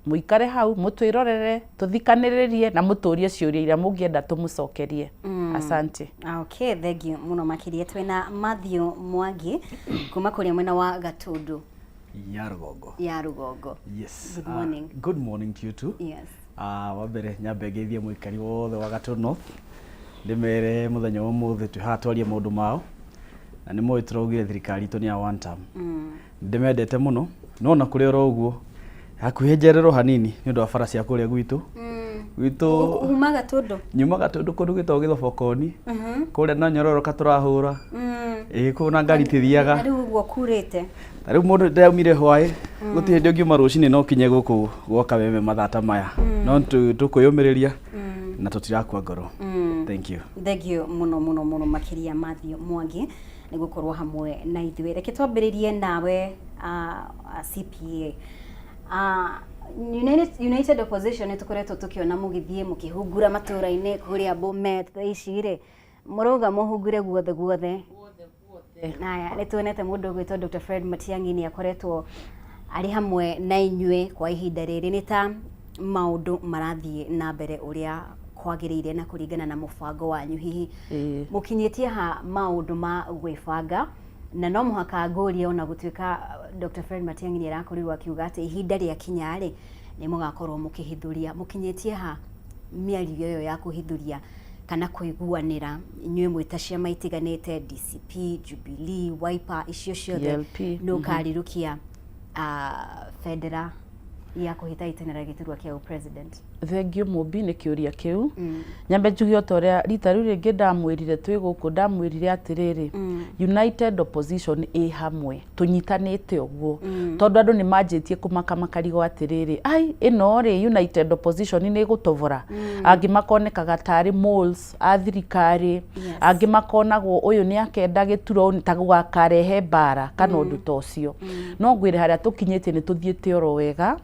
Mũikare hau mũtwĩrorere, tũthikanĩrĩrie na mũtũrie ciũria iria mũngĩenda tũmũcokerie. Asante. Okay, thank you mũno makĩria. Twĩna Matthew Mwangi kuma kũrĩa mwena wa Gatundu ya Rũgongo. Ya Rũgongo. Yes. Good morning. Good morning to you too. Yes. Wa mbere nyambe ngeithie mũikari wothe wa Gatundu North, ndĩmere mũthenya wa ũmũthĩ twĩ haha twarie maũndũ mao, na nĩ moĩ tũraugire thirikari itũ nĩ ya one term. Ndĩmendete mũno, no na kũrĩ oro ũguo hakuhĩ njererwo hanini nĩ ũndũ wa bara cia kũrĩa gwitũ. Uma Gatundu? Nyuma Gatundu, kũndũ gwĩtagwo Gĩthobokoni kũrĩa, no nyororoka tũrahũra ĩĩ kũu na ngari itithiaga. Na rĩu ũguo kurĩte? Ta rĩu mũndũ ndaumire hwaĩ, gũtirĩ hĩndĩ ũngiuma rũcinĩ no ũkinye gũkũ gwa Kameme mathaa ta maya, no tũkwĩyũmĩrĩria na tũtirakua ngoro. Thank you. Thank you mũno mũno mũno makĩria, Matthew Mwangi, nĩ gũkorwo hamwe na ithuĩ. Reke twambĩrĩrie nawe, CPA. United Opposition, nĩ tũkoretwo tũkĩona mũgĩthiĩ mũkĩhungura matũũra-inĩ kũrĩa Bomet. Thaa ici rĩ, mũrauga mũhungure guothe guothe. Naya nĩ tuonete mũndũ ũgwĩtwo Dr. Fred Matiang'i nĩ akoretwo arĩ hamwe na inyuĩ kwa ihinda rĩrĩ. Nĩ ta maũndũ marathiĩ na mbere ũrĩa kwagĩrĩire na kũringana na mũbango wanyu, hihi mũkinyĩtie ha maũndũ ma gwĩbanga? Na no mũhaka ngũrie, ona gũtuĩka Dr. Fred Matiang'i nĩ arakorirwo akiuga atĩ ihinda rĩakinya rĩ, nĩ mũgakorwo mũkĩhithũria, mũkinyĩtie ha mĩario ĩyo ya kũhithũria kana kũiguanĩra inyuĩ mwĩ ta ciama itiganĩte, DCP, Jubilee, Wiper, icio ciothe? PLP. Nĩ ũkarirũkia bendera ya kũhĩtahĩtanĩra gĩturwa kĩa president? Thengiũ Mũmbi nĩ kĩũria kĩu. Nyambe njuge o ta ũrĩa rita rĩu rĩngĩ ndamwĩrire twĩ gũkũ, ndamwĩrire atĩrĩrĩ, United Opposition ĩ hamwe, tũnyitanĩte ũguo, tondũ andũ nĩ manjĩtie kũmaka makarigwo atĩrĩrĩ, ai, ĩno rĩ, United Opposition nĩ ĩgũtobora? Angĩ makonekaga tarĩ moles a thirikari, angĩ makonagwo ũyũ nĩ akenda gĩturwa ta gũgakarehe mbara kana ũndũ ta ũcio. No ngwĩre harĩa tũkinyĩtie nĩ tũthiĩte oro wega,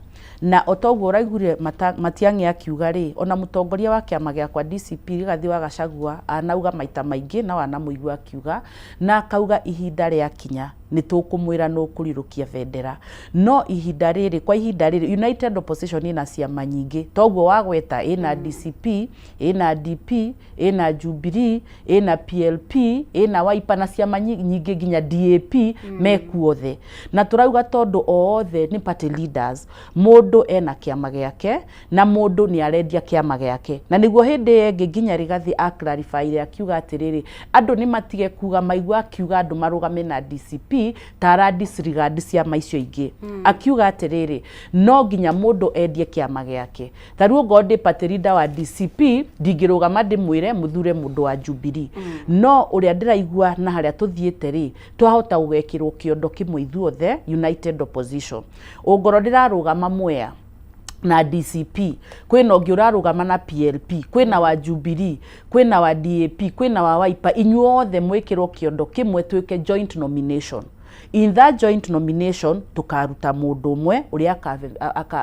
na o toguo ũraiguire Matiang'i akiuga rĩ, ona mũtongoria wa kĩama gĩakwa DCP, Rigathĩ wa Gachagua, anauga maita maingĩ na wanamũigua akiuga, na akauga ihinda rĩakinya nĩ tũkũmwĩra nũ kũrirũkia bendera. No ihinda rĩrĩ, kwa ihinda rĩrĩ, United Opposition ĩna ciama nyingĩ toguo wagweta, ĩna DCP, ĩna DP, ĩna Jubilee, ĩna PLP, ĩna Wiper na ciama nyingĩ nginya DAP mekuothe. Na tũrauga tondũ othe nĩ party leaders, mũndũ ena kĩama gĩake na mũndũ nĩ arendia kĩama gĩake. Na nĩguo hĩndĩ ĩyo ĩngĩ nginya Rigathĩ aclarifyire akiuga atĩrĩrĩ, andũ nĩ matige kuga maigua akiuga andũ marũgame na DCP ta ara disregard ciama icio ingĩ. Akiuga atĩrĩrĩ, no nginya mũndũ endie kĩama gĩake. Ta rĩu ongorwo ndĩ party leader wa DCP, ndingĩrũgama ndĩmwĩre mũthure mũndũ wa Jubilee. No ũrĩa ndĩraigua na harĩa tũthiĩte rĩ, twahota gũgekĩrwo kĩondo kĩmwe ithuothe United Opposition. Ongorwo ndĩrarũgama Mwea na DCP, kwĩna ũngĩ ũrarũgama na PLP, kwĩna wa Jubilee, kwĩna wa DAP, kwĩna wa Wiper, inyuothe mwĩkĩrwo kĩondo kĩmwe twĩke joint nomination. In that joint nomination tukaruta mũndũ ũmwe ũrĩa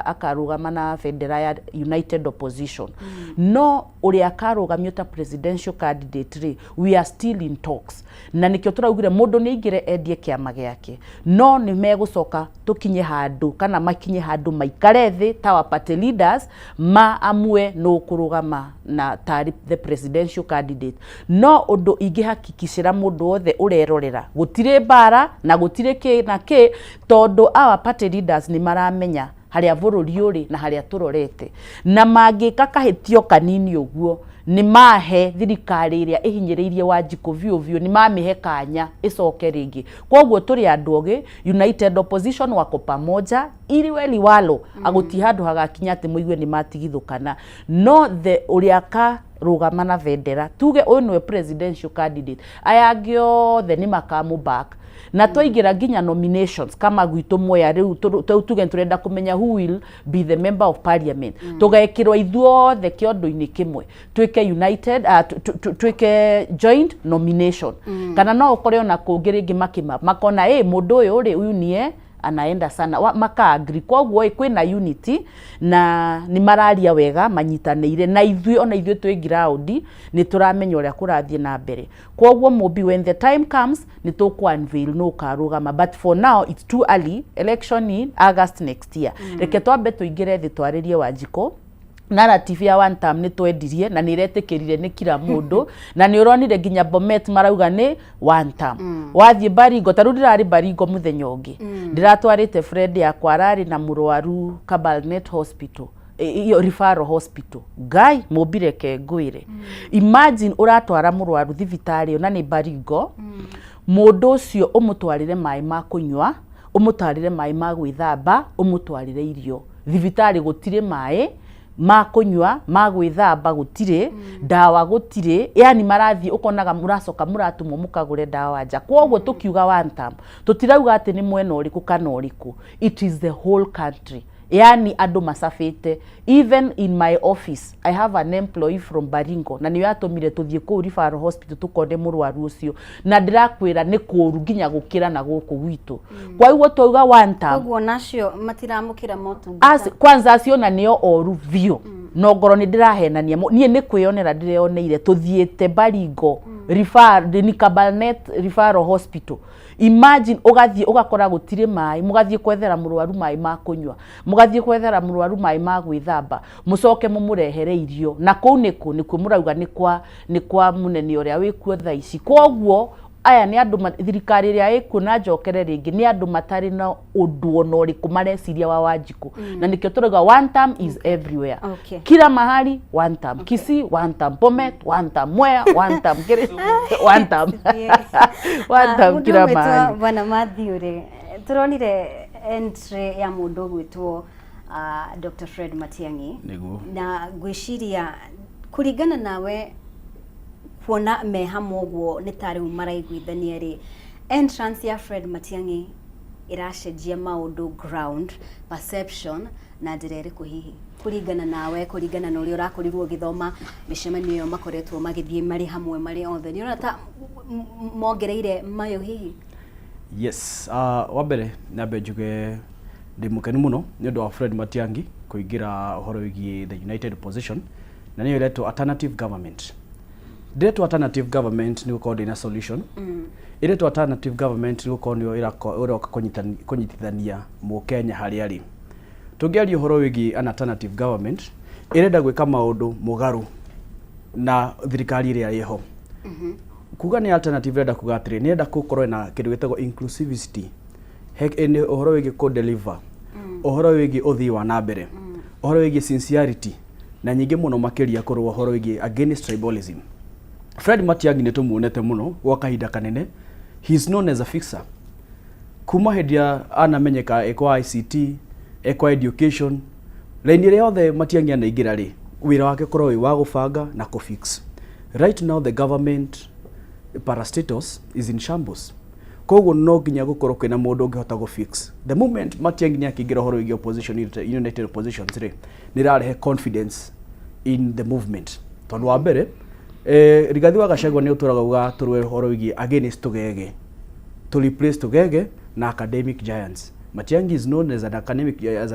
akarũgama na bendera ya United Opposition. No ũrĩa akarũgamio ta presidential candidate rĩ, we are still in talks, na nĩkĩo tũraugire mũndũ nĩ aingĩre endie kĩama gĩake, no nĩ megũcoka tũkinye handũ kana makinye handũ maikare thĩ ta wa party leaders ma amue nũ kũrũgama na tarĩ the presidential candidate. No ũndũ ingĩhakikicĩra mũndũ wothe ũrerorera, gũtirĩ mbara na gũtirĩ kĩ na kĩ, tondũ our party leaders nĩ maramenya harĩa bũrũri ũrĩ na harĩa tũrorete, na mangĩka kahĩtio kanini ũguo, nĩ mahe thirikari ĩrĩa ĩhinyĩrĩirie Wanjikũ biũ biũ, nĩ mamĩhe kanya ĩcoke rĩngĩ. Koguo tũrĩ andũ ogĩ. United Opposition wako pamoja, iliwe liwalo, agũti handũ hagakinya atĩ mũigue nĩ matigithũkana. No the ũrĩa akarũgama na bendera, tuge ũyũ nĩwe presidential candidate, aya angĩ othe nĩ makamũ back. Na twaingĩra nginya nominations kama gwitũ Mwea rĩu, tuge tũrenda kũmenya who will be the member of parliament, tũgekĩrwo ithuothe kĩondo-inĩ kĩmwe, twĩke united twĩke joint nomination. Kana no ũkore ona kũngĩ rĩngĩ makĩma makona ĩ mũndũ ũyũ rĩ, ũyũ nĩe Anaenda sana maka agree. Koguo ĩ kwĩna unity na nĩ mararia wega manyitanĩire na ithuĩ, ona ithuĩ twĩ ground nĩ tũramenya ũrĩa kũrathiĩ na mbere. Koguo Mũmbi, when the time comes, nĩ tũkũ unveil nũ ũkarũgama, but for now it's too early. Election in August next year. Reke twambe tũingĩre thĩ twarĩrie Wanjikũ. Narrative ya one term nĩ twendirie na nĩ iretĩkĩrire nĩ kila mũndũ, na nĩ ũronire nginya Bomet marauga nĩ one term. Wathiĩ Baringo, ta rĩu ndĩrarĩ Baringo mũthenya ũngĩ, ndĩratwarĩte friend yakwa ararĩ na mũrwaru Kabarnet Hospital, iyo referral hospital. Ngai mũmbire ke ngwĩre, imagine ũratwara mũrwaru thibitarĩ ĩyo na nĩ Baringo, mũndũ ũcio ũmũtwarĩre maĩ ma kũnyua, ũmũtwarĩre maĩ ma gwĩthamba, ũmũtwarĩre irio. Thibitarĩ gũtirĩ maĩ ma kũnyua, ma gwĩthamba gũtirĩ, ndawa gũtirĩ. Yani marathiĩ ũkonaga mũracoka mũratũmwo mũkagũre ndawa nja. Koguo tũkiuga one term, tũtirauga atĩ nĩ mwena ũrĩkũ kana ũrĩkũ, it is the whole country. Yani andũ macabĩte. Even in my office I have an employee from Baringo, na nĩyo yatũmire tũthiĩ kũu referral hospital tũkone mũrwaru ũcio, na ndĩrakwĩra nĩ kũũru nginya gũkĩra na gũkũ gwitũ. Kwa hivyo twauga one term. Koguo nacio matiramũkĩra motungata. Kwanza acio na nĩo oru biũ, no ngorwo nĩ ndĩrahenania, niĩ nĩ kwĩyonera ndĩreyoneire. Tũthiĩte Baringo refer, nĩ Kabarnet Referral Hospital. Imagine ũgathiĩ ũgakora gũtirĩ maĩ, mũgathiĩ kwethera mũrwaru maĩ ma kũnyua, mũgathiĩ kwethera mũrwaru maĩ ma gwĩthamba, mũcoke mũmũrehere irio. Na kũu nĩkũ nĩkuo mũrauga nĩ kwa mũnene ũrĩa wĩkuo thaa ici. Koguo aya nĩ andũ thirikari ĩrĩa ĩkuo, na njokere rĩngĩ, nĩ andũ matarĩ na ũndũ ona ũrĩkũ mareciria wa Wanjikũ, na nĩkĩo tũrauga one term is everywhere. Kila mahali one term. Kisii one term, Bomet one term, Mwea one term, one term, one term kila mahali. Bwana Matthew rĩ, tũronire entry ya mũndũ ũgwĩtwo Dr. Fred Matiang'i. Nĩguo. Na ngwĩciria kũringana nawe, kuona me hamwe ũguo nĩ ta rĩu maraiguithania rĩ, entrance ya Fred Matiang'i ĩracenjia maũndũ, ground perception na njĩra ĩrĩkũ hihi, kũringana nawe, kũringana na ũrĩa ũrakorirwo ũgĩthoma mĩcemanio ĩyo makoretwo magĩthiĩ marĩ hamwe marĩ othe? Nĩ ũrona ta mongereire mayo hihi? Yes, wa mbere nyambe njuge ndĩ mũkenu mũno nĩ ũndũ wa Fred Matiang'i kũingĩra ũhoro wĩgiĩ the United Opposition, na nĩyo ĩretwo alternative government. Ndĩretwo alternative government nĩ gũkorwo ndĩna solution. Ĩretwo alternative government nĩ gũkorwo nĩyo ĩroka kũnyitithania mũkenya harĩa arĩ. Tũngĩaria ũhoro wĩgiĩ an alternative government, ĩrenda gwĩka maũndũ mũgarũ na thirikari ĩrĩa ĩho. Kuga nĩ alternative ĩrenda kuga atĩrĩ, nĩ ĩrenda gũkorwo na kĩndũ gĩtagwo inclusivity. He nĩ ũhoro wĩgiĩ kũ deliver, ũhoro wĩgiĩ ũthii wa na mbere, ũhoro wĩgiĩ sincerity, na nyingĩ mũno makĩria kũrũa ũhoro wĩgiĩ against tribalism. Fred Matiang'i nĩ tũmuonete mũno gwa kahinda kanene. He is known as a fixer kuma hĩndĩ ya anamenyeka ekwa ICT, ekwa education raini ĩrĩa yothe Matiang'i anaingĩra rĩ, wĩra wake ũkorwo wĩ wa gũbanga na kũfix. Right now the government parastatals is in shambles, koguo no nginya gũkorwo kwĩna mũndũ ũngĩhota gũfix. The moment Matiang'i nĩ akĩingĩra ũhoro wĩgiĩ opposition, united oppositions rĩ, nĩ ĩrarehe confidence in the movement, tondũ wa mbere Rigathi wa Gachagua nĩ ũtũraga uga tũrũe ũhoro wĩgiĩ against tũgege, to replace tũgege na academic giants. Matiang'i is known as an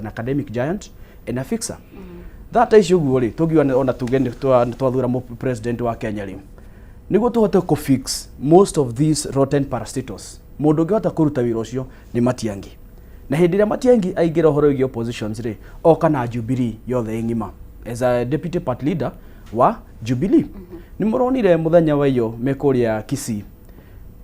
academic giant and a fixer. Thaa ta ici ũguo rĩ, tũngiuga ona tuge nĩ twathura president wa Kenya rĩ, nĩguo tũhote kũ fix most of these rotten parastatals, mũndũ ũngĩhota kũruta wĩra ũcio nĩ Matiang'i. Na hĩndĩ ĩrĩa Matiang'i aingĩra ũhoro wĩgiĩ oppositions rĩ, oka na Jubilee yothe ĩ ng'ima as a deputy party leader wa Jubilee. Nĩ mũronire mũthenya wa iyo me kũrĩa Kisii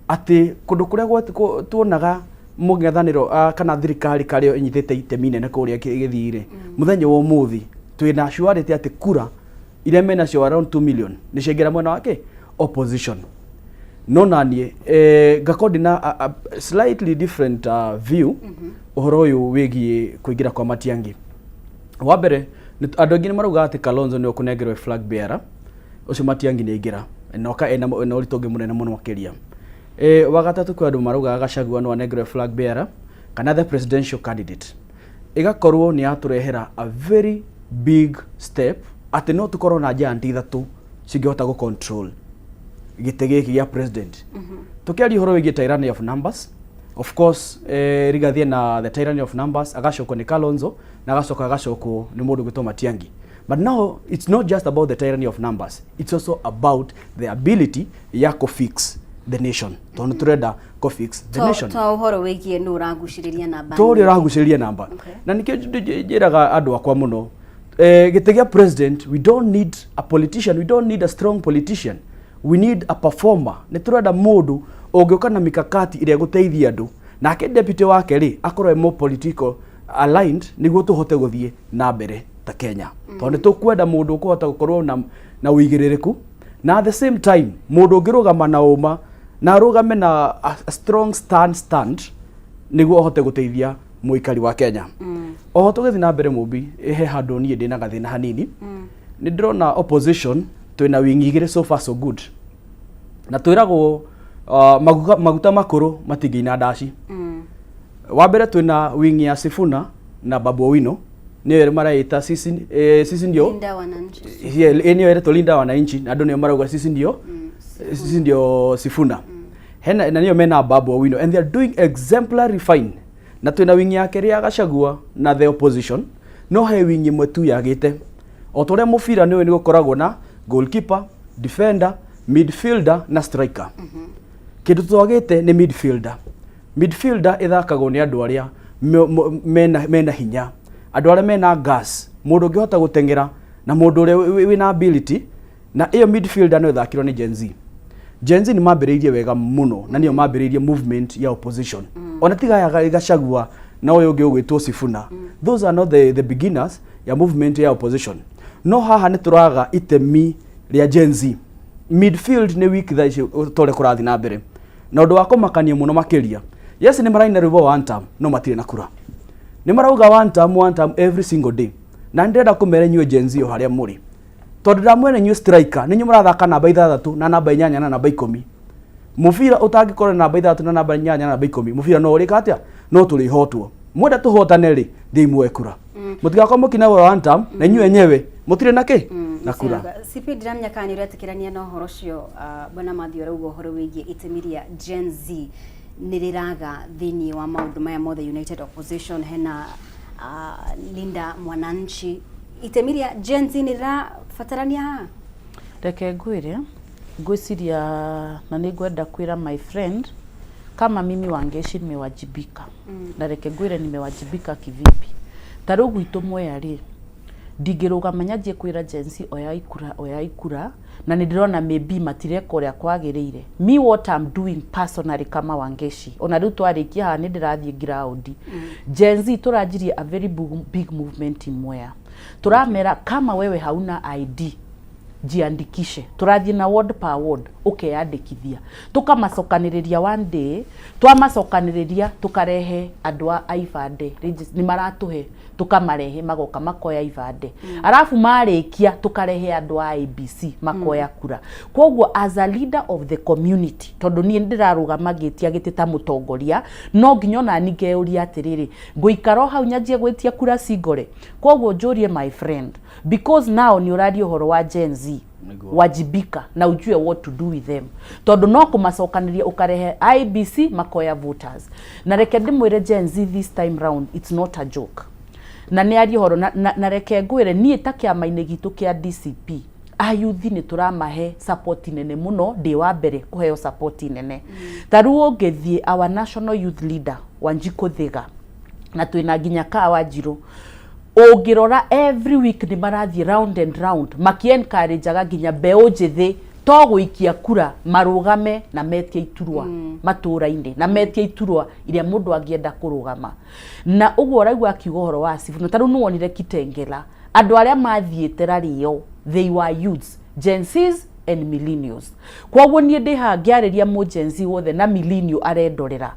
atĩ kũndũ kũrĩa tuonaga mũng'ethanĩro kana thirikari karĩo ĩnyitĩte itemi inene kũrĩa Gĩthii rĩ, mũthenya wa ũmũthĩ twĩna surety atĩ kura iria menacio around 2 million nĩ ciaingĩra mwena wake opposition. No naniĩ ngakorwo ndĩna a slightly different view ũhoro ũyũ wĩgiĩ kũingĩra kwa Matiang'i. Wa mbere andũ aingĩ nĩ marauga atĩ Kalonzo nĩwe ũkũnengerwo flag bearer ũcio. Matiang'i nĩ aingĩra na oka ena ũritũ ũngĩ mũnene mũno makĩria. Wa gatatũ, kwĩ andũ maraugaga Gachagua no anengerwo flag bearer kana the presidential candidate. Ĩgakorwo nĩ yatũrehera a very big step atĩ no tũkorwo na giant ithatũ cingĩhota gũ control gĩtĩ gĩkĩ gĩa president. Tũkĩaria ũhoro wĩgiĩ tyranny of numbers. Of course, Rigathi na the tyranny of numbers, agacokwo nĩ Kalonzo na agacoka agacokwo nĩ mũndũ gwĩtwo Matiang'i. But now it's not just about the tyranny of numbers, it's also about the ability ya kufix the nation, tondũ tũrenda kufix the nation. To ũhoro wĩgiĩ nũ ũragucĩrĩria namba To ũrĩa nyingĩ. Ũragucĩrĩria namba. Na nikĩo njĩraga andũ akwa mũno, gĩtĩ gĩa president, we don't need a politician, we don't need a strong politician, we need a performer. Nĩ tũrenda mũndũ ũngĩũka na mikakati ĩrĩa ĩgũteithia andũ, nake deputy wake rĩ akorwo e more political aligned, nĩguo tũhote gũthiĩ na mbere ta Kenya, tondũ nĩ tũkwenda mũndũ ũkũhota gũkorwo na ũigĩrĩrĩku, na at the same time mũndũ ũngĩrũgama na ũma na arũgame na a strong stand nĩguo ahote gũteithia mũikari wa Kenya. Oho tũgĩthiĩ na mbere, Mũmbi, he handũ niĩ ndĩna gathĩna hanini. Nĩ ndĩrona opposition twĩna wing igĩrĩ, so far so good, na twĩragwo maguta makũrũ matingĩina ndaci. Wa mbere, twĩna wing ya Sifuna na Babu Owino, nĩyo erĩ maraita sisi, sisi ndio Linda Wananchi. Yeah, nĩyo ĩretwo Linda Wananchi, na andũ nĩo marauga sisi ndio Sifuna. Hena na nĩo mena Babu Owino, and they are doing exemplary fine. Na twĩna wing ya kerĩ ya Gachagua na the opposition, no he wing ĩmwe tu yagĩte. O ta ũrĩa mũbira nĩũĩ nĩ gũkoragwo na goalkeeper, defender, midfielder na striker, kĩndũ twagĩte nĩ midfielder. Midfielder ĩthakagwo nĩ andũ arĩa mena hinya, andũ arĩa mena gas, mũndũ ũngĩhota gũteng'era na mũndũ ũrĩa wĩna ability. Na ĩyo midfielder no ĩthakĩrwo nĩ Gen Z. Gen Z nĩ mambĩrĩirie wega mũno na nĩo mambĩrĩirie movement ya opposition. Ona tiga ya Gachagua na ũyũ ũngĩ ũgwĩtwo Sifuna, those are not the beginners ya movement ya opposition. No haha nĩ tũraga itemi rĩa Gen Z. Midfield nĩ weak thaa ici ta ũrĩa kũrathiĩ na mbere, na ũndũ wa kũmakania mũno makĩria, yes, nĩ maraina rwĩmbo one term, no matirĩ na kura. Nĩ marauga one term, one term every single day, na nĩ ndĩrenda kũmera inyuĩ Gen Z o harĩa mũrĩ, tondũ ndamwene inyuĩ striker nĩ inyuĩ mũrathaka namba 6 na namba 8 na namba 10. Mũbira ũtangĩkorwo na namba 6 na namba 8 na namba 10, mũbira no ũrĩka atĩa? No tũrĩhotwo. Mwenda tũhotane rĩ, thiĩi muoe kura, mũtigakorwo mũkina one term na inyuĩ enyewe mũtirĩ na kĩ na kura. CP, ndiramenya kana nĩ ũretĩkĩrania na ũhoro ũcio. Bwana Mathew arauga ũhoro wĩgiĩ itemi rĩa Gen Z nĩ rĩraga thĩinĩ wa maũndũ maya mothe, United Opposition, hena Linda Mwananchi, itemi rĩa Gen Z nĩ rĩrabatarania haha? Reke ngwĩre, ngwĩciria na nĩ ngwenda kwĩra my friend, kama mimi Wangeshi nimewajibika. Na reke ngwĩre nimewajibika kivipi. Ta rĩu gwitũ Mwea rĩ, ndingĩrũgama nyanjie kwĩra Gen Z oyai kura, oyai kura, na nĩ ndĩrona maybe matireka ũrĩa kwagĩrĩire. Me, what I'm doing personally kama Wangeshi, ona rĩu twarĩkia haha nĩ ndĩrathiĩ ground. Gen Z tũranjirie a very big, big movement in Mwea. Tũramera kama wewe hauna ID, jiandikishe. Tũrathiĩ na ward per ward, ũkeyandĩkithia. Tũkamacokanĩrĩria one day, twamacokanĩrĩria tũkarehe andũ a ibandĩ, nĩ maratũhe, tũkamarehe, magoka makoya ibandĩ. Arabu marĩkia tũkarehe andũ a IEBC makoya kura. Koguo as a leader of the community, tondũ niĩ ndĩrarũgama ngĩtia gĩtĩ ta mũtongoria, no nginya ona ni ngeuria atĩrĩrĩ, ngũikara o hau nyanjie gwĩtia kura cingore? Koguo njũrie my friend, because now nĩ ũraria ũhoro wa Gen Z, wajibika na ujue what to do with them, tondũ no kũmacokanĩria ũkarehe IEBC makoya voters. Na reke ndĩmwĩre, Gen Z this time round it's not a joke. Na nĩ aria ũhoro na reke ngwĩre, niĩ ta kĩama-inĩ gitũ kĩa DCP, ayuthi nĩ tũramahe support nene mũno. Ndĩ wa mbere kũheo support nene. Ta rĩu ũngĩthiĩ, our national youth leader Wanjikũ Thiga, na twĩna nginya ka Wanjirũ, ũngĩrora every week nĩ marathiĩ round and round maki-encourageaga nginya mbeũ njĩthĩ to gũikia kura, marũgame na metie iturwa matũra-inĩ, na metie iturwa iria mũndũ angĩenda kũrũgama. Na ũguo ũraigua akiuga ũhoro wa Sifuna, ta rĩu nĩwonire Kitengela, andũ arĩa mathiĩte rarĩo, they were youths, Gen Zs and millennials. Koguo niĩ ndĩ haha ngĩarĩria mũ Gen Z wothe na millennial arendorera,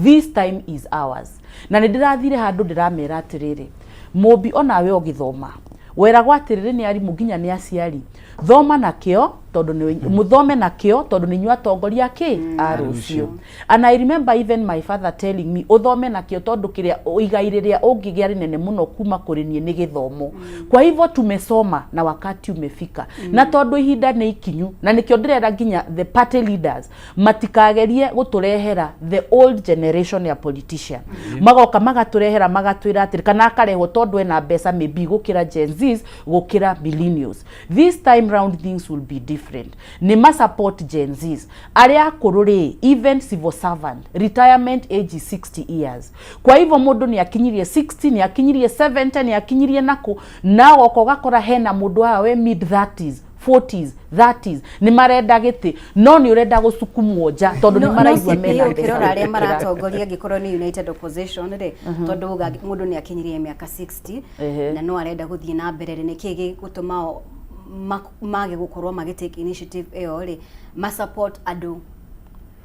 this time is ours. Na nĩ ndĩrathire handũ ndĩramera atĩrĩrĩ, mũmbi, onawe ũgĩthoma weragwo atĩrĩrĩ nĩ arimũ nginya nĩ aciari, thoma na kĩo. Tondũ nĩ mũthome na kĩo, tondũ nĩ inyuĩ atongoria kĩ a rũciũ. And I remember even my father telling me, ũthome na kĩo, tondũ kĩrĩa igai rĩrĩa ũngĩgĩa rĩnene mũno kuma kũrĩ niĩ nĩ gĩthomo. Kwa hivyo tumesoma na wakati umefika, na tondũ ihinda nĩ ikinyu, na nĩkĩo ndĩrera nginya the party leaders matikagerie gũtũrehera the old generation ya politician, magoka magatũrehera, magatwĩra atĩrĩ, kana akarehwo tondũ ena mbeca maybe gũkĩra Gen Zs, gũkĩra millennials. This time round things will be different. Nĩ ma support Gen Zs. Arĩa akũrũ rĩ, even civil servant retirement age is 60 years. Kwa hivyo mũndũ nĩ akinyirie 60, nĩ akinyirie 70, nĩ akinyirie nakũ, na goka ũgakora hena mũndũ haha we mid 30s, 40s, 30s, nĩ marenda gĩtĩ, no nĩ ũrenda gũcukumwo nja tondũ nĩ maraigua mena mbeca. Ũkĩrora arĩa gũkĩra. Maratongoria, angĩkorwo nĩ United Opposition rĩ, tondũ uga mũndũ nĩ akinyirie mĩaka 60 na no arenda gũthiĩ na mbere rĩ, nĩkĩ gĩgũtũma o mage gũkorwo magĩ take initiative ĩyo rĩ, ma support andũ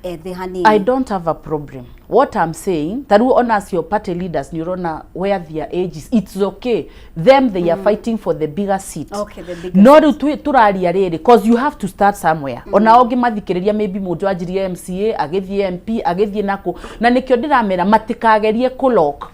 ethĩ hanini? I don't have a problem. What I'm saying, taru ona acio party leaders nĩ ũrona where their age is, it's okay. Them, they are fighting for the bigger seat. Okay, the bigger. No rĩu tũraria rĩrĩ, cause you have to start somewhere. Ona ũngĩmathikĩrĩria, maybe mũndũ anjirie MCA, agĩthiĩ MP, agĩthiĩ nakũ, na nĩkĩo ndĩramera matikagerie kũlock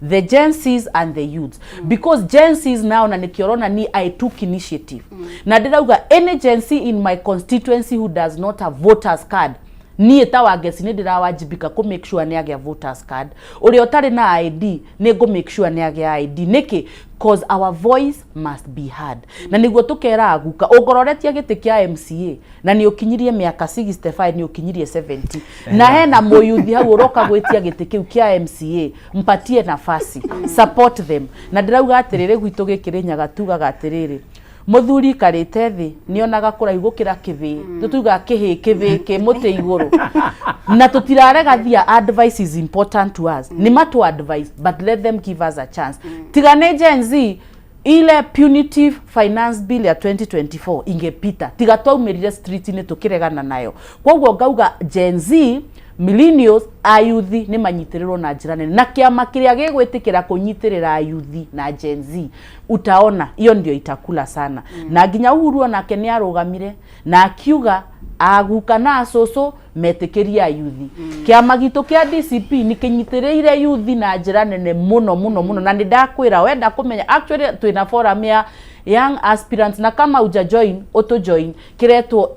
the Gen Zs and the youths, because Gen Zs now, na nĩkĩo ũrona ni I took initiative na ndĩrauga any Gen Z in my constituency who does not have voters card, niĩ ta Wangeci nĩ ndĩrawajibika kũ make sure nĩ agĩa voters card. Ũrĩa ũtarĩ na ID, nĩ ngũ make sure nĩ agĩa ID. Nĩkĩ? Cause our voice must be heard. Na nĩguo tũkera aguka, ũngororetie gĩtĩ kĩa MCA na nĩ ũkinyirie mĩaka 65, nĩ ũkinyirie 70, na hena mũyuthi hau ũroka gwĩtia gĩtĩ kĩu kĩa MCA, mpatie nafasi, support them. Na ndĩrauga atĩrĩrĩ, gwitũ gĩkĩrĩ tugaga atĩrĩrĩ, mũthuri ikarĩte thĩ nĩonaga kũraihu gũkĩra kĩbĩĩ. Tũtugaga kĩhĩ kĩbĩĩ kĩ mũtĩ igũrũ, na tũtirarega. Their advice is important to us. Nĩ matu advice, but let them give us a chance. Tiga nĩ Gen Z, ile punitive finance bill ya 2024 ingepita, tiga twaumĩrire street-inĩ tũkĩregana nayo. Koguo ngauga Gen Z, millennials, ayuthi nĩ manyitĩrĩrwo na njĩra nene, na kĩama kĩrĩa gĩgwĩtĩkĩra kũnyitĩrĩra ayuthi na Gen Z, utaona hiyo ndio itakula sana. Na nginya Uhuru onake nĩ arũgamire na akiuga aguka na acũcũ metĩkĩrie ayuthi. Kĩama gitũ kĩa DCP nĩ kĩnyitĩrĩire yuthi na njĩra nene mũno mũno mũno. Na nĩ ndakwĩra, wenda kũmenya, actually twĩna forum ya young aspirants, na kama uja join, utu join, kĩretwo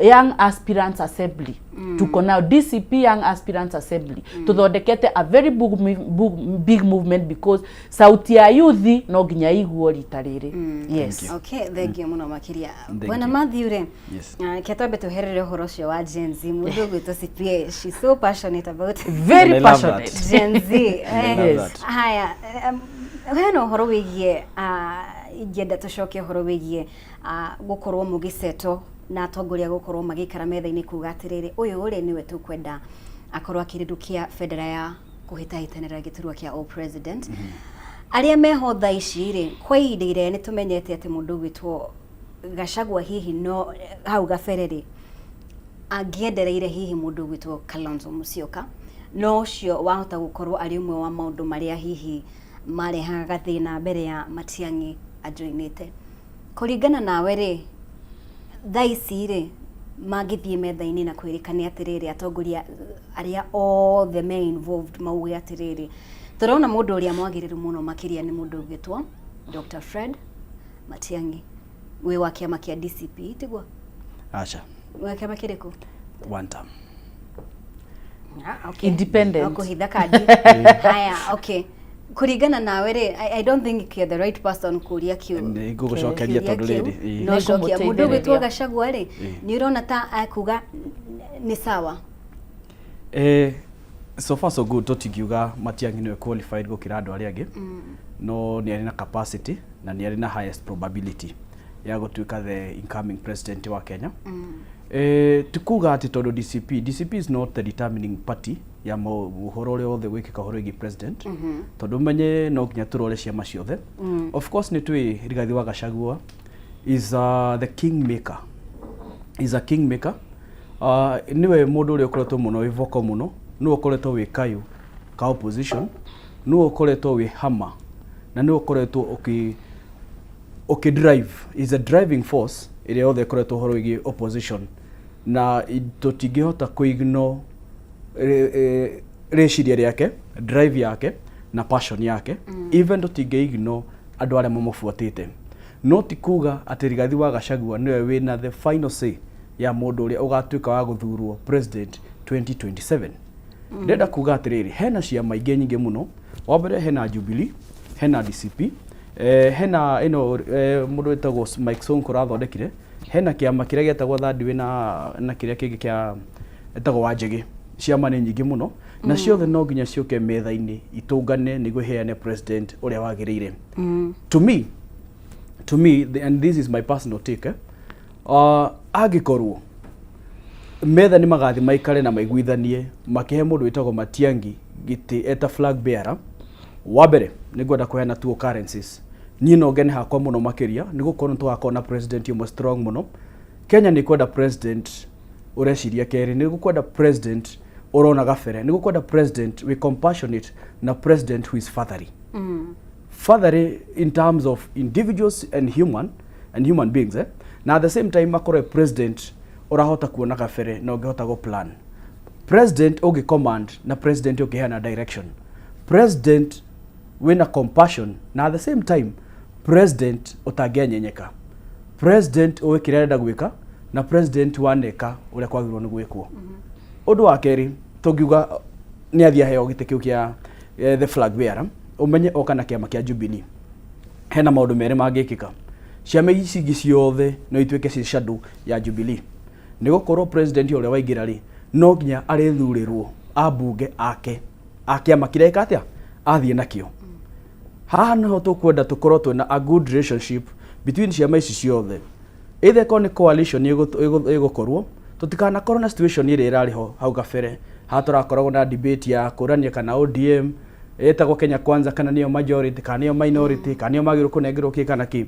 Young Aspirants Assembly. Tuko now DCP Young Aspirants Assembly. Tuthondekete a very big movement, because sauti ya yuthi no nginya iguo rita rĩrĩ. Yes. Okay, thank you mũno makĩria, Thank Bwana you. Matthew rĩ. Yes. Ke twambe tweherere ũhoro ũcio wa Gen Z. Mũndũ ũgwĩtwo CPA, she's so passionate about Very And I love that. passionate. Gen Z. I love that. Haya, hena ũhoro wĩgiĩ, ingĩenda tũcoke ũhoro wĩgiĩ gũkorwo mũgĩceto na atongoria gũkorwo magĩikara metha-inĩ kuga atĩrĩrĩ, ũyũ rĩ nĩwe tũkwenda akorwo akĩrĩrũkia bendera ya kũhĩtahĩtanĩra gĩturwa kĩa all president. Arĩa meho thaa ici rĩ, kwa ihinda iraya nĩ tũmenyete atĩ mũndũ ũgwĩtwo Gachagua hihi no hau gabere rĩ, angĩendereire hihi mũndũ ũgwĩtwo Kalonzo Musyoka, no ũcio wahota gũkorwo arĩ ũmwe wa maũndũ marĩa hihi marehaga gathĩna mbere ya Matiang'i ajoinĩte. Kũringana nawe rĩ, thaa ici rĩ, mangĩthiĩ metha-inĩ na kwĩrĩkane atĩrĩrĩ, atongoria arĩa othe me involved mauge atĩrĩrĩ, tũrona mũndũ ũrĩa mwagĩrĩru mũno makĩria nĩ mũndũ ũgwĩtwo Dr. Fred Matiang'i, wĩ wa kĩama kĩa DCP, tiguo? Aca. Wĩ wa kĩama kĩrĩkũ? One term. Ah, okay. Independent. No kũhitha kandi. Haya, okay, kũringana nawe rĩ, I don't think you're the right person kũria kiu. Nĩ ngũgũcokeria kĩũria tondũ kĩu. rĩrĩ, ĩĩ. No cokia mũndũ ũgwĩtwo Nĩngũmũteithĩrĩria. Gachagua rĩ, nĩ ũrona ta akuga nĩ sawa? So far so good. Tũtingiuga Matiang'i nĩwe qualified gũkĩra andũ arĩa angĩ, no nĩ arĩ na capacity na nĩ arĩ na highest probability ya gũtuĩka the incoming president wa Kenya. Ti kuga atĩ tondũ DCP is not the determining party ya ũhoro ũrĩa wothe gwĩkĩka ũhoro wĩgiĩ president, tondũ ũmenye no nginya tũrore ciama ciothe. Of course nĩ twĩ Rigathi wa Gachagua is the king maker, is a king maker. Niwe mũndũ ũrĩa ũkoretwo mũno wĩ vocal mũno, nĩwe ũkoretwo wĩ kayũ ka opposition, nĩwe ũkoretwo wĩ hama, na nĩwe ũkoretwo ũkĩ drive, is a driving force. Ĩrĩa yothe ĩkoretwo ũhoro wĩgiĩ opposition na tũtingĩhota kũ-ignore rĩciria rĩake, drive yake na passion yake. Even tũtingĩ ignore andũ arĩa mamũbuatĩte, no ti kuga atĩ Rigathi wa Gachagua nĩwe wĩna the final say ya mũndũ ũrĩa ũgatuĩka wa gũthurwo president 2027. Ndĩrenda kuga atĩrĩrĩ, hena ciama ingĩ nyingĩ mũno. Wa mbere hena Jubilee, hena DCP, hena ĩno mũndũ wĩtagwo Mike Sonko ũrathondekire, hena kĩama kĩrĩa gĩetagwo Third Way na kĩrĩa kĩngĩ kĩa ĩtagwo Wanjĩgĩ. Ciama nĩ nyingĩ mũno na ciothe no nginya ciũke metha-inĩ itũngane nĩguo iheane president ũrĩa wagĩrĩire. To me, and this is my personal take, angĩkorwo metha nĩ magathi maikare na maiguithanie makĩhe mũndũ wĩtagwo Matiang'i gĩtĩ eta flag bearer, wa mbere nĩ ngwenda kũheana two currencies. Niĩ no ngene hakwa mũno makĩria nĩ gũkorwo nĩ tũgakorwo na president ũmwe strong mũno. Kenya nĩ kwenda president ũreciria kerĩ, nĩ gũkwenda president ũrona gabere, nĩ gũkwenda president wĩ compassionate na president who is fatherly, fatherly in terms of individuals and human beings, eh? Na at the same time akorwo president ũrahota kuona gabere na ũngĩhota gũ plan, president ũngĩ command na president ũngĩheana direction, president wĩna compassion na at the same time president ũtangĩanyenyeka, president ũĩ kĩrĩa arenda gwĩka na president waneka ũrĩa kwagĩrĩirwo nĩ gwĩkwo. Ũndũ wa kerĩ, tũngiuga nĩ athiĩ aheo gĩtĩ kĩu kĩa the flag bearer, ũmenye oka na kĩama kĩa Jubilee, hena maũndũ merĩ mangĩkĩka. Ciama ici ingĩ ciothe no ituĩke ci shadow ya Jubilee, nĩ gũkorwo president ũrĩa waingĩra rĩ, no nginya arĩthurĩrwo ambunge ake a kĩama kĩrĩa ĩka atĩa athiĩ nakĩo. Haha niho tũkwenda tũkorwo twĩna a good relationship between ciama ici ciothe, either ĩkorwo nĩ coalition ĩgũkorwo, tũtikanakorwo na situation ĩrĩa ĩrarĩ ho hau kabere. Haha tũrakoragwo na debate ya kũrania kana ODM ĩtagwo Kenya Kwanza kana nĩyo majority kana nĩyo minority kana nĩyo magĩrĩirwo kũnengerwo kĩ kana kĩ,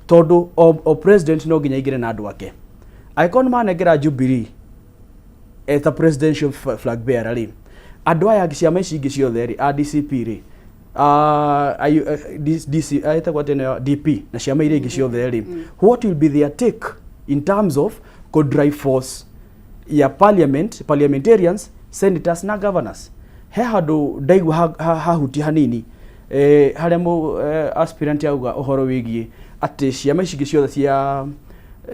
tondũ o president no nginya aingĩre na andũ ake. Angĩkorwo nĩ manengera Jubilee eta presidential flag bearer rĩ, andũ aya angĩ, ciama ici ingĩ ciothe rĩ, a DCP rĩ, DC ĩtagwo atĩa ĩno, DP na ciama iria ingĩ ciothe rĩ, what will be their take in terms of kũ drive force ya parliament, parliamentarians, senators na governors? He handũ ndaigua hahutia hanini, harĩa mũ aspirant auga ũhoro wĩgiĩ atĩ ciama ici ingĩ ciothe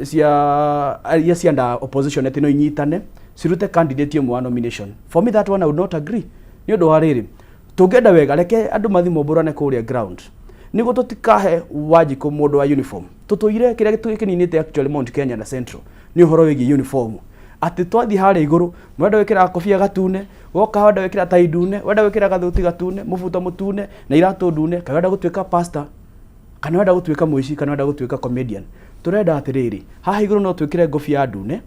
cia iria cienda opposition atĩ no inyitane cirute candidate ũmwe wa nomination. For me, that one I would not agree, nĩ ũndũ wa rĩrĩ, tũngĩenda wega reke andũ mathi mombũrane kũrĩa ground nĩguo tũtikahe Wanjikũ mũndũ wa uniform. Tũtũire kĩrĩa kĩninĩte actually Mount Kenya na Central nĩ ũhoro wĩgiĩ uniform, atĩ twathiĩ harĩa igũrũ mwenda gwĩkĩra kobia gatune, woka wenda gwĩkĩra tai ndune, wenda gwĩkĩra gathuti gatune, mũbuto mũtune na iratũ ndune, kana wenda gũtuĩka pastor kana wenda gũtuĩka mũici kana wenda gũtuĩka comedian. Tũrenda atĩrĩrĩ, haha igũrũ no twĩkĩre ngobia ndune,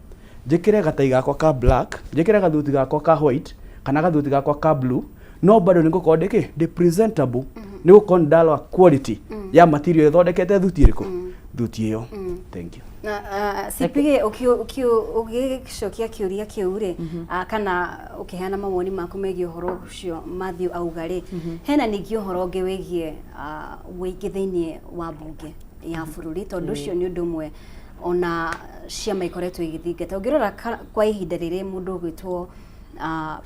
njĩkĩre gatai gakwa ka black, njĩkĩre gathuti gakwa ka white kana gathuti gakwa ka blue, no bado nĩ ngũkorwo ndĩ kĩ ndĩ presentable, nĩ gũkorwo nĩ ndarora quality ya material ĩthondekete thuti ĩrĩkũ, thuti ĩyo. Thank you. Na CPA, ũgĩcokia kĩũria kĩu rĩ, kana ũkĩheana mawoni maku megiĩ ũhoro ũcio Matthew auga rĩ, hena ningĩ ũhoro ũngĩ wĩgiĩ wĩingĩ thĩinĩ wa mbunge ya bũrũri, tondũ ũcio nĩ ũndũ ũmwe ona ciama ikoretwo igĩthingata. Ũngĩrora kwa ihinda rĩrĩ, mũndũ ũgwĩtwo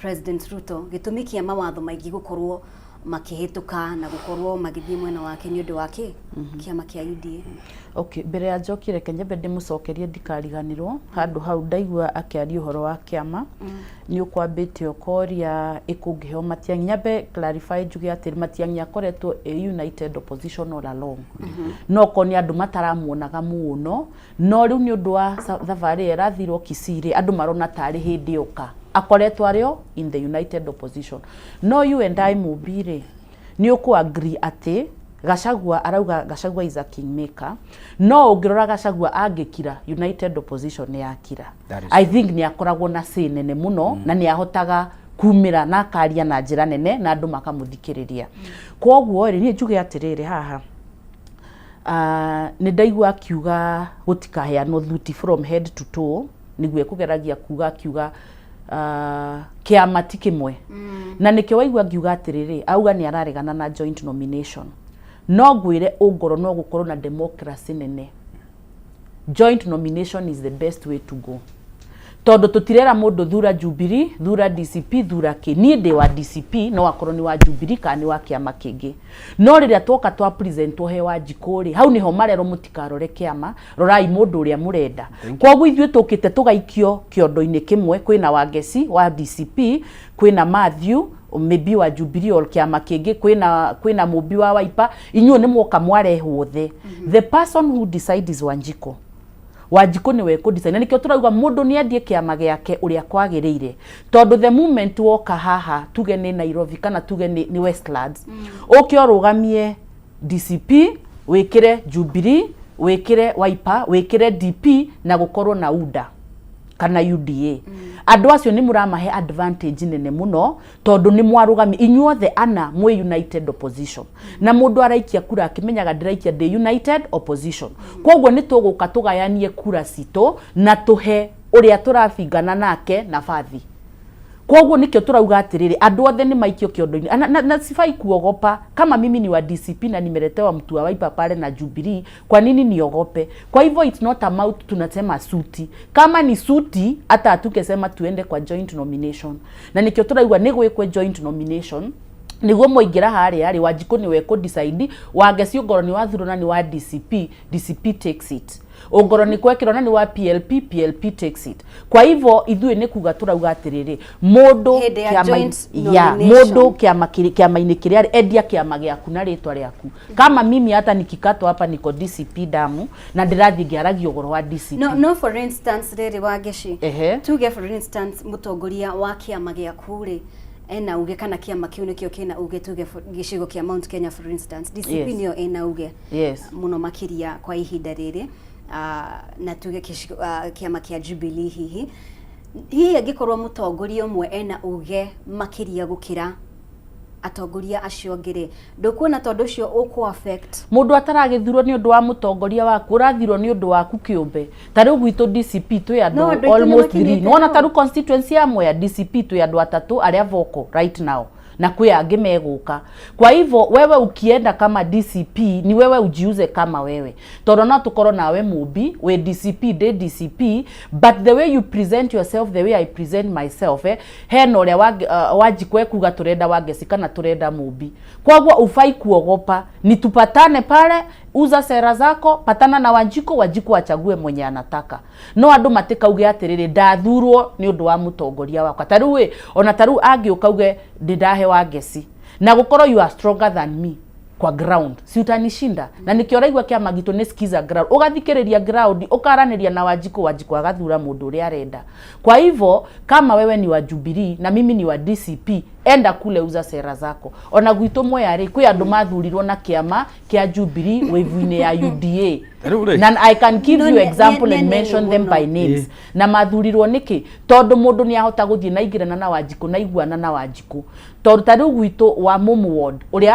President Ruto, gĩtũmi kĩa mawatho maingĩ gũkorwo makĩhĩtũka na gũkorwo magĩthiĩ mwena wake nĩ ũndũ wa kĩ kĩama kĩa UDA. Okay, mbere ya njokie, reke nyambe ndĩmũcokerie ndikariganĩrwo handũ hau ndaigua akĩaria ũhoro wa kĩama. Nĩ ũkwambĩte ũkoria ĩkũngĩheo Matiang'i. Nyambe clarify njuge atĩ Matiang'i akoretwo e united opposition all along, no korwo nĩ andũ mataramuonaga mũno, no rĩu nĩ ũndũ wa thabarĩ ĩrĩa ĩrathirwo Kisii rĩ, andũ marona tarĩ hĩndĩ yoka akoretwo arĩ o in the united opposition. No you and I, Mũmbi rĩ, nĩ ũkũ agree atĩ Gachagua arauga Gachagua is a kingmaker, no ũngĩrora Gachagua angĩkira, united opposition nĩ yakira. That is I think nĩ akoragwo na say nene mũno na nĩ ahotaga kumĩra na akaria na njĩra nene na andũ makamũthikĩrĩria. Koguo rĩ, niĩ njuge atĩrĩrĩ haha, nĩ ndaigua akiuga gũtikaheanwo thuti from head to toe, nĩguo ekũgeragia kuga akiuga kĩama ti kĩmwe, na nĩkĩo waigua ngiuga atĩrĩrĩ, auga nĩ araregana na joint nomination. No ngwĩre ũngorwo no gũkorwo na democracy nene. Joint nomination is the best way to go, tondũ tũtirera mũndũ thura Jubilee, thura DCP, thura kĩ. Niĩ ndĩ wa DCP, no akorwo nĩ wa Jubilee kana nĩ wa kĩama kĩngĩ. No rĩrĩa twoka twa presentwo he Wanjikũ rĩ, hau nĩho marerwo mũtikarore kĩama, rorai mũndũ ũrĩa mũrenda. Koguo ithuĩ tũkĩte tũgaikio kĩondo-inĩ kĩmwe, kwĩna Wangeci wa DCP, kwĩna Matthew maybe wa Jubilee or kĩama kĩngĩ, kwĩna Mũmbi wa Wiper. Inyuĩ nĩ mwoka mwarehwo the the person who decide is Wanjikũ. Wanjikũ nĩwe kũ decide, na nĩkĩo tũrauga mũndũ nĩ endie kĩama gĩake ũrĩa kwagĩrĩire, tondũ the moment woka haha, tuge nĩ Nairobi kana tuge nĩ Westlands, ũke ũrũgamie DCP, wĩkĩre Jubilee, wĩkĩre Wiper, wĩkĩre DP na gũkorwo na UDA kana UDA, andũ acio nĩ mũramahe advantage nene mũno, tondũ nĩ mwarũgami inyuothe ana mwĩ united opposition, na mũndũ araikia kura akĩmenyaga ndĩraikia ndĩ united opposition. Koguo nĩ tũgũka tũgayanie kura citũ na tũhe ũrĩa tũrabingana nake nabathi. Koguo nikio turauga atiriri, andũ othe nĩ maikio kiondo-inĩ na sifai kuogopa. Kama mimi ni wa DCP na nimeletewa mtu wa Wiper pale na Jubilee, kwa nini niogope? Kwa hivyo it's not about tunasema suti. Kama ni suti, hata hatukesema tuende kwa joint nomination, na nikio turauga nĩ gwĩkwe joint nomination niguo mwaingĩra harĩa rĩ, Wanjikũ nĩwe kũ decide. Wangeci ongorwo nĩ wathurwo na nĩ wa DCP, DCP takes it. Ongorwo nĩ kwekĩrwo na nĩ wa PLP, PLP takes it. Kwa hivyo ithuĩ nĩ kuga tũrauga atĩrĩrĩ, mũndũ Hĩndĩ ya joint ya nomination. Mũndũ kĩama-inĩ kĩrĩa arĩ, endia kĩama gĩaku na rĩtwa rĩaku. Kama mimi hata nikikatwa hapa niko DCP damu na ndĩrathiĩ ngĩaragia ũhoro wa DCP. No, for instance rĩrĩ, Wangeci, tuge for instance mũtongoria wa kĩama gĩaku rĩ ena uge, kana kĩama kĩu nĩkĩo kĩna uge, tuge gĩcigo kĩa Mount Kenya for instance, DCP nĩyo ĩna uge mũno makĩria kwa ihinda rĩrĩ, na tuge gĩcigo, kĩama kĩa Jubilee, hihi angĩkorwo mũtongoria ũmwe ena uge makĩria gũkĩra atongoria acio angĩ rĩ, ndũkuona tondũ ũcio ũkũ affect? Mũndũ ataragĩthurwo nĩ ũndũ wa mũtongoria waku, ũrathirwo nĩ ũndũ waku kĩũmbe. Ta rĩu gwitũ DCP twĩ No, andũ andũ aitũ almost three. nĩmakinyĩte Nĩwona hau. ta rĩu constituency ya Mwea DCP twĩ andũ atatũ arĩa vocal right now, na kwĩ angĩ megũka. Kwa hivyo wewe ukienda kama DCP, ni wewe ujiuze kama wewe, tondũ no tũkorwo nawe Mũmbi wĩ DCP, ndĩ DCP, but the way you present yourself, the way I present myself, hena ũrĩa Wanjikũ ekuga tũrenda Wangeci kana tũrenda Mũmbi. Koguo ufai kuogopa, ni tupatane pale, uza sera zako, patana na Wanjikũ, Wanjikũ achague mwenye anataka. No andũ matikauge atĩrĩrĩ, ndathurwo nĩ ũndũ wa mũtongoria wakwa. Ta rĩu ĩ, ona ta rĩu angĩũka uge ndĩndahe Wangeci na gũkorwo you are stronger than me kwa ground, si utanishinda? Na nikio ũraigua kĩama gitũ nĩ skiza ground, ũgathikĩrĩria ground, ũkaranĩria na Wanjikũ, Wanjikũ agathura mũndũ ũrĩa arenda. Kwa hivyo kama wewe ni wa Jubilee na mimi ni wa DCP, enda kule, uza sera zako. Ona gwitũ Mwea rĩ, kwĩ andũ mathurirwo na kĩama kĩa Jubilee wave-inĩ ya UDA. Rĩu rĩ. Na I can give No, you example and mention them mũno. by names. Na mathurirwo nĩkĩ? Tondũ mũndũ nĩ ahota gũthiĩ na aingĩrana na Wanjikũ na iguana na Wanjikũ. Tondũ ta rĩu gwitũ wa Mumu ward, ũrĩa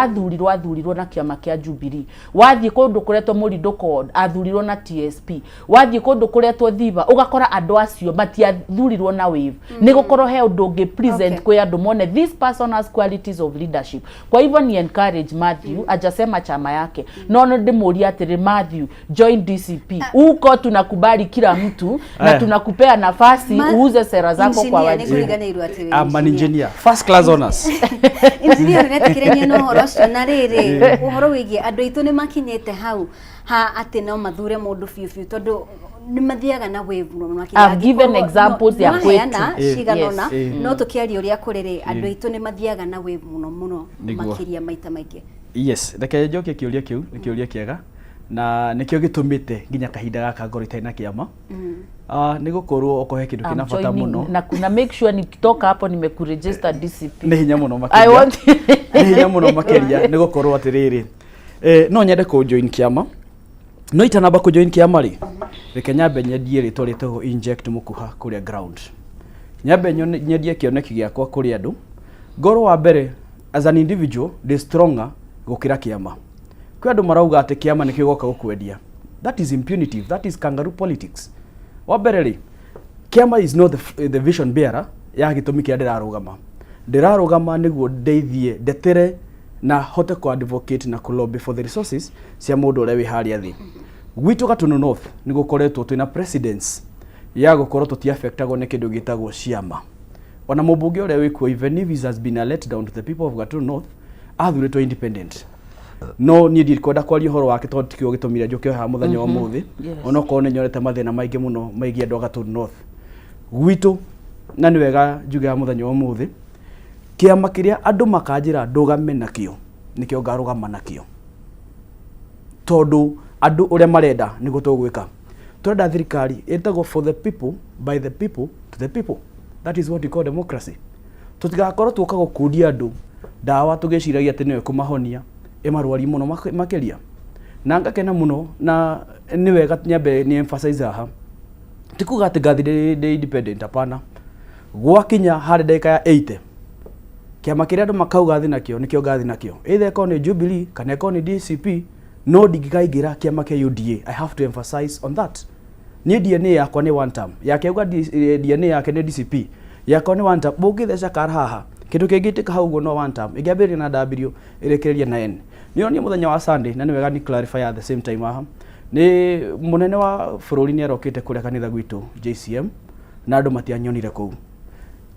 athurirwo na kĩama kĩa Jubilee. Wathiĩ kũndũ kũretwo Mũrindũko ward, athurirwo na TSP. Wathiĩ kũndũ kũretwo Thiba, ũgakora andũ acio matiathurirwo na wave, nĩ gũkorwo he ũndũ ũngĩ present kwĩ andũ mone this person has qualities of leadership. Kwa hivyo ni encourage Matthew, ajasema chama yake, no no ndĩmũrie atĩrĩ, Matthew, join DCP huko, tunakubali kila mtu na Aya. tunakupea nafasi uuze sera zako kwa Engineer, Wanjikũ. nĩkũriganĩirwo atĩ I'm an engineer. First class honors. Engineer, nĩretĩkĩrania na ũhoro ũcio, na rĩrĩ ũhoro wĩgiĩ andũ aitũ nĩ makinyĩte hau ha atĩ no mathure mũndũ biũ biũ, tondũ nĩ mathiaga na wave mũno makĩria. I've given examples ya Waheana kwetu. cigana ũna, no tũkĩaria ũrĩa kũrĩ rĩ, andũ aitũ nĩ mathiaga na wave mũno mũno makĩria maita maingĩ. Yes, reke njokie kĩũria kĩu, nĩ kĩũria kĩega na nĩkĩo gĩtũmĩte nginya kahinda gaka ngorwo itarĩ na kĩama. Ah, nĩ gũkorwo okorwo he kĩndũ I'm kĩna bata joining mũno na make sure nikitoka hapo nimekuregister DCP. Nĩ hinya mũno I makĩria. want Nĩ hinya mũno makĩria, nĩ gũkorwo atĩrĩrĩ, no nyende kũ join kĩama, no itanamba kũ join kĩama rĩ, reke nyambe nyendie rĩtwa rĩtagwo inject mũkuha kũrĩa ground, nyambe nyendie kĩoneki gĩakwa kũrĩ andũ, ngorwo wa mbere as an individual ndĩ stronger gũkĩra kĩama. Kwĩ andũ marauga atĩ kĩama nĩkĩo gĩgoka gũkwendia. That is impunitive, that is kangaroo politics. Wa mbere rĩ, kĩama is not the vision bearer ya gĩtũmi kĩrĩa ndĩrarũgama. Ndĩrarũgama nĩguo ndeithie, ndetere na hote ku advocate na ku lobby for the resources cia mũndũ ũrĩa wĩ harĩa thĩ. Gwitũ Gatundu North nĩ gũkoretwo twĩna precedence ya gũkorwo tũtiaffectagwo nĩ kĩndũ gĩtagwo ciama. Ona mũmbunge ũrĩa wĩkuo, even if he has been a let down to the people of Gatundu North, athurĩtwo independent, no niĩ ndikwenda kwaria ũhoro wake tondũ tikĩo gĩtũmire njũke haha mũthenya wa ũmũthĩ. Onokorwo nĩ nyonete mathĩna maingĩ mũno megiĩ andũ a Gatundu North gwitũ, na nĩ wega njuge haha mũthenya wa ũmũthĩ, kĩama kĩrĩa andũ makanjĩra ndũgame nakĩo nĩkĩo ngarũgama nakĩo, tondũ andũ ũrĩa marenda nĩguo tũgwĩka. Tũrenda thirikari ĩtagwo for the people, by the people, to the people. That is what we call democracy. Tũtigakorwo tuoka gũkundia andũ ndawa tũgĩciragia atĩ nĩyo ĩkũmahonia, ĩmarwarie mũno makĩria. Na ngakena mũno, na nĩ wega nyambe nĩ emphasize haha, ti kuga atĩ ngathi ndĩ independent, hapana. Gwakinya harĩ ndagĩka ya 80, kĩama kĩrĩa andũ makauga thi nakĩo nĩkĩo ngathi nakĩo, either ĩkorwo nĩ Jubilee kana ĩkorwo nĩ DCP, no ndingĩkaingĩra kĩama kĩa UDA. I have to emphasize on that. Niĩ DNA yakwa nĩ one term. Yake auga DNA yake nĩ DCP, yakwa nĩ one term. Ũngĩtheca kara haha kĩndũ kĩngĩtĩka hau ũguo no one term, ĩngĩambĩrĩria na W ĩrĩkĩrĩrie na N. Nĩ onie mũthenya wa Sunday, na nĩ wega ni clarify at the same time haha, nĩ mũnene wa bũrũri nĩ arokĩte kũrĩa kanitha gwitũ JCM, na andũ matianyonire kũu.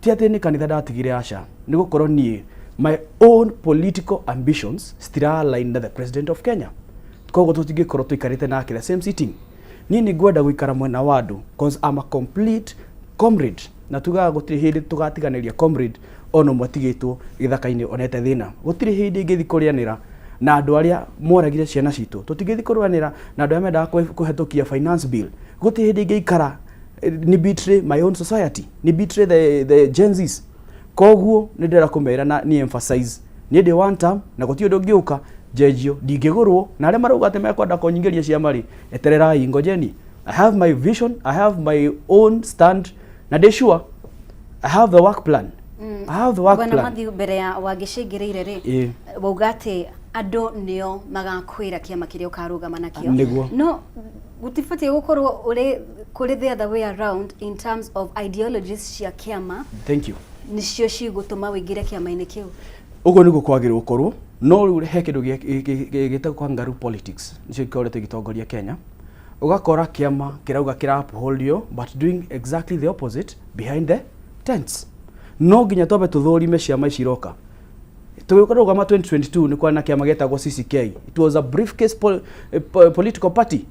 Ti atĩ nĩ kanitha ndatigire, aca, nĩ gũkorwo niĩ my own political ambitions citira align na the president of Kenya, koguo tũtingĩkorwo tũikarĩte nake the same sitting. Niĩ nĩ ngwenda gũikara mwena wa andũ, cause I'm a complete comrade, na tugaga gũtirĩ hĩndĩ tũgatiganĩria comrade ona ũmwe atigĩtwo gĩthaka-inĩ onete thĩna. Gũtirĩ hĩndĩ ingĩthiĩ kũrĩanĩra na andũ arĩa moragire ciana citũ, tũtingĩthiĩ kũrũanĩra na andũ arĩa mendaga kũhetũkia finance bill. Gũtirĩ hĩndĩ ingĩikara ni betray my own society, ni betray the Gen Zs. Koguo nĩ ndĩrenda kũmera na ni emphasize, niĩ ndĩ one term, na gũtirĩ ũndũ ũngĩũka njenjio, ndingĩgũrwo na arĩa marauga atĩ mekwenda kũnyingĩria ciama rĩ, etererai, ngojeni. I have my vision, I have my own stand, na ndĩ sure I have the work plan. I have the work Bwana plan. Matthew, mbere ya wangĩcingĩrĩire rĩ, wauga atĩ andũ nĩo magakwĩra kĩama kĩrĩa ũkarũgama nakĩo. Nĩguo. No gũtibatiĩ gũkorwo ũrĩ kũrĩ the other way around in terms of ideologies cia kĩama Thank you. nĩcio cigũtũma wĩingĩre kĩama-inĩ kĩu? Ũguo nĩguo kwagĩrĩirwo gũkorwo, no rĩu he kĩndũ gĩtagwo kangaroo politics, nĩcio gĩkoretwo gĩtongoria Kenya. Ũgakora kĩama kĩrauga kĩra uphold you, but doing exactly the opposite behind the tents. No nginya twambe tũthũrime ciama ici iroka. Tũgĩũka 2022 nĩ kwarĩ na kĩama gĩetagwo CCK. It was a briefcase political party,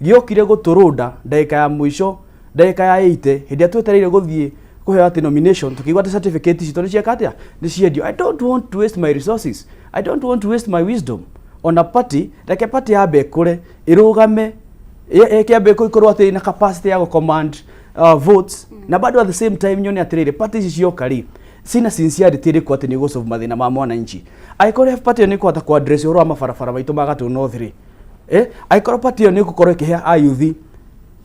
gĩokire gũtũrũnda ndagĩka ya mũico, ndagĩka ya 80, hĩndĩ ĩrĩa twetereire gũthiĩ kũheo atĩ nomination, tũkĩigua atĩ certificate citũ nĩ cieka atĩa, nĩ ciendio. I don't want to waste my resources, I don't want to waste my wisdom on a party. Reke party yambe ĩkũre, ĩrũgame, ĩkĩambe ĩkorwo atĩ na capacity ya gũ-command votes, na bado at the same time nyone atĩrĩrĩ, party ici cioka rĩ, cina sincerity ĩrĩkũ atĩ nĩ gũsolve mathĩna ma mwananchi? Angĩkorwo party ĩyo nĩ ĩkũhota kũ address ũhoro wa mabarabara maitũ ma Gatũ North rĩ, angĩkorwo party ĩyo nĩ ĩgũkorwo ĩkĩhe ayuthi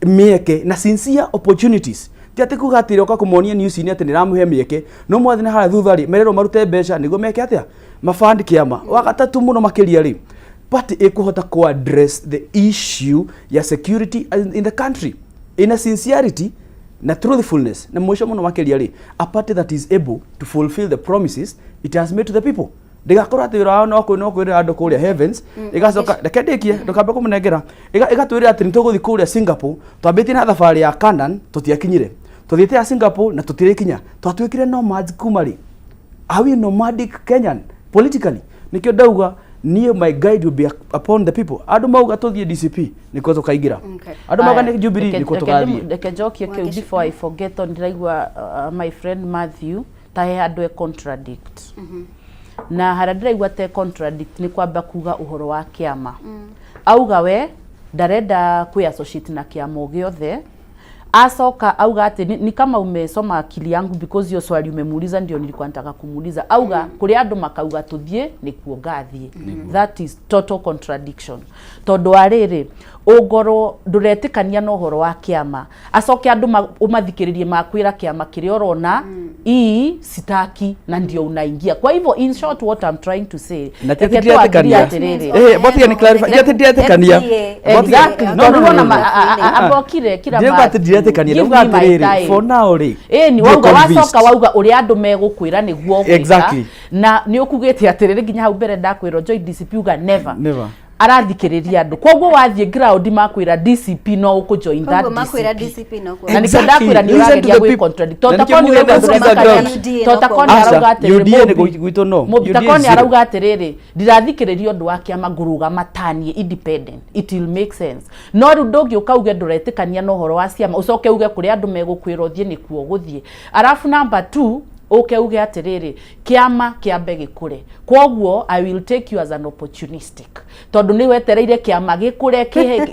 mĩeke na sincere opportunities, ti atĩ kuga atĩ roka kũmonia news-inĩ atĩ nĩramũhe mĩeke, no mwathiĩ na harĩa thutha rĩ, mererwo marute mbeca nĩguo meke atĩa, maband kĩama. Wa gatatũ mũno makĩria rĩ, party ĩkũhota kũ address the issue ya security in the country in a sincerity na truthfulness. Na mũico mũno makĩria rĩ, a party that is able to fulfill the promises it has made to the people, ndĩgakorwo atĩ wĩra wao no kwĩrĩra andũ kũrĩa heavens, ĩgacoka, reke ndĩkie, ndũkambe kũmũnengera, ĩgatwĩrĩra atĩ nĩtũgũthiĩ kũrĩa Singapore. Twambĩtie na thabarĩ ya Canaan, tũtiakinyire, tũthiĩte ya Singapore na tũtirĩkinya. Twatuĩkire nomads kuma rĩ? Are we nomadic Kenyan politically? Nĩkĩo ndauga niĩ my guide will be upon the people. Andũ mauga tũthiĩ DCP, nĩkuo tũkaingĩra. Andũ mauga nĩ Jubilee, nĩkuo tũgathiĩ. Reke njokie kĩu before I forget, tondũ ndĩraigua my friend Matthew ta he handũ e contradict, na harĩa ndĩraigua te contradict nĩ kwamba kuga ũhoro wa kĩama. Auga we ndarenda kwĩ associate na kĩama o gĩothe, acoka auga atĩ ni kama umesoma akili yangu, because hiyo swali umemuuliza ndio nilikuwa nataka kumuuliza. Auga kũrĩa andũ makauga tũthiĩ nĩkuo ngathiĩ. That is total contradiction, tondũ wa rĩrĩ, ũngorwo ndũretĩkania na ũhoro wa kĩama, acoke andũ ũmathikĩrĩrie makwĩra kĩama kĩrĩa ũrona hii sitaki, na ndio unaingia. Kwa hivyo, in short, what I'm trying to say, Na ti atĩ reke tũagirie ndiretĩkania. atĩrĩrĩ. Botiga ni clarify, ti atĩ ndiretĩkania. Exactly. No, no, Tondũ no, no, wona no. ambokire kila Ndĩrauga atĩ ndiretĩkania, Give ndauga me my atĩrĩrĩ, time. for now rĩ, Ĩni ndirĩ wauga convinced. wacoka wauga ũrĩa andũ megũkwĩra nĩguo ũgwĩka. Exactly. Na nĩ ũkugĩte atĩrĩrĩ, nginya hau mbere ndakwĩrwo join DCP, uga never. Never. Arathikĩrĩria andũ, koguo wathiĩ ground makwĩra DCP no ũkũ join that. Koguo makwĩra DCP. DCP no kuo. Na nĩkĩo Exactly. ndakwĩra nĩ Listen to ũrageria the gwĩ people. contradict. Na Tondũ nĩkĩo Takoni mugĩte ũrauga sikiza ndũreka ground. UDA tondũ no Takoni Aca, arauga atĩrĩrĩ, UDA nĩ gwitũ no. Mũmbi UDA Takoni zero. arauga atĩrĩrĩ, ndirathikĩrĩria ũndũ wa kĩama, ngũrũgama taniĩ independent, it will make sense. No rĩu ndũngĩũka uge ndũretĩkania na ũhoro wa ciama, ũcoke uge kũrĩa andũ megũkwĩra ũthiĩ nĩkuo ũgũthiĩ. Arabu number two, ũke uge atĩrĩrĩ, kĩama kĩambe gĩkũre. Kwoguo I will take you as an opportunistic, tondũ nĩ wetereire kĩama gĩkũre,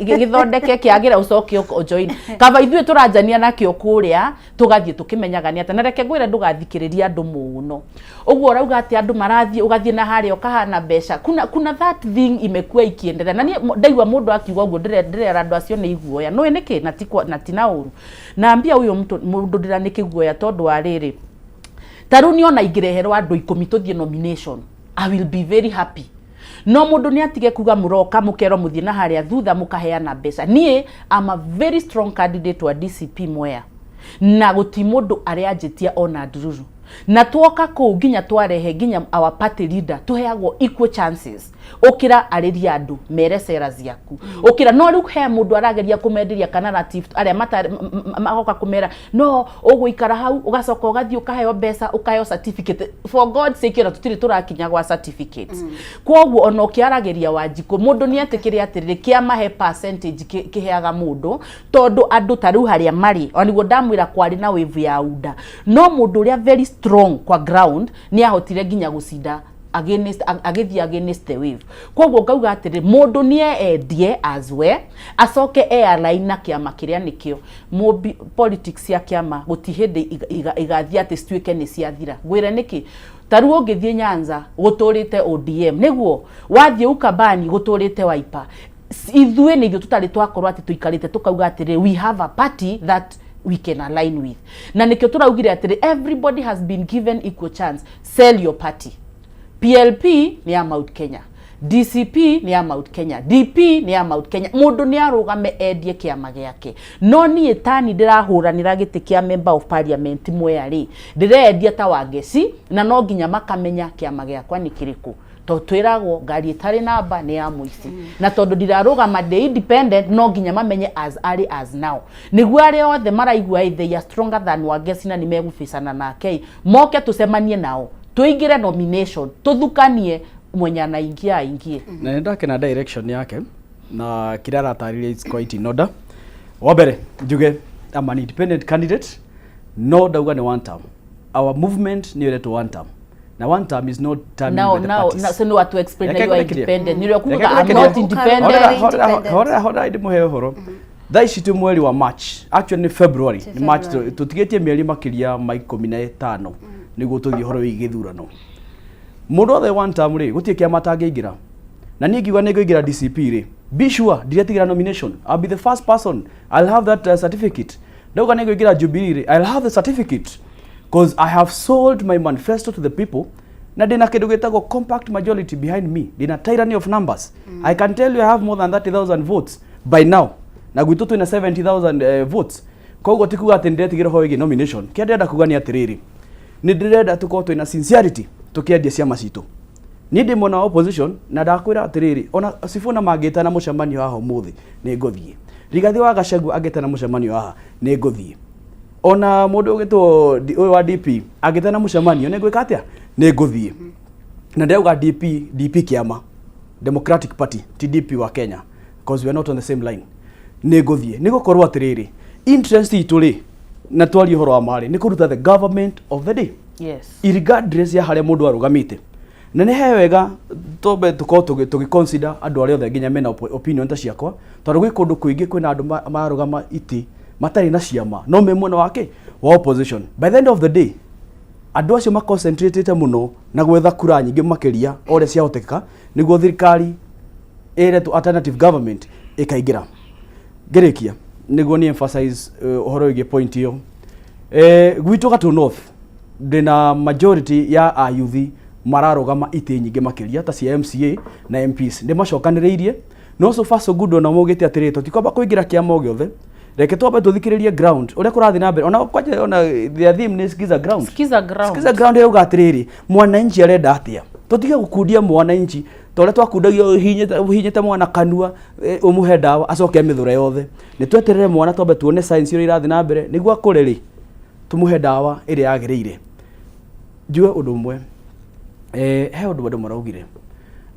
gĩthondeke kĩagĩre, ũcoke ũjoin. Kaba ithuĩ tũranjania nakĩo kũrĩa, tũgathiĩ tũkĩmenyaga nĩ atĩa. Na reke ngwĩre, ndũgathikĩrĩrie andũ mũno ũguo ũrauga atĩ andũ marathiĩ, ũgathiĩ na harĩa ũkahana mbeca. Kuna that thing imekuwa ikiendelea, na niĩ ndaigua mũndũ akiuga ũguo, ndĩrera andũ acio nĩ iguoya. Nũĩ nĩkĩ? Na ti na ti na ũru, naambia ũyũ mũndũ ndĩra nĩ kĩguoya, tondũ wa rĩrĩ, ta rĩu niona ingĩreherwo andũ 10 tũthiĩ nomination, I will be very happy. No mũndũ nĩ atige kuga mũroka mũkerwo mũthiĩ na harĩa thutha mũkaheana mbeca. Niĩ am a very strong candidate wa DCP Mwea, na gũti mũndũ arĩa ona ndururu, na tuoka kũu nginya twarehe nginya our party leader, tuheagwo equal chances. Ukira arĩria andũ mere cera ciaku, ukira. No rĩu he mũndũ arageria kũmenderia kana narrative arĩa magoka kũmera no ũgũikara hau, ũgacoka ũgathiĩ ũkaheo mbeca, ũkaheo certificate. For God's sake, ona tũtirĩ tũrakinya gwa certificates. Koguo ona ũkĩaragĩria Wanjikũ, mũndũ nĩ etĩkĩre atĩrĩrĩ, kĩama he percentage kĩheaga mũndũ, tondũ andũ ta rĩu harĩa marĩ, ona nĩguo ndamwĩra kwarĩ na wave ya UDA, no mũndũ ũrĩa very strong kwa ground nĩ ahotire nginya gũcinda against, agĩthiĩ against the wave. Koguo ngauga atĩrĩ, mũndũ nĩ endie as well, acoke airline na kĩama kĩrĩa nĩkĩo mũbi. Politics ya kĩama gũti hĩndĩ igathiĩ atĩ cituĩke nĩ ciathira. Ngwĩre nĩkĩ. Ta rĩu ũngĩthiĩ Nyanza gũtũrĩte ODM, nĩguo wathiĩ Ukambani gũtũrĩte Wiper. Ithuĩ nĩ ithuĩ tũtarĩ twakorwo atĩ tũikarĩte tũkauga atĩrĩ, we have a party that we can align with. Na nĩkĩo tũraugire atĩrĩ, everybody has been given equal chance. Sell your party. PLP nĩ ya Mount Kenya, DCP nĩ ya Mount Kenya, DP nĩ ya Mount Kenya. Mũndũ nĩ arũgame endie kĩama gĩake. No niĩ tani ndĩrahũranĩra gĩtĩ kĩa member of parliament Mwea rĩ, ndĩrendia ta Wangeci, na no nginya makamenya kĩama gĩakwa nĩ kĩrĩkũ, tondũ twĩragwo ngari ĩtarĩ namba nĩ ya mũici. Na tondũ ndirarũgama ndĩ independent, no nginya mamenye as early as now, nĩguo arĩa othe maraigua they are stronger than Wangeci na nĩ megũbicana nake, moke tũcemanie nao, tũingĩre nomination, tũthukanie, mwenye anaingia aingie. Na nĩ ndakena direction yake na kĩrĩa aratarĩria is quite in order. Wa mbere njuge I'm an independent candidate, no ndauga nĩ one term. Our movement nĩ ĩretwo one term, na one term is not terming Now by the now parties. now so no watu explain Reke na you are ngũrekerie. independent nĩ ũrĩa Reke kuga I'm ngũrekerie. not independent. Horera, Independent. horera, horera, horera, ndĩmũhe ũhoro. Thaa ici twĩ mweri wa March, actually nĩ February. Ti nĩ March. February. Tũtigĩtie mĩeri makĩria ma 15 nĩguo tũthiĩ ũhoro wĩgiĩ gĩthurano. Mũndũ othe one term rĩ, gũtirĩ kĩama atangĩingĩra. Na niĩ ngiuga nĩ ngũingĩra DCP rĩ, be sure ndiretigĩra nomination. I'll be the first person. I'll have that certificate. Ndauga nĩ ngũingĩra Jubilee rĩ, I'll have the certificate, because I have sold my manifesto to the people, na ndĩna kĩndũ gĩtagwo compact majority behind me. Ndĩna tyranny of numbers. I can tell you I have more than 30,000 votes by now, na gwitũ twĩna 70,000 votes. Koguo ti kuga atĩ ndĩretigĩra ũhoro wĩgiĩ nomination. Kĩrĩa ndĩrenda kuga nĩ atĩrĩrĩ, nĩ ndĩrenda tũkorwo twĩna sincerity tũkĩendia ciama citũ. Niĩ ndĩ mwena wa opposition, na ndakwĩra atĩrĩrĩ, ona Sifuna mangĩtana mũcemanio haha ũmũthĩ, nĩ ngũthiĩ. Rigathĩ wa Gachagua angĩtana mũcemanio haha, nĩ ngũthiĩ. Ona mũndũ ũgĩtwo ũyũ wa DP angĩtana mũcemanio, nĩ ngwĩka atĩa? Nĩ ngũthiĩ. Na ndĩrauga DP, DP kĩama, Democratic Party, ti DP wa Kenya, because we are not on the same line. Nĩ ngũthiĩ, nĩ gũkorwo atĩrĩrĩ, interest itũ rĩ, na twarie ũhoro wa marĩ, nĩ kũruta the government of the day, irregardless ya harĩa mũndũ arũgamĩte. Na nĩ he wega twambe tũkorwo tũgĩ consider andũ arĩa othe nginya mena opinion ta ciakwa, tondũ gwĩ kũndũ kũingĩ kwĩna andũ marũgama itĩ matarĩ na ciama, no me mwena wake wa opposition. By the end of the day, andũ acio maconcentratĩte mũno na gwetha kura nyingĩ makĩria o ũrĩa ciahotekeka, nĩguo thirikari ĩretwo alternative government ĩkaingĩra. Ngĩrĩkia, nĩguo ni emphasize ũhoro wĩgiĩ point ĩyo, gwitũ Gatũ North ndĩna majority ya ayuthi mararũgama itĩ nyingĩ makĩria ta cia MCA na MPs. Nĩ macokanĩrĩirie, no so far so good. Ona maugĩte atĩrĩrĩ, tũtikwamba kũingĩra kĩama o gĩothe, reke twambe tũthikĩrĩrie ground ũrĩa kũrathiĩ na mbere. Ona kwanja ona their theme nĩ skiza ground. Skiza ground. Skiza ground. Yauga atĩrĩrĩ, mwananchi arenda atĩa? Tũtige gũkundia mwananchi. Ta ũrĩa twakundagio ũhihinyĩte mwana kanua, ũmũhe ndawa acoke amĩthũre yothe. Nĩ tweterere mwana twambe tuone science ũrĩa irathiĩ na mbere nĩguo akũre rĩ, tũmũhe ndawa ĩrĩa yagĩrĩire. Njuge ũndũ ũmwe, he ũndũ andũ maraugire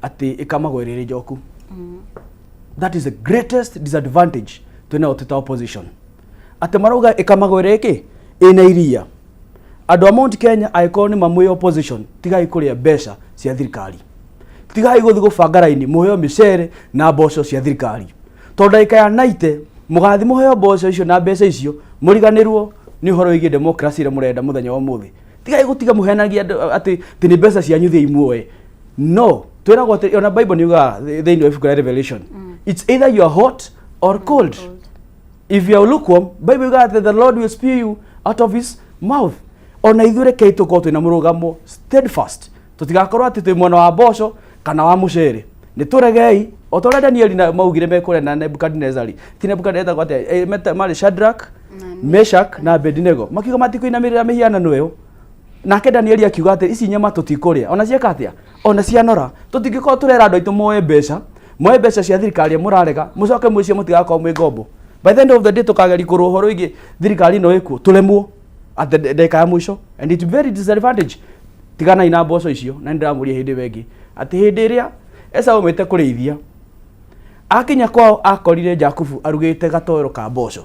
atĩ ĩkamagwo ĩrĩ njoku. That is the greatest disadvantage twĩnayo twĩ ta opposition. Atĩ marauga ĩkamagwo ĩrĩ kĩ? Ĩna iria. Andũ a Mount Kenya angĩkorwo nĩ ma mwĩ opposition, tigai kũrĩa mbeca cia thirikari. Tigai gũthiĩ gũbanga raini mũheo mĩcere na mboco cia thirikari. Tondũ ndagĩka ya 90 mũgathiĩ mũheo mboco icio na mbeca icio mũriganĩrwo nĩ ũhoro wĩgiĩ democracy ĩrĩa mũrenda mũthenya wa ũmũthĩ. Tigai gũtiga mũhenagia andũ atĩ nĩ mbeca cianyu thiĩi muoe. No twĩragwo atĩ ona Bible nĩ yugaga thĩinĩ wa ibuku rĩa Revelation, it's either you are hot or cold. If you are lukewarm, Bible yugaga atĩ the Lord will spew you out of his mouth. Ona ithuĩ rekei tũkorwo twĩna mũrũgamo steadfast, tũtigakorwo atĩ twĩ mwena wa mboco kana wa mũcere. Nĩ tũregei o ta ũrĩa Danieli na maugire mekũrĩa na Nebukadnezari. Ti Nebukadnezari atĩa, marĩ Shadrach, Meshach na Abednego, makiuga matikũinamĩrĩra mĩhianano ĩyo. Nake Danieli akiuga atĩ ici nyama tũtikũrĩa, ona cieka atĩa, ona cianora. Tũtingĩkorwo tũrera andũ aitũ moe mbeca, moe mbeca cia thirikari mũrarega, mũcoke mwĩcie mũtigakorwo mwĩ ngombo. By the end of the day tũkageria kũrũa ũhoro wĩgiĩ thirikari ĩno ĩkuo, tũremwo at the ndagĩka ya mũico, and it's very disadvantage. Tiganai na mboco icio. Na nĩndĩramũria hĩndĩ ĩyo ĩngĩ atĩ hĩndĩ ĩrĩa Esau aumĩte kũrĩithia, akinya kwao akorire Jakubu arugĩte gatoero ka mboco.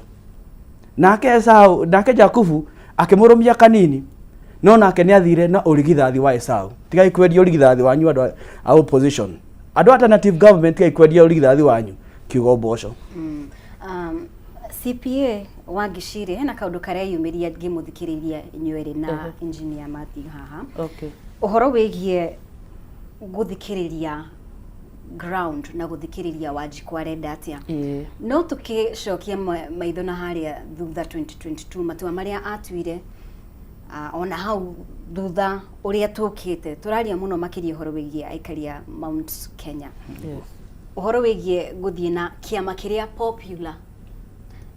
Nake Esau, nake Jakubu akĩmũrũmia kanini, no nake nĩ athire na ũrigithathi wa Esau. Tigai kwendia ũrigithathi wanyu andũ a opposition, andũ a alternative government, tigai kwendia ũrigithathi wanyu kiugo mboco. CPA wa Ngiciri, hena kaũndũ kareyumĩria ngĩmũthikĩrĩria inyuĩ na engineer Matthew haha. Ũhoro wĩgiĩ gũthikĩrĩria ground na gũthikĩrĩria Wanjikũ arenda atĩa. No tũkĩcokia maitho na harĩa thutha 2022, matua marĩa atuire, ona hau thutha ũrĩa tũkĩte tũraria mũno makĩria ũhoro wĩgiĩ aikari a Mount Kenya, ũhoro wĩgiĩ gũthiĩ na kĩama kĩrĩa popular,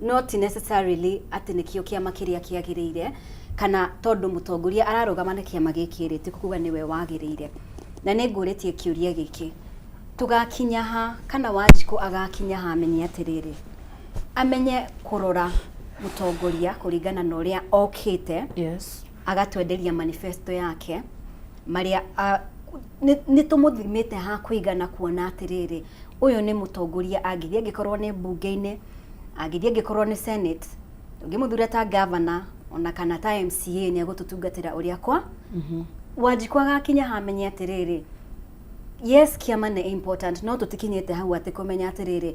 not necessarily atĩ nĩkĩo kĩama kĩrĩa kĩagĩrĩire, kana tondũ mũtongoria ararũgama na kĩama gĩkĩ rĩ, ti kuga nĩwe wagĩrĩire. Na nĩ ngũrĩtie kĩũria gĩkĩ, tũgakinya ha kana Wanjikũ agakinya ha amenye atĩrĩrĩ, amenye kũrora mũtongoria kũringana na ũrĩa okĩte, agatwenderia manifesto yake marĩa nĩ tũmũthimĩte ha kũigana kuona atĩrĩrĩ, ũyũ nĩ mũtongoria angĩthiĩ, angĩkorwo nĩ mbunge-inĩ, angĩthiĩ angĩkorwo nĩ senate, ũngĩmũthura ta governor ona kana ta MCA, nĩ egũtũtungatĩra ũrĩa kwa Wanjikũ agakinya hamenye atĩrĩrĩ, yes, kĩama nĩ important, no tũtikinyĩte hau atĩ kũmenya atĩrĩrĩ,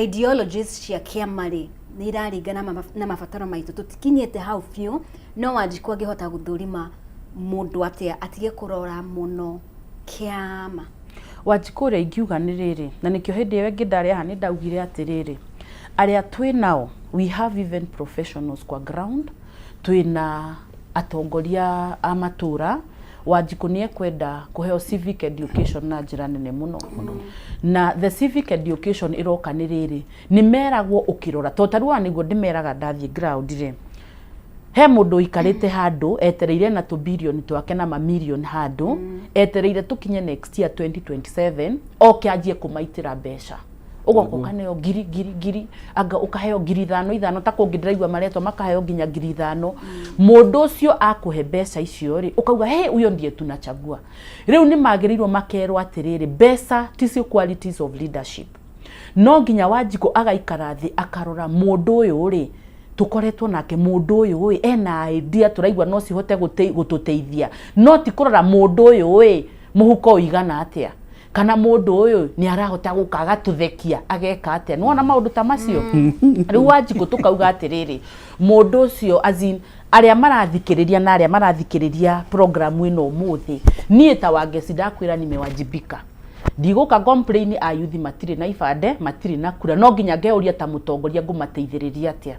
ideologies cia kĩama rĩ, nĩ iraringana na mabataro maitũ. Tũtikinyĩte hau biũ. No Wanjikũ angĩhota gũthũrima mũndũ atĩa atige kũrora mũno kĩama? Wanjikũ, ũrĩa ingiuga nĩ rĩrĩ, na nĩkĩo hĩndĩ ĩyo ĩngĩ ndarĩ haha nĩ ndaugire atĩrĩrĩ, arĩa twĩ nao, we have even professionals kwa ground, twĩna atongoria a matũra. Wanjikũ nĩ ekwenda kũheo civic education na njĩra nene mũno. Na the civic education ĩroka nĩ rĩrĩ, nĩ meragwo ũkĩrora, to tarĩu haha nĩguo ndĩmeraga ndathiĩ ground rĩ, he mũndũ ũikarĩte handũ etereire na tũbirioni twake na mamirioni handũ, etereire tũkinye next year 2027 oke anjie kũmaitĩra mbeca. Ũgoka ũkaneo ngiri ngiri ngiri, anga ũkaheo 5,000 ithano, ta kũngĩ ndĩraigua maretwo makaheo nginya 5,000. Mũndũ ũcio akũhe mbeca icio rĩ, ũkauga, "Hey, huyo ndiye tunachagua." Rĩu nĩ magĩrĩirwo makerwo atĩrĩrĩ, mbeca ticio qualities of leadership. No nginya Wanjikũ agaikara thĩ akarora mũndũ ũyũ rĩ tũkoretwo nake, mũndũ ũyũ ĩ ena idea tũraigua no cihote gũtũteithia, no ti kũrora mũndũ ũyũ ĩ mũhuko ũigana atĩa, kana mũndũ ũyũ nĩ arahota gũka agatũthekia ageka atĩa. Nĩwona maũndũ ta macio? Rĩu Wanjikũ tũkauga atĩrĩrĩ, mũndũ ũcio, as in, arĩa marathikĩrĩria na arĩa marathikĩrĩria programu ĩno ũmũthĩ, niĩ ta Wangeci ndakwĩra nimewajibika. Ndigũka complain a youth matirĩ na ibande, matirĩ na kura. No nginya ngeuria ta mũtongoria ngũmateithĩrĩria atĩa.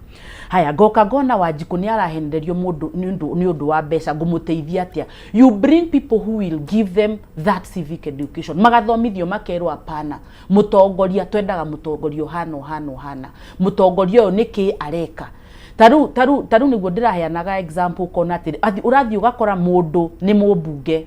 Haya, ngoka ngona Wanjikũ nĩ arahenererio mũndũ nĩ ũndũ wa mbeca, ngũmũteithia atĩa? You bring people who will give them that civic education, magathomithio, makerwo hapana, mũtongoria twendaga mũtongoria ũhana ũhana ũhana, mũtongoria ũyũ nĩkĩ areka. Tarĩu nĩguo ndĩraheanaga example, ũkona atĩrĩ, ũrathiĩ ũgakora mũndũ nĩ mũmbunge.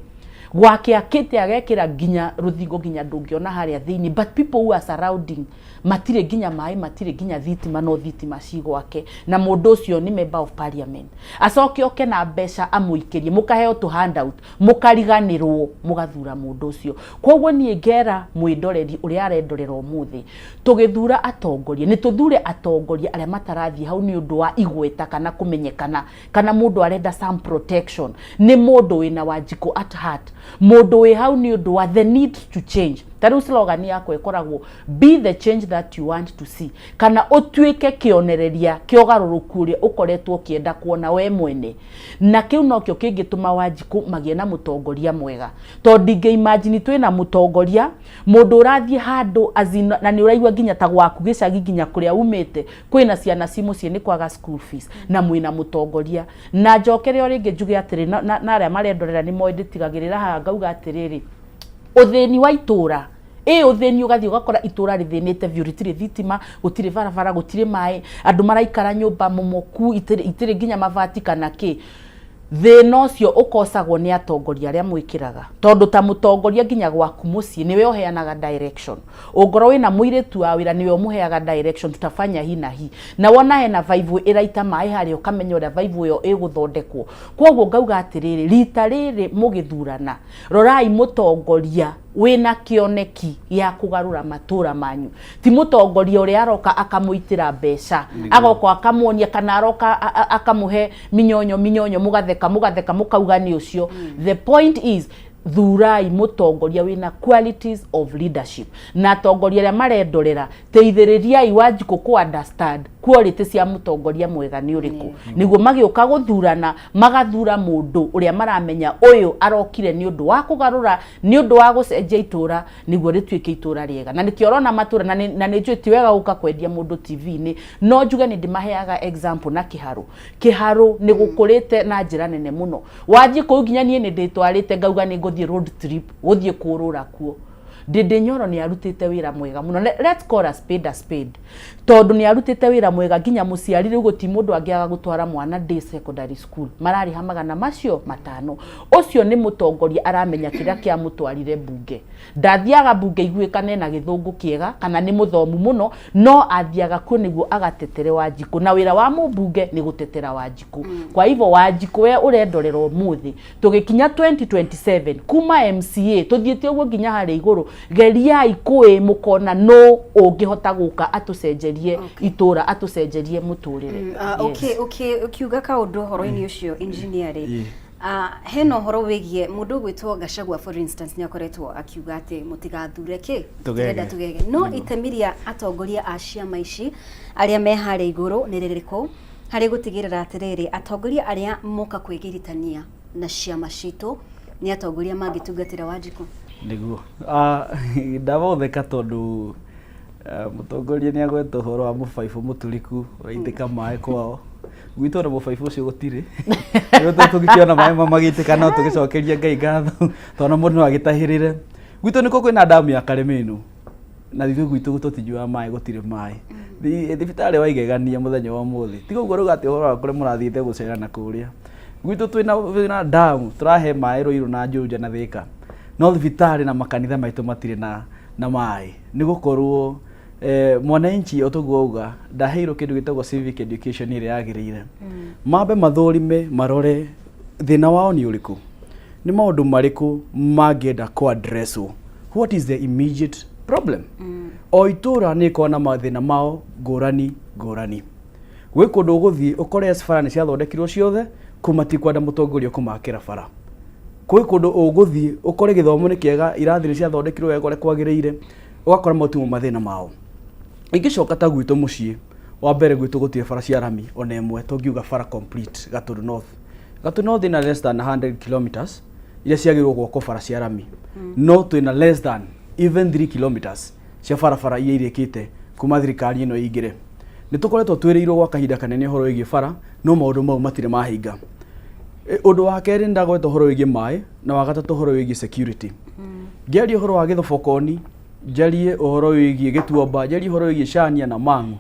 Gwake akĩte agekĩra nginya rũthingo nginya ndũngĩona harĩa thĩinĩ, but people who are surrounding matirĩ nginya maĩ, matirĩ nginya thitima, no thitima ci gwake, na mũndũ ũcio nĩ member of parliament. Acoke oke na mbeca amũikĩrie, mũkaheo tũ handout, mũkariganĩrwo, mũgathura mũndũ ũcio. Koguo niĩ ngera mwĩndoreri ũrĩa arendorera ũmũthĩ, tũgĩthura atongoria nĩ tũthure atongoria arĩa matarathiĩ hau nĩ ũndũ wa igweta kana kũmenyekana kana mũndũ arenda some protection. Nĩ mũndũ wĩna Wanjikũ at heart, mũndũ wĩ hau nĩ ũndũ wa the need to change. Ta rĩu slogan yakwa ĩkoragwo "Be the change that you want to see", kana ũtuĩke kĩonereria kĩa ũgarũrũku ũrĩa ũkoretwo ũkĩenda kuona we mwene. Na kĩu nokĩo kĩngĩtũma Wanjikũ magĩe na mũtongoria mwega, tondũ ndingĩ imagine twĩna mũtongoria mũndũ ũrathiĩ handũ as in, na nĩ ũraigua nginya ta gwaku gĩcagi, nginya kũrĩa umĩte kwĩna ciana ci mũciĩ nĩ kwaga school fees, na mwĩna mũtongoria. Na njokere o rĩngĩ njuge atĩrĩ, na arĩa marendorera nĩ moĩ ndĩtigagĩrĩra haha, ngauga atĩrĩrĩ, ũthĩni wa itũra ĩ ũthĩni, ũgathiĩ ũgakora itũra rĩthĩnĩte biũ, rĩtirĩ thitima, gũtirĩ barabara, gũtirĩ maĩ, andũ maraikara nyũmba momoku, itirĩ nginya mabati kana kĩ. Thĩna ũcio ũkosagwo nĩ atongoria arĩa mwĩkĩraga, tondũ ta mũtongoria nginya gwaku mũciĩ nĩwe ũheanaga direction. Ũngorwo wĩna mũirĩtu wa wĩra, nĩwe ũmũheaga direction, tutafanya hi na hi. Na wona hena baibũ ĩraita maĩ harĩa, ũkamenya ũrĩa baibũ ĩyo ĩgũthondekwo. Koguo ngauga atĩrĩrĩ, rita rĩrĩ mũgĩthurana, rorai mũtongoria wĩna kĩoneki gĩa kũgarũra matũra manyu, ti mũtongoria ũrĩa aroka akamũitĩra mbeca, agoka akamuonia kana aroka akamũhe minyonyo minyonyo, mũgatheka mũgatheka mũkauga nĩ ũcio. The point is, thurai mũtongoria wĩna qualities of leadership. Na atongoria arĩa marendorera, teithĩrĩriai Wanjikũ ku understand quality cia mũtongoria mwega nĩ ũrĩkũ, nĩguo magĩũka gũthurana magathura mũndũ ũrĩa maramenya ũyũ arokire nĩ ũndũ wa kũgarũra, nĩ ũndũ wa gũcenjia itũra nĩguo rĩtuĩke itũra rĩega. Na nĩkĩo ũrona matũra, na nĩ njũĩ ti wega gũka kwendia mũndũ TV-inĩ, no njuge nĩ ndĩmaheaga example na Kĩharũ. Kĩharũ nĩ gũkũrĩte na njĩra nene mũno. Wanjikũ kũu nginya niĩ nĩ ndĩtwarĩte ngauga nĩ ngũthiĩ road trip gũthiĩ kũrũra kuo. Ndĩndĩ Nyoro nĩ arutĩte wĩra mwega mũno. Let's call a spade a spade, tondũ nĩ arutĩte wĩra mwega. Nginya mũciari rĩu gũti mũndũ angĩaga gũtwara mwana day secondary school, mararĩha 500. Ũcio nĩ mũtongoria aramenya kĩrĩa kĩamũtwarire mbunge. Ndathiaga mbunge iguĩkane na gĩthũngũ kĩega kana nĩ mũthomu mũno, no athiaga kuo nĩguo agatetere Wanjikũ, na wĩra wa mũmbunge nĩ gũtetera Wanjikũ. Kwa hivyo Wanjikũ, we ũrendorera ũmũthĩ, tũgĩkinya 2027, kuma MCA tũthiĩte ũguo nginya harĩa igũrũ, geriai kũĩ mũkona no ũngĩhota gũka atũcenjerie itũra, atũcenjerie mũtũrĩre. Ukiuga kaũndũ ũhoro-inĩ ũcio, engineer rĩ, hena ũhoro wĩgiĩ mũndũ ũgwĩtwo Gachagua, for instance, nĩ akoretwo akiuga atĩ mũtigathure kĩ. Tũgege. Tũrenda tũgege. No itemi rĩa atongoria a ciama ici arĩa me harĩa igũrũ nĩ rĩrĩkũ harĩ gũtigĩrĩra atĩrĩrĩ, atongoria arĩa moka kwĩgiritania na ciama citũ nĩ atongoria mangĩtungatĩra Wanjikũ? Nĩguo ndabotheka tondũ mũtongoria nĩ agweta ũhoro wa mũbaibũ mũtũrĩku ũraitĩka maĩ kwao. Gwitũ ona mũbaibũ ũcio gũtirĩ. Rĩu tũngĩkĩona maĩ ma magĩitĩka, no tũgĩcokeria Ngai ngatho tondũ mũndũ no agĩtahĩrĩre. Gwitũ nĩkuo kwĩna ndamu ya Karĩmĩnũ, na ithuĩ gwitũ tũtinyuaga maĩ, gũtirĩ maĩ. Thibitarĩ wa igegania mũthenya wa ũmũthĩ tiga ũguo rauga atĩ ũhoro wa kũrĩa mũrathiĩte gũcera na kũrĩa. Gwitũ twĩna ndamu tũrahe maĩ Rũirũ na Juja na Thĩka, no thibitarĩ na makanitha maitũ matirĩ na maĩ, nĩ gũkorwo mwananchi o toguo auga ndaheirwo kĩndũ gĩtagwo civic education ĩrĩa yagĩrĩire. Mambe mathũrime, marore thĩna wao nĩ ũrĩkũ, nĩ maũndũ marĩkũ mangĩenda kũ addresswo, what is the immediate problem. O itũra nĩ ĩkoragwo na mathĩna mao ngũrani ngũrani. Gwĩ kũndũ ũgũthiĩ ũkore bara nĩ ciathondekirwo ciothe, kũu matikwenda mũtongoria kũmakĩra bara. Kwĩ kũndũ ũgũthiĩ ũkore gĩthomo nĩ kĩega, irathi nĩ ciathondekirwo wega ũrĩa kwagĩrĩire, ũgakora mau timo mathĩna mao. Ingĩcoka ta gwitũ mũciĩ, wa mbere gwitũ gũtirĩ bara cia rami ona ĩmwe tũngiuga bara complete. Gatũndũ North, Gatũndũ North ĩna less than 100 kilometers iria ciagĩrĩirwo gwakwo bara cia rami, no twĩna less than even 3 kilometers cia barabara iria irĩkĩte kuma thirikari ĩno ĩingĩre. Nĩ tũkoretwo twĩrĩirwo gwa kahinda kanene ũhoro wĩgiĩ bara, no maũndũ mau matirĩ mahinga. Ũndũ wa kerĩ nĩ ndagweta ũhoro wĩgiĩ maĩ, na wa gatatũ ũhoro wĩgiĩ security. Ngĩaria ũhoro wa Gĩthobokoni, njarie ũhoro wĩgiĩ Gĩtuamba, njarie ũhoro wĩgiĩ Cania na Mang'u,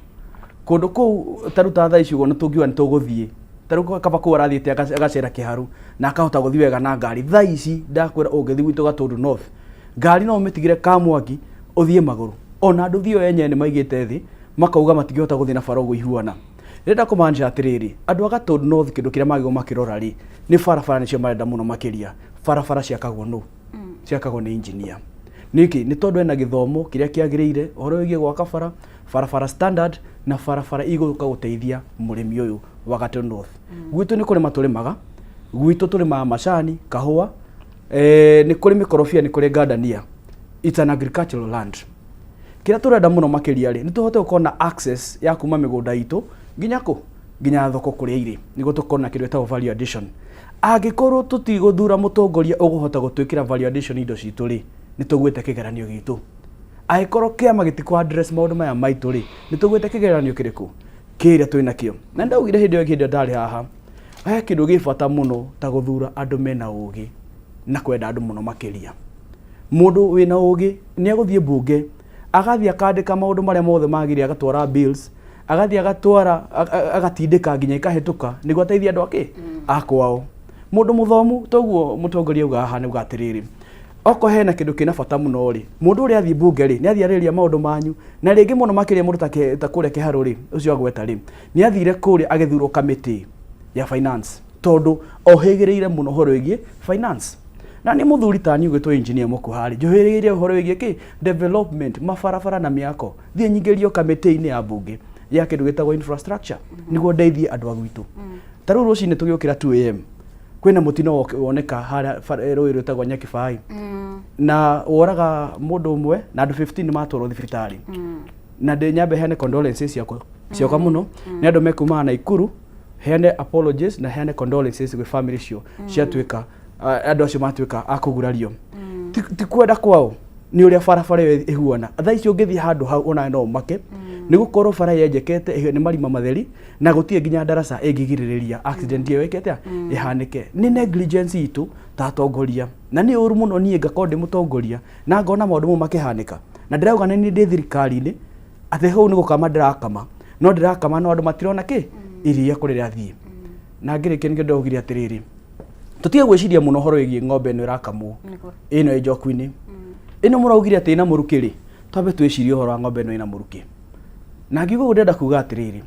kũndũ kũu ta rĩu ta thaa ici ũguo nĩ tũngiuga nĩ tũgũthiĩ Ta rĩu kaba kũu arathiĩte agacera kĩharu na akahota gũthiĩ wega na ngari. Thaa ici ndakwĩra ũngĩthiĩ gwitũ Gatũndũ North, ngari no ũmĩtigĩre Kamwangi ũthiĩ magũrũ. Ona nduthi ĩyo yenyewe nĩ maigĩte thĩ makauga matingĩhota gũthiĩ na bara ũguo ihuana. Ndĩrenda kũmaanisha atĩrĩrĩ, andũ a Gatũndũ North kĩndũ kĩrĩa magĩrĩirwo makĩrora rĩ, nĩ barabara nĩcio marenda mũno makĩria. Barabara ciakagwo nũ? Ciakagwo nĩ engineer. Nĩkĩ? Nĩ tondũ ena gĩthomo kĩrĩa kĩagĩrĩire ũhoro wĩgiĩ gwaka bara, barabara standard na barabara igũka gũteithia mũrĩmi ũyũ wa Gatũndũ North. Gwitũ nĩ kũrĩma tũrĩmaga, gwitũ tũrĩmaga macani, kahũa, nĩ kũrĩ mĩkorobia, nĩ kũrĩ ngandania. It's an agricultural land. Kĩrĩa tũrenda mũno makĩria rĩ, nĩ tũhote gũkorwo na access ya kuma mĩgũnda itũ nginya kũ? Nginya thoko kũrĩa irĩ, nĩguo tũkorwo na kĩndũ gĩtagwo value addition. Angĩkorwo tũtigũthura mũtongoria ũgũhota gũtwĩkĩra value addition indo citũ rĩ, nĩ tũgwĩte kĩgeranio gitũ. Angĩkorwo kĩama gĩtikũ address maũndũ maya maitũ rĩ, nĩ tũgwĩte kĩgeranio kĩrĩkũ? Kĩrĩa twĩ nakĩo. Na ndaugire hĩndĩ ĩyo hĩndĩ ĩrĩa ndarĩ haha, he kĩndũ gĩ bata mũno ta gũthura andũ mena ũgĩ na kwenda andũ mũno makĩria. Mũndũ wĩna ũgĩ nĩ egũthiĩ mbunge, agathiĩ akandĩka maũndũ marĩa mothe magĩrĩire, agatwara bills, agathiĩ agatwara, agatindĩka nginya ikahĩtũka nĩguo ateithie andũ akĩ a kwao. Mũndũ mũthomu toguo mũtongoria auga haha nĩ auga atĩrĩrĩ, okorwo hena kĩndũ kĩna bata mũno rĩ, mũndũ ũrĩa athiĩ mbunge rĩ, nĩ athiĩ arĩrĩria maũndũ manyu, na rĩngĩ mũno makĩria mũndũ ta kũrĩa Kĩharũ rĩ, ũcio agweta rĩ, nĩ athire kũrĩa agĩthurwo kamĩtĩ ya finance, tondũ ohĩgĩrĩire mũno ũhoro wĩgiĩ finance. Na nĩ mũthuri ta niĩ ũgĩtwo engineer mũkuha rĩ, njũhĩgĩrĩire ũhoro wĩgiĩ kĩ? Development, mabarabara na mĩako. Thiĩ nyingĩrio kamĩtĩ-inĩ ya mbunge ya kĩndũ gĩtagwo infrastructure, nĩguo ndeithie andũ a gwitũ. Ta rĩu rũcinĩ tũgĩũkĩra 2 a.m. kwĩna mũtino woneka harĩa rũĩ rwĩtagwo Nyakĩbai, na woraga mũndũ ũmwe na andũ 15 nĩ matwarwo thibitarĩ. Na ndĩ nyambe heane condolences ciakwa mũno nĩ andũ mekumaga Naikuru, heane apologies na heane condolences gwĩ family cio ciatuĩka andũ acio matuĩka a kũgurario. Ti kwenda kwao, nĩ ũrĩa barabara ĩyo ĩhuana. Thaa ici ũngĩthiĩ handũ hau onawe no ũmake, nĩ gũkorwo bara yenjekete nĩ marima matheri na gũtirĩ nginya ndaraca ĩngĩgirĩrĩria accident ĩyo ĩke atĩa ĩhanĩke. Nĩ negligence itũ ta atongoria, na nĩ ũru mũno niĩ ngakorwo ndĩ mũtongoria na ngona maũndũ mau makĩhanĩka, na ndĩrauga nĩ niĩ ndĩ thirikari-inĩ atĩ hau nĩ gũkama ndĩrakama, no ndĩrakama no andũ matirona kĩ iria kũrĩa rĩrathiĩ. Na ngĩrĩkia nĩkĩo ndĩraugire atĩrĩrĩ, tũtige gwĩciria mũno ũhoro wĩgiĩ ng'ombe ĩno ĩrakamwo ĩno ĩ njoku-inĩ ĩno mũraugire atĩ ĩna mũrukĩ rĩ, twambe twĩcirie ũhoro wa ng'ombe ĩno ĩna mũrukĩ. Na ngiuga ũguo ndĩrenda kuga atĩrĩrĩ,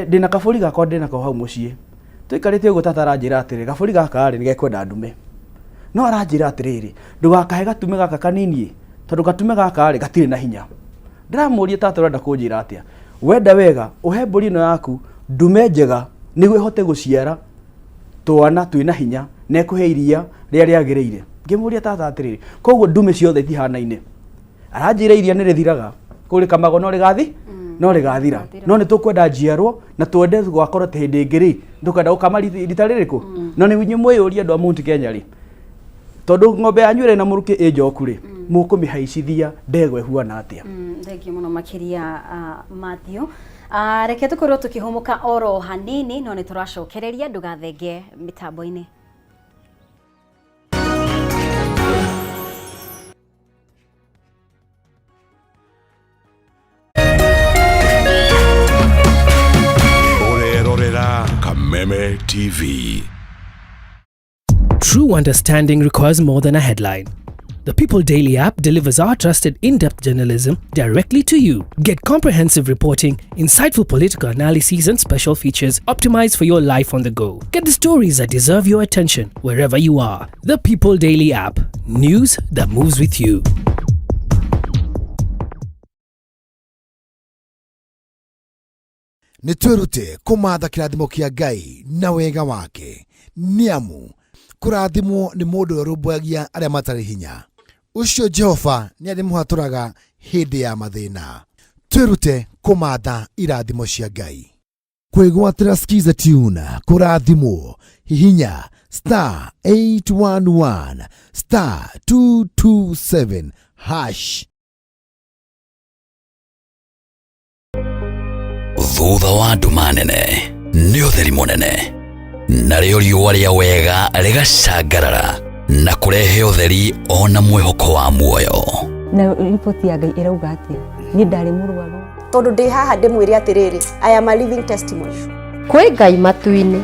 ndĩna kabũri gakwa ndĩnako hau mũciĩ, tũikarĩte ũguo tata aranjĩra atĩrĩrĩ, kabũri gaka rĩ nĩgekwenda ndume, no aranjĩra atĩrĩrĩ, ndũgakahe gatume gaka kanini tondũ gatume gaka rĩ gatirĩ na hinya. Ndĩramũria tata ũrenda kũnjĩra atĩa? Wenda wega ũhe mbũri ĩno yaku ndume njega nĩguo ĩhote gũciara twana twĩna hinya na ĩkũhe iria rĩrĩa rĩagĩrĩire. Ngĩmũria tata atĩrĩrĩ, koguo ndume ciothe itihanaine? Aranjĩra iria nĩ rĩthiraga, kũu rĩkamagwo no rĩgathi no rĩgathira, no nĩ tũkwenda njiarwo na twende gwakorwo atĩ hĩndĩ ĩngĩ rĩ tũkwenda gũkama rita rĩrĩkũ. No nĩ inyuĩ mwĩyũrie andũ a Mount Kenya rĩ, tondũ ng'ombe yanyu ĩrĩ na mũrukĩ ĩ njoku rĩ, mũkũmĩhaicithia ndegwa ĩhuana atĩa? Thengiũ mũno makĩria Matthew. Reke tũkorwo tũkĩhũmũka oro hanini, no nĩ tũracokereria, ndũgathenge mĩtambo-inĩ. Ũrerorera Kameme TV. True understanding requires more than a headline. The People Daily app delivers our trusted in-depth journalism directly to you. Get comprehensive reporting, insightful political analyses and special features optimized for your life on the go. Get the stories that deserve your attention wherever you are. The People Daily app. News that moves with you. Nĩ twĩrute kũmatha kĩrathimo kĩa Ngai na wega wake, nĩ amu kũrathimwo nĩ mũndũ ũrĩa ũrũmbũyagia arĩa matarĩ hinya. Ũcio Jehova nĩ arĩmũhatũraga hĩndĩ ya mathĩna. Twĩrute kũmatha irathimo cia Ngai. Kwĩgwatĩra Skiza Tune kũrathimwo, hihinya star 811 star 227 hash. Thutha wa nduma nene nĩ ũtheri mũnene, narĩo riũa rĩa wega rĩgacangarara na kũrehe ũtheri ona mwĩhoko wa muoyo. Na riboti ya Ngai ĩrauga atĩa? Niĩ ndarĩ mũrwaru. Tondũ ndĩ haha ndĩmwĩre atĩrĩrĩ, I am a living testimony. Kwĩ Ngai matu-inĩ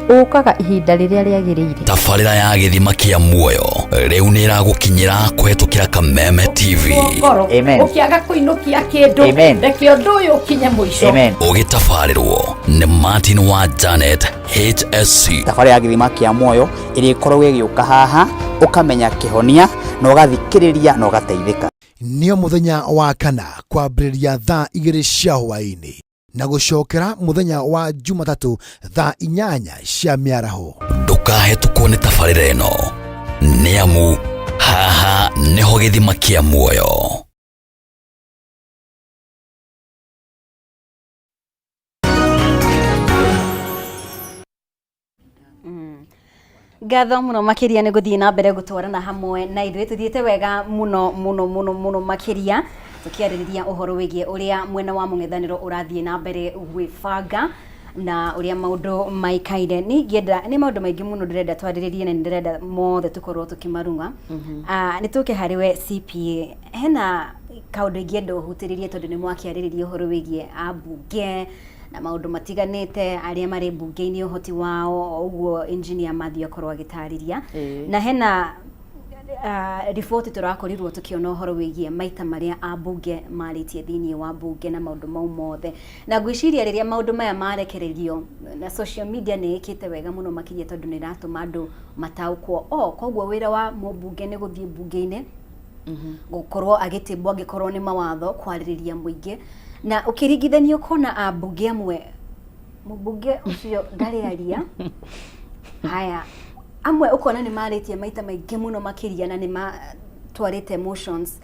ũkaga ihinda rĩrĩa rĩagĩrĩire. Tabarĩra ya gĩthima kĩa muoyo rĩu nĩ ĩragũkinyĩra kũhetũkĩra Kameme TV. Ngoro Amen. ũkĩaga kũinũkia kĩndũ Amen. reke ũndũ ũyũ ũkinye mũico. Amen. Ũgĩtabarĩrwo nĩ Martin wa Janet HSC. Thabarĩ ya gĩthima kĩa muoyo ĩrĩkoragwo ĩgĩũka haha, ũkamenya kĩhonia na ũgathikĩrĩria na ũgateithĩka. Nĩo mũthenya wa kana kwambĩrĩria thaa 2 cia hwaĩ-inĩ na gũcokera mũthenya wa Jumatatũ thaa 8 cia mĩaraho. Ndũkahetũkwo nĩ tabarĩra ĩno, nĩ amu haha nĩho gĩthima kĩa muoyo. Ngatho mũno makĩria nĩ gũthiĩ na mbere gũtwarana hamwe na ithuĩ. Tũthiĩte wega mũno mũno mũno mũno makĩria, tũkĩarĩrĩria ũhoro wĩgiĩ ũrĩa mwena wa mũng'ethanĩro ũrathiĩ na mbere gwĩbanga na ũrĩa maũndũ maikaire. Nĩ ingĩenda, nĩ maũndũ maingĩ mũno ndĩrenda twarĩrĩrie na nĩ ndĩrenda mothe tũkorwo tũkĩmarung'a. Nĩ tũke harĩ we CPA, hena kaũndũ ingĩenda ũhutĩrĩrie tondũ nĩ mwakĩarĩrĩria ũhoro wĩgiĩ ambunge na maũndũ matiganĩte, arĩa marĩ mbunge-inĩ, ũhoti wao, o ũguo engineer Matthew akorwo agĩtarĩria. Na hena riboti tũrakorirwo tũkĩona ũhoro wĩgiĩ maita marĩa ambunge marĩtie thĩinĩ wa mbunge na maũndũ mau mothe, na ngwĩciria rĩrĩa maũndũ maya marekererio na social media nĩ ĩkĩte wega mũno makĩria, tondũ nĩ ĩratũma andũ mataũkwo o koguo wĩra wa mũmbunge nĩ gũthiĩ mbunge-inĩ, gũkorwo agĩtĩmbwo angĩkorwo nĩ mawatho, kwarĩrĩria mũingĩ, na ũkĩringithania ũkona ambunge amwe, mũmbunge ũcio ndarĩ aria haya, amwe ũkona nĩ marĩtie maita maingĩ mũno makĩria na nĩ matwarĩte motions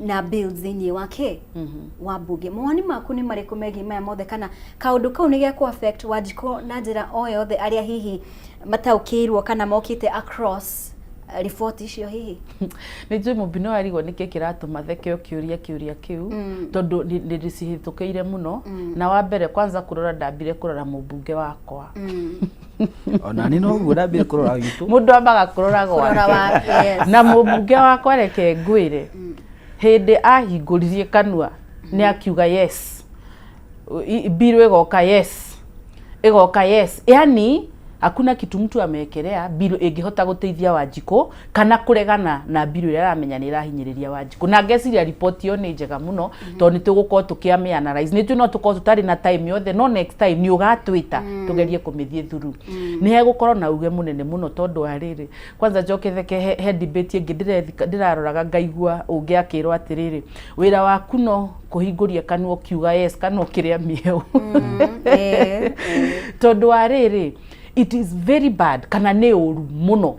na bills thĩinĩ wa kĩ wa mbunge. Mawoni maku nĩ marĩkũ megiĩ maya mothe, kana kaũndũ kau nĩ gekũ affect Wanjikũ na njĩra o yothe, arĩa hihi mataũkĩirwo kana mokĩte across riboti icio hihi? Nĩ njũĩ mũmbi no arigwo nĩkĩ kĩratũma theke ũkĩũria kĩũria kĩu, tondũ nĩ ndĩcihĩtũkĩire mũno. Na wa mbere kwanza kũrora, ndambire kũrora mũmbunge wakwa. Ona ni noguo ndambire kũrora gitũ. Mũndũ ambaga kũrora kũrora gwake. Yes. Na mũmbunge wakwa, reke ngwĩre, hĩndĩ ahingũririe kanua nĩ akiuga yes, bill ĩgoka, yes, ĩgoka, yes, yani hakuna kitu mtu amekelea bill ĩngĩhota gũteithia Wanjikũ kana kũregana na bill ĩrĩa aramenya nĩ ĩrahinyĩrĩria Wanjikũ. Na ngeciria riboti ĩyo nĩ njega mũno, tondũ nĩ tũgũkorwo tũkĩamĩ analyze. Nĩ tũĩ no tũkorwo tũtarĩ na time yothe, no next time nĩ ũgatwĩta tũgerie kũmĩthiĩ through. Nĩ hegũkorwo na uge mũnene mũno, tondũ wa rĩrĩ, kwanza njoke theke, he debate ĩngĩ ndĩraroraga, ngaigua ũngĩ akĩrwo atĩrĩrĩ, wĩra waku no kũhingũria kanua ũkiuga yes kana ũkĩrĩa mĩeũ, tondũ wa rĩrĩ, it is very bad kana nĩ ũru mũno.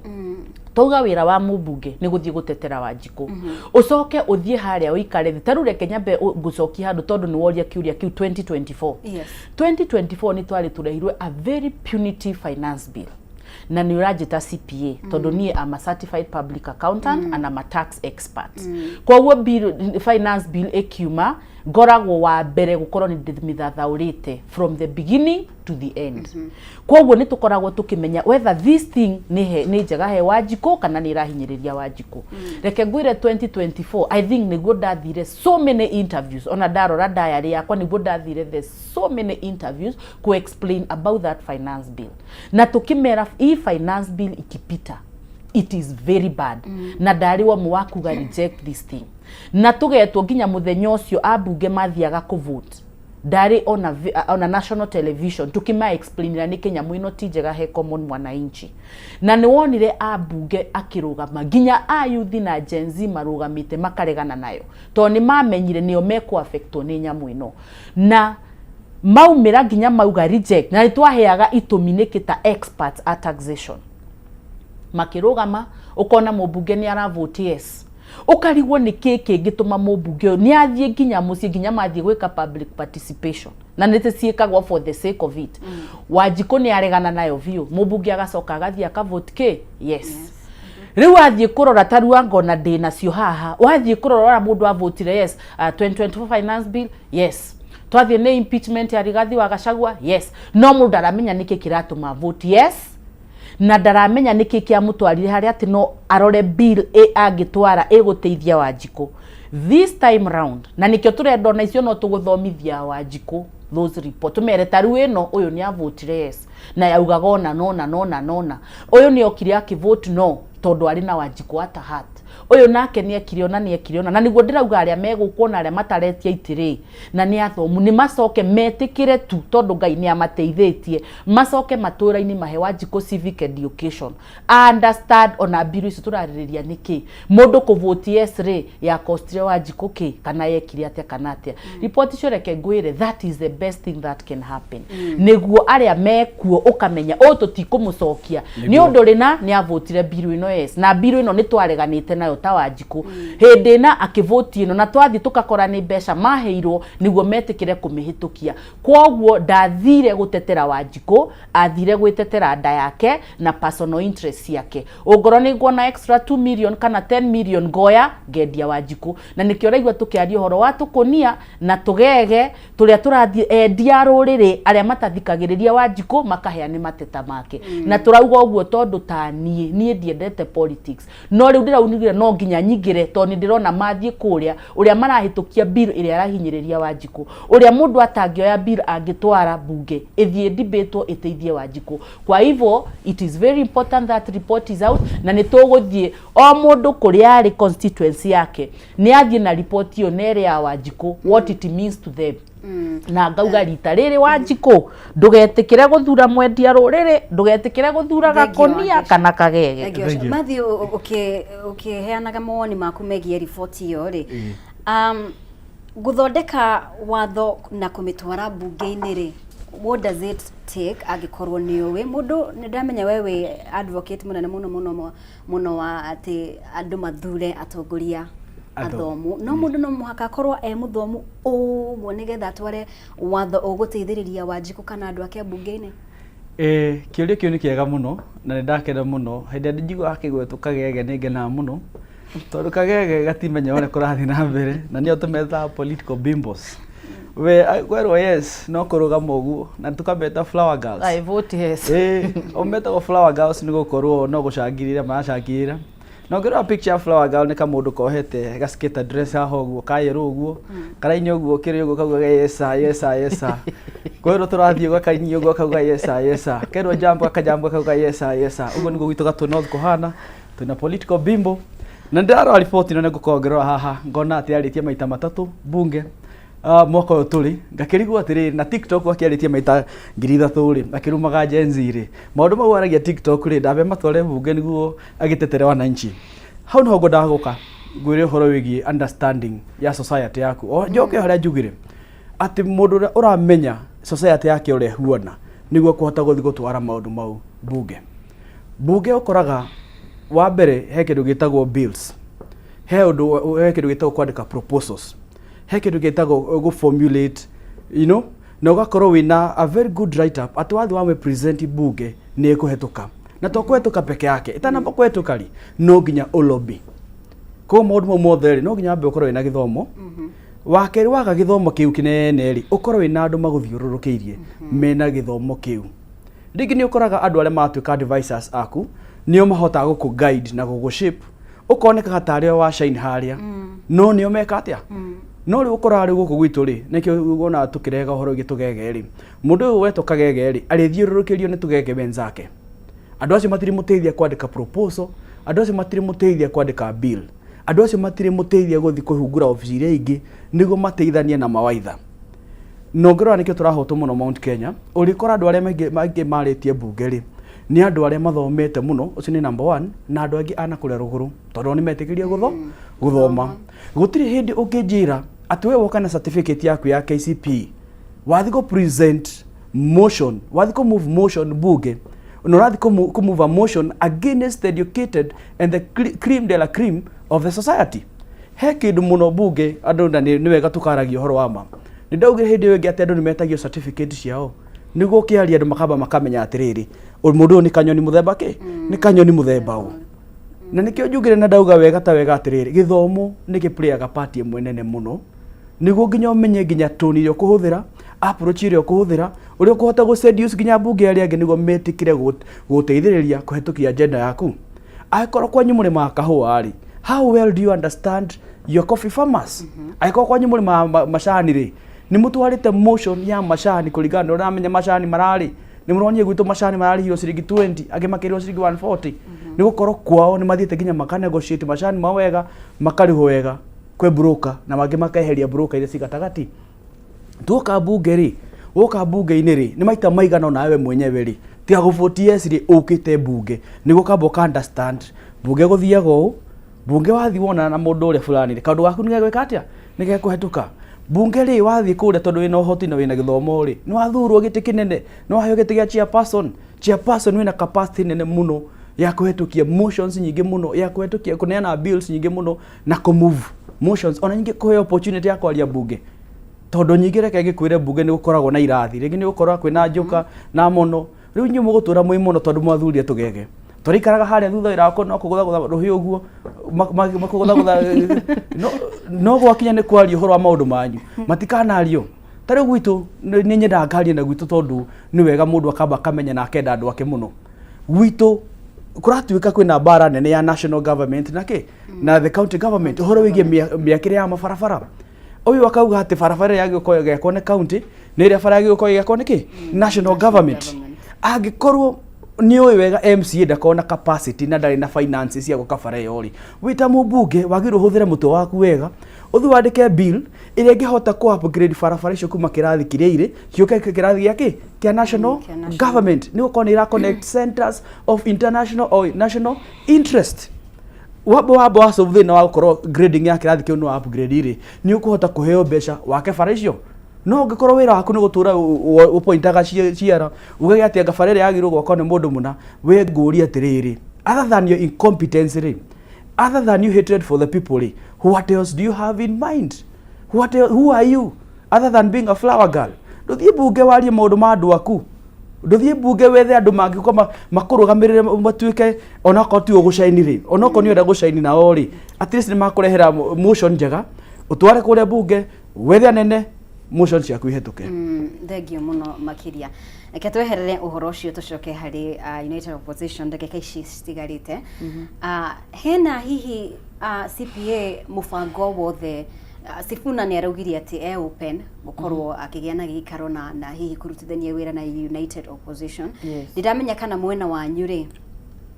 Twauga wĩra wa mũmbunge nĩ gũthiĩ gũtetera Wanjikũ, ũcoke ũthiĩ harĩa ũikare thĩ. Ta rĩu reke nyambe ngũcokie handũ, tondũ nĩ woria kĩũria kĩu 2024. 2024 nĩ twarĩ tũrehirwe a very punitive finance bill, na nĩ ũranjĩta CPA tondũ niĩ am a certified public accountant and am a tax expert. Koguo bill, finance bill ĩkiuma, ngoragwo wa mbere gũkorwo nĩ ndĩmĩthathaũrĩte from the beginning to the end. Koguo nĩ tũkoragwo tũkĩmenya whether this thing nĩ njega he Wanjikũ kana nĩ ĩrahinyĩrĩria Wanjikũ. Reke ngwĩre, 2024 I think nĩguo ndathire so many interviews. Ona ndarora diary yakwa, nĩguo ndathire the so many interviews ku explain about that finance bill, na tukimera hii finance bill ikipita, it is very bad. Na ndarĩ wa wa kuga reject this thing, na tugetwo nginya muthenya ũcio ambunge mathiaga kũvote, ndarĩ ona national television tukima explainira nĩkĩ nyamũ ĩno ti njega he common mwananchi. Na nĩ wonire ambunge akĩrũgama, nginya a youth na Gen Z marũgamĩte makaregana nayo, tondũ nĩ mamenyire nĩo mekũ-affectwo nĩ nyamũ ĩno, na maumĩra nginya mauga reject. Na nĩ twaheaga itũmi nĩkĩ ta experts a taxation. Makĩrũgama, ũkona mũmbunge nĩ aravote yes, ũkarigwo nĩ kĩ kĩngĩtũma mũmbunge ũyũ nĩ athiĩ nginya mũciĩ, nginya mathiĩ gwĩka public participation, na nĩ ciĩkagwo for the sake of it. Wanjikũ nĩ aregana nayo biũ, mũmbunge agacoka agathiĩ akavote kĩ yes. Rĩu wathiĩ kũrora, ta rĩu angona ndĩ nacio haha, wathiĩ kũrora ũrĩa mũndũ avotire yes, 2024 finance bill yes, twathiĩ nĩ impeachment ya Rigathi wa Gachagua yes, no mũndũ ndaramenya nĩkĩ kĩratũma vote yes, na ndaramenya nĩkĩ kĩamũtwarire harĩa atĩ no arore bill ĩ angĩtwara ĩgũteithia Wanjikũ this time round. Na nĩkĩo tũrenda ona icio no tũgũthomithia Wanjikũ Those report tumere ta rĩu ĩno, ũyũ nĩ avotire yes na yaugaga ona nona nona nona, ũyũ nĩ okire akĩvote no tondũ arĩ na Wanjikũ at heart, ũyũ nake nĩ ekire ona nĩ ekire ona. Na nĩguo ndĩrauga arĩa megũkwo na arĩa mataretia itĩrĩ na nĩ athomu nĩ macoke metĩkĩre tu, tondũ Ngai nĩ amateithĩtie, macoke matũũra-inĩ mahe Wanjikũ civic education, understand ona mbiru ici tũrarĩrĩria nĩkĩ, mũndũ kũvote yes rĩ yakostire Wanjikũ kĩ kana yekire atĩa kana atĩa. Report icio, reke ngwĩre, that is the best thing that can happen, nĩguo arĩa mekuo ũkamenya ũyũ tũtikũmũcokia nĩ ũndũ rĩna nĩ avotire mbiru ĩno yes, na mbiru ĩno nĩ twareganĩte nayo ta Wanjikũ hĩndĩ ĩna akĩvoti ĩno, na twathiĩ tũkakora nĩ mbeca maheirwo nĩguo metĩkĩre kũmĩhĩtũkia. Kwoguo ndathire gũtetera Wanjikũ, athire gwĩtetera nda yake na personal interest ciake. Ũngorwo nĩ nguona extra 2 million kana 10 million, ngoya ngendia Wanjikũ. Na nĩkĩo ũraigua tũkĩaria ũhoro wa tũkũnia na tũgege tũrĩa tũrathiĩ endia rũrĩrĩ arĩa matathikagĩrĩria Wanjikũ makahea nĩ mateta make. Na tũrauga ũguo tondũ ta niĩ ndiendete politics, no rĩu ndĩraunigire no nginya nyingĩre, tondũ nĩ ndĩrona mathiĩ kũrĩa ũrĩa marahĩtũkia bill ĩrĩa ĩrahinyĩrĩria Wanjikũ, ũrĩa mũndũ atangĩoya bill angĩtwara bunge ĩthiĩ debatwo ĩteithie Wanjikũ. Kwa hivyo it is very important that report is out, na nĩ tũgũthiĩ o mũndũ kũrĩa arĩ constituency yake nĩ athiĩ na report ĩyo na ĩrĩa ya Wanjikũ, what it means to them. Na ngauga rita rĩrĩ, Wanjikũ, ndũgetĩkĩre gũthura mwendia rũrĩrĩ, ndũgetĩkĩre gũthura Thank you, gakũnia Wangechi. kana kagege. Thank you, Ũcio. Matthew, ũkĩheanaga mawoni maku megiĩ riboti ĩyo rĩ, gũthondeka watho na kũmĩtwara mbunge-inĩ rĩ, what does it take? Angĩkorwo nĩ ũĩ mũndũ, nĩ ndamenya we wĩ advocate mũnene mũno mũno mũno wa atĩ andũ mathure atongoria athomu, no mũndũ no mũhaka akorwo e mũthomu ũguo nĩgetha atware watho ũgũteithĩrĩria Wanjikũ kana andũ ake mbunge-inĩ? Ĩĩ, kĩũria kĩu nĩ kĩega mũno na nĩ ndakena mũno hĩndĩ ĩrĩa njiguaga kĩgwetwo kagege. Nĩ ngenaga mũno tondũ kagege gatimenya ũrĩa kũrathiĩ na mbere, na nĩo tũmetaga political bimbos. We kwerwo yes no kũrũgama ũguo, na tũkameta flower girls. I vote yes. Ĩĩ, o metagwo flower girls nĩ gũkorwo no gũcangirĩra maracangirĩra. Na ũngĩrora picture ya flower girl, nĩ kamũndũ kohete gasketa dress haha ũguo kayellow ũguo, karaini ũguo kĩrĩ ũguo, kaugaga "Yes sir, yes sir, yes sir." Kwĩrwo tũrathiĩ ũguo, akaini ũguo, akauga "Yes sir, yes sir." Kerwo jambo, akajambo, akauga "Yes sir, yes sir." Ũguo nĩguo gwitũ Gatũ North kũhana, twĩna political bimbo. Na ndĩrarora riboti ĩno, nĩngũkorwo ngĩrora haha ngona atĩ arĩtie maita matatũ bunge mwaka ũyũ tũrĩ. Ngakĩrigwo atĩrĩrĩ, na TikTok akĩarĩtie maita 3000 rĩ, akĩrumaga Gen Z rĩ, maũndũ mau aragia TikTok rĩ, ndambe matware bunge nĩguo agĩtetere wananchi. Hau niho ngwendaga gũka ngwĩre ũhoro wĩgiĩ understanding ya society yaku. O njoke harĩa njugire atĩ mũndũ ũrĩa ũramenya society yake ũrĩa ĩhuana nĩguo kũhota gũthiĩ gũtwara maũndũ mau bunge. Bunge ũkoraga wa mbere he kĩndũ gĩtagwo bills, he ũndũ, he kĩndũ gĩtagwo kwandĩka proposals, he kĩndũ gĩtagwo gũ formulate na ũgakorwo wĩna a very good write up atĩ wathiĩ wame present bunge nĩ ĩkũhetũka. Na to kũhetũka peke yake, ĩtanamba kũhetũka rĩ, no nginya ũlobby. Koguo maũndũ mau mothe rĩ, no nginya wambe ũkorwo wĩna gĩthomo. Wa kerĩ, waga gĩthomo kĩu kĩnene rĩ, ũkorwo wĩna andũ magũthiũrũrũkĩirie mena gĩthomo kĩu. Rĩngĩ nĩ ũkoraga andũ arĩa maratuĩka advisors aku nĩo mahotaga gũkũ guide na gũgũ shape, ũkonekaga tarĩ o wa shine harĩa, no nĩo meka atĩa. No rĩu ũkoraga rĩu gũkũ gwitũ rĩ, nĩkĩo wonaga tũkĩrega ũhoro wĩgiĩ tũgege rĩ, mũndũ ũyũ wetwo kagege rĩ, arĩthiũrũrũkĩrio nĩ tũgege wenzake. Andũ acio matirĩ mũteithia kwandĩka proposal, andũ acio matirĩ mũteithia kwandĩka bill, andũ acio matirĩ mũteithia gũthiĩ kũhingũra obici iria ingĩ nĩguo mateithanie na mawaitha. Na ũngĩrora nĩkĩo tũrahotwo mũno Mount Kenya, ũrĩkora andũ arĩa maingĩ marĩtie mbunge rĩ, nĩ andũ arĩa mathomete mũno, ũcio nĩ number one, na andũ angĩ ana kũrĩa rũgũrũ, tondũ o nĩ metĩkĩrie gũthoma. Gũtirĩ hĩndĩ ũngĩnjĩra atĩ we woka na certificate yaku ya KCPE, wathiĩ kũ present motion, wathiĩ kũ move motion bunge, na ũrathiĩ kũ move a motion against the educated and the cream de la cream of the society. He kĩndũ mũno bunge andũ, na nĩ wega tũkaragia ũhoro wa ma. Nĩ ndaugire hĩndĩ ĩyo ĩngĩ atĩ andũ nĩ metagio certificate ciao nĩguo ũkĩaria andũ makamba makamenya atĩrĩrĩ, mũndũ ũyũ nĩ kanyoni mũthemba kĩ, nĩ kanyoni mũthemba ũ. Na nĩkĩo njugire na ndauga wega ta wega atĩrĩrĩ, gĩthomo nĩ gĩ part ĩmwe nene mũno, nĩguo nginya ũmenye nginya tone ĩrĩa ũkũhũthĩra, approach ĩrĩa ũkũhũthĩra, ũrĩa ũkũhota gũ seduce nginya mbunge arĩa angĩ nĩguo metĩkĩre gũteithĩrĩria kũhetũkia agenda yaku. Angĩkorwo kwanyu mũrĩmaga kahũa rĩ, how well do you understand your coffee farmers? Angĩkorwo kwanyu mũrĩmaga macani rĩ, Nĩ mũtwarĩte motion ya macani kũringana na ũrĩa ũramenya macani mararĩ? Nĩ mũronire gwitũ macani mararĩhirwo ciringi 20, angĩ makĩrĩhwo ciringi 140, nĩ gũkorwo kwao nĩ mathiĩte nginya maka negotiate macani mao wega, makarĩhwo wega kwĩ broker, na mangĩ makeheria broker iria ci gatagatĩ. Tuoka mbunge rĩ, woka mbunge-inĩ rĩ, nĩ maita maigana ona we mwenyewe rĩ, tiga gũ yes rĩ, ũkĩte mbunge nĩguo kamba ũka understand mbunge gũthiaga ũũ. Mbunge wathiĩ wonana na mũndũ ũrĩa fulani rĩ, kaũndũ gaku nĩ gegwĩka atĩa? Nĩ gekũhetũka. Mbunge rĩ, wathiĩ kũrĩa tondũ wĩna ũhoti na wĩna gĩthomo rĩ, nĩ wathurwo gĩtĩ kĩnene, nĩ waheo gĩtĩ gĩa chairperson. Chairperson wĩna capacity nene mũno ya kũhetũkia motions nyingĩ mũno, ya kũhetũkia kũneana bills nyingĩ mũno na kũ move motions, ona nyingĩ kũheo opportunity ya kwaria mbunge, tondũ nyingĩ reke ngĩkwĩre, mbunge nĩ gũkoragwo na irathi, rĩngĩ nĩ gũkorwo kwĩna njoka na mono. Rĩu inyuĩ mũgũtũra mwĩ mũno tondũ mwathurire tũgege tũrĩikaraga harĩa thutha, wĩra wako no kũgũthagũtha rũhĩ ũguo, makũgũthagũtha, no gwakinya nĩ kwaria ũhoro wa maũndũ manyu matikanario. Ta rĩu gwitũ nĩ nyendaga ngaria na gwitũ, tondũ nĩ wega mũndũ akamba akamenya na akenda andũ ake mũno. Gwitũ kũratuĩka kwĩna mbara nene ya national government na kĩ na the county government, ũhoro wĩgiĩ mĩakĩre ya mabarabara. Ũyũ akauga atĩ barabara ĩrĩa yagĩrĩirwo gũkorwo ĩgĩakwo nĩ county nĩ ĩrĩa bara yagĩrĩirwo gũkorwo ĩgĩakwo nĩ kĩ national government. Angĩkorwo nĩ ũĩ wega MCA ndakorwo na capacity na ndarĩ na finances cia gwaka bara ĩyo rĩ, wĩ ta mũmbunge wagĩrĩirwo ũhũthĩre mũtwe waku wega, ũthiĩ wandĩke bill ĩrĩa ĩngĩhota kũ upgrade barabara icio kuma kĩrathi kĩrĩa irĩ ciũke kĩrathi gĩa kĩ kĩa national Kĩa national. government, nĩ gũkorwo nĩ ĩra connect centers of international or national interest. Wamba wa solve thĩna wa gũkorwo grading ya kĩrathi kĩu nĩ wa upgrade rĩ, nĩ ũkũhota kũheo mbeca wake bara icio. No ũngĩkorwo wĩra waku nĩ gũtũra ũpointaga ciara ugage atĩ anga bara ĩrĩa yagĩrĩirwo gwakwo nĩ mũndũ mũna, we ngũria atĩrĩrĩ, other than your incompetence rĩ, other than your hatred for the people rĩ, what else do you have in mind? Who are you other than being a flower girl? Ndũthiĩ mbunge warie maũndũ ma andũ aku, ndũthiĩ mbunge wethe andũ mangĩũka makũrũgamĩrĩre, matuĩke onakorwo ti ũgũcaini rĩ, onakorwo nĩ ũrenda gũcaini nao rĩ, at least nĩ makũrehera motion njega ũtware kũrĩa mbunge, wethe anene, motion ciaku ihĩtũke. Thengio mũno makĩria. Reke tweherere ũhoro ũcio, tũcoke harĩ United Opposition ndagĩka ici citigarĩte. Hena hihi CPA mũbango wothe? Sifuna nĩ araugire atĩ e open gũkorwo akĩgĩa na gĩikaro na hihi kũrutithania wĩra na United Opposition. Ndĩramenya kana mwena wanyu rĩ,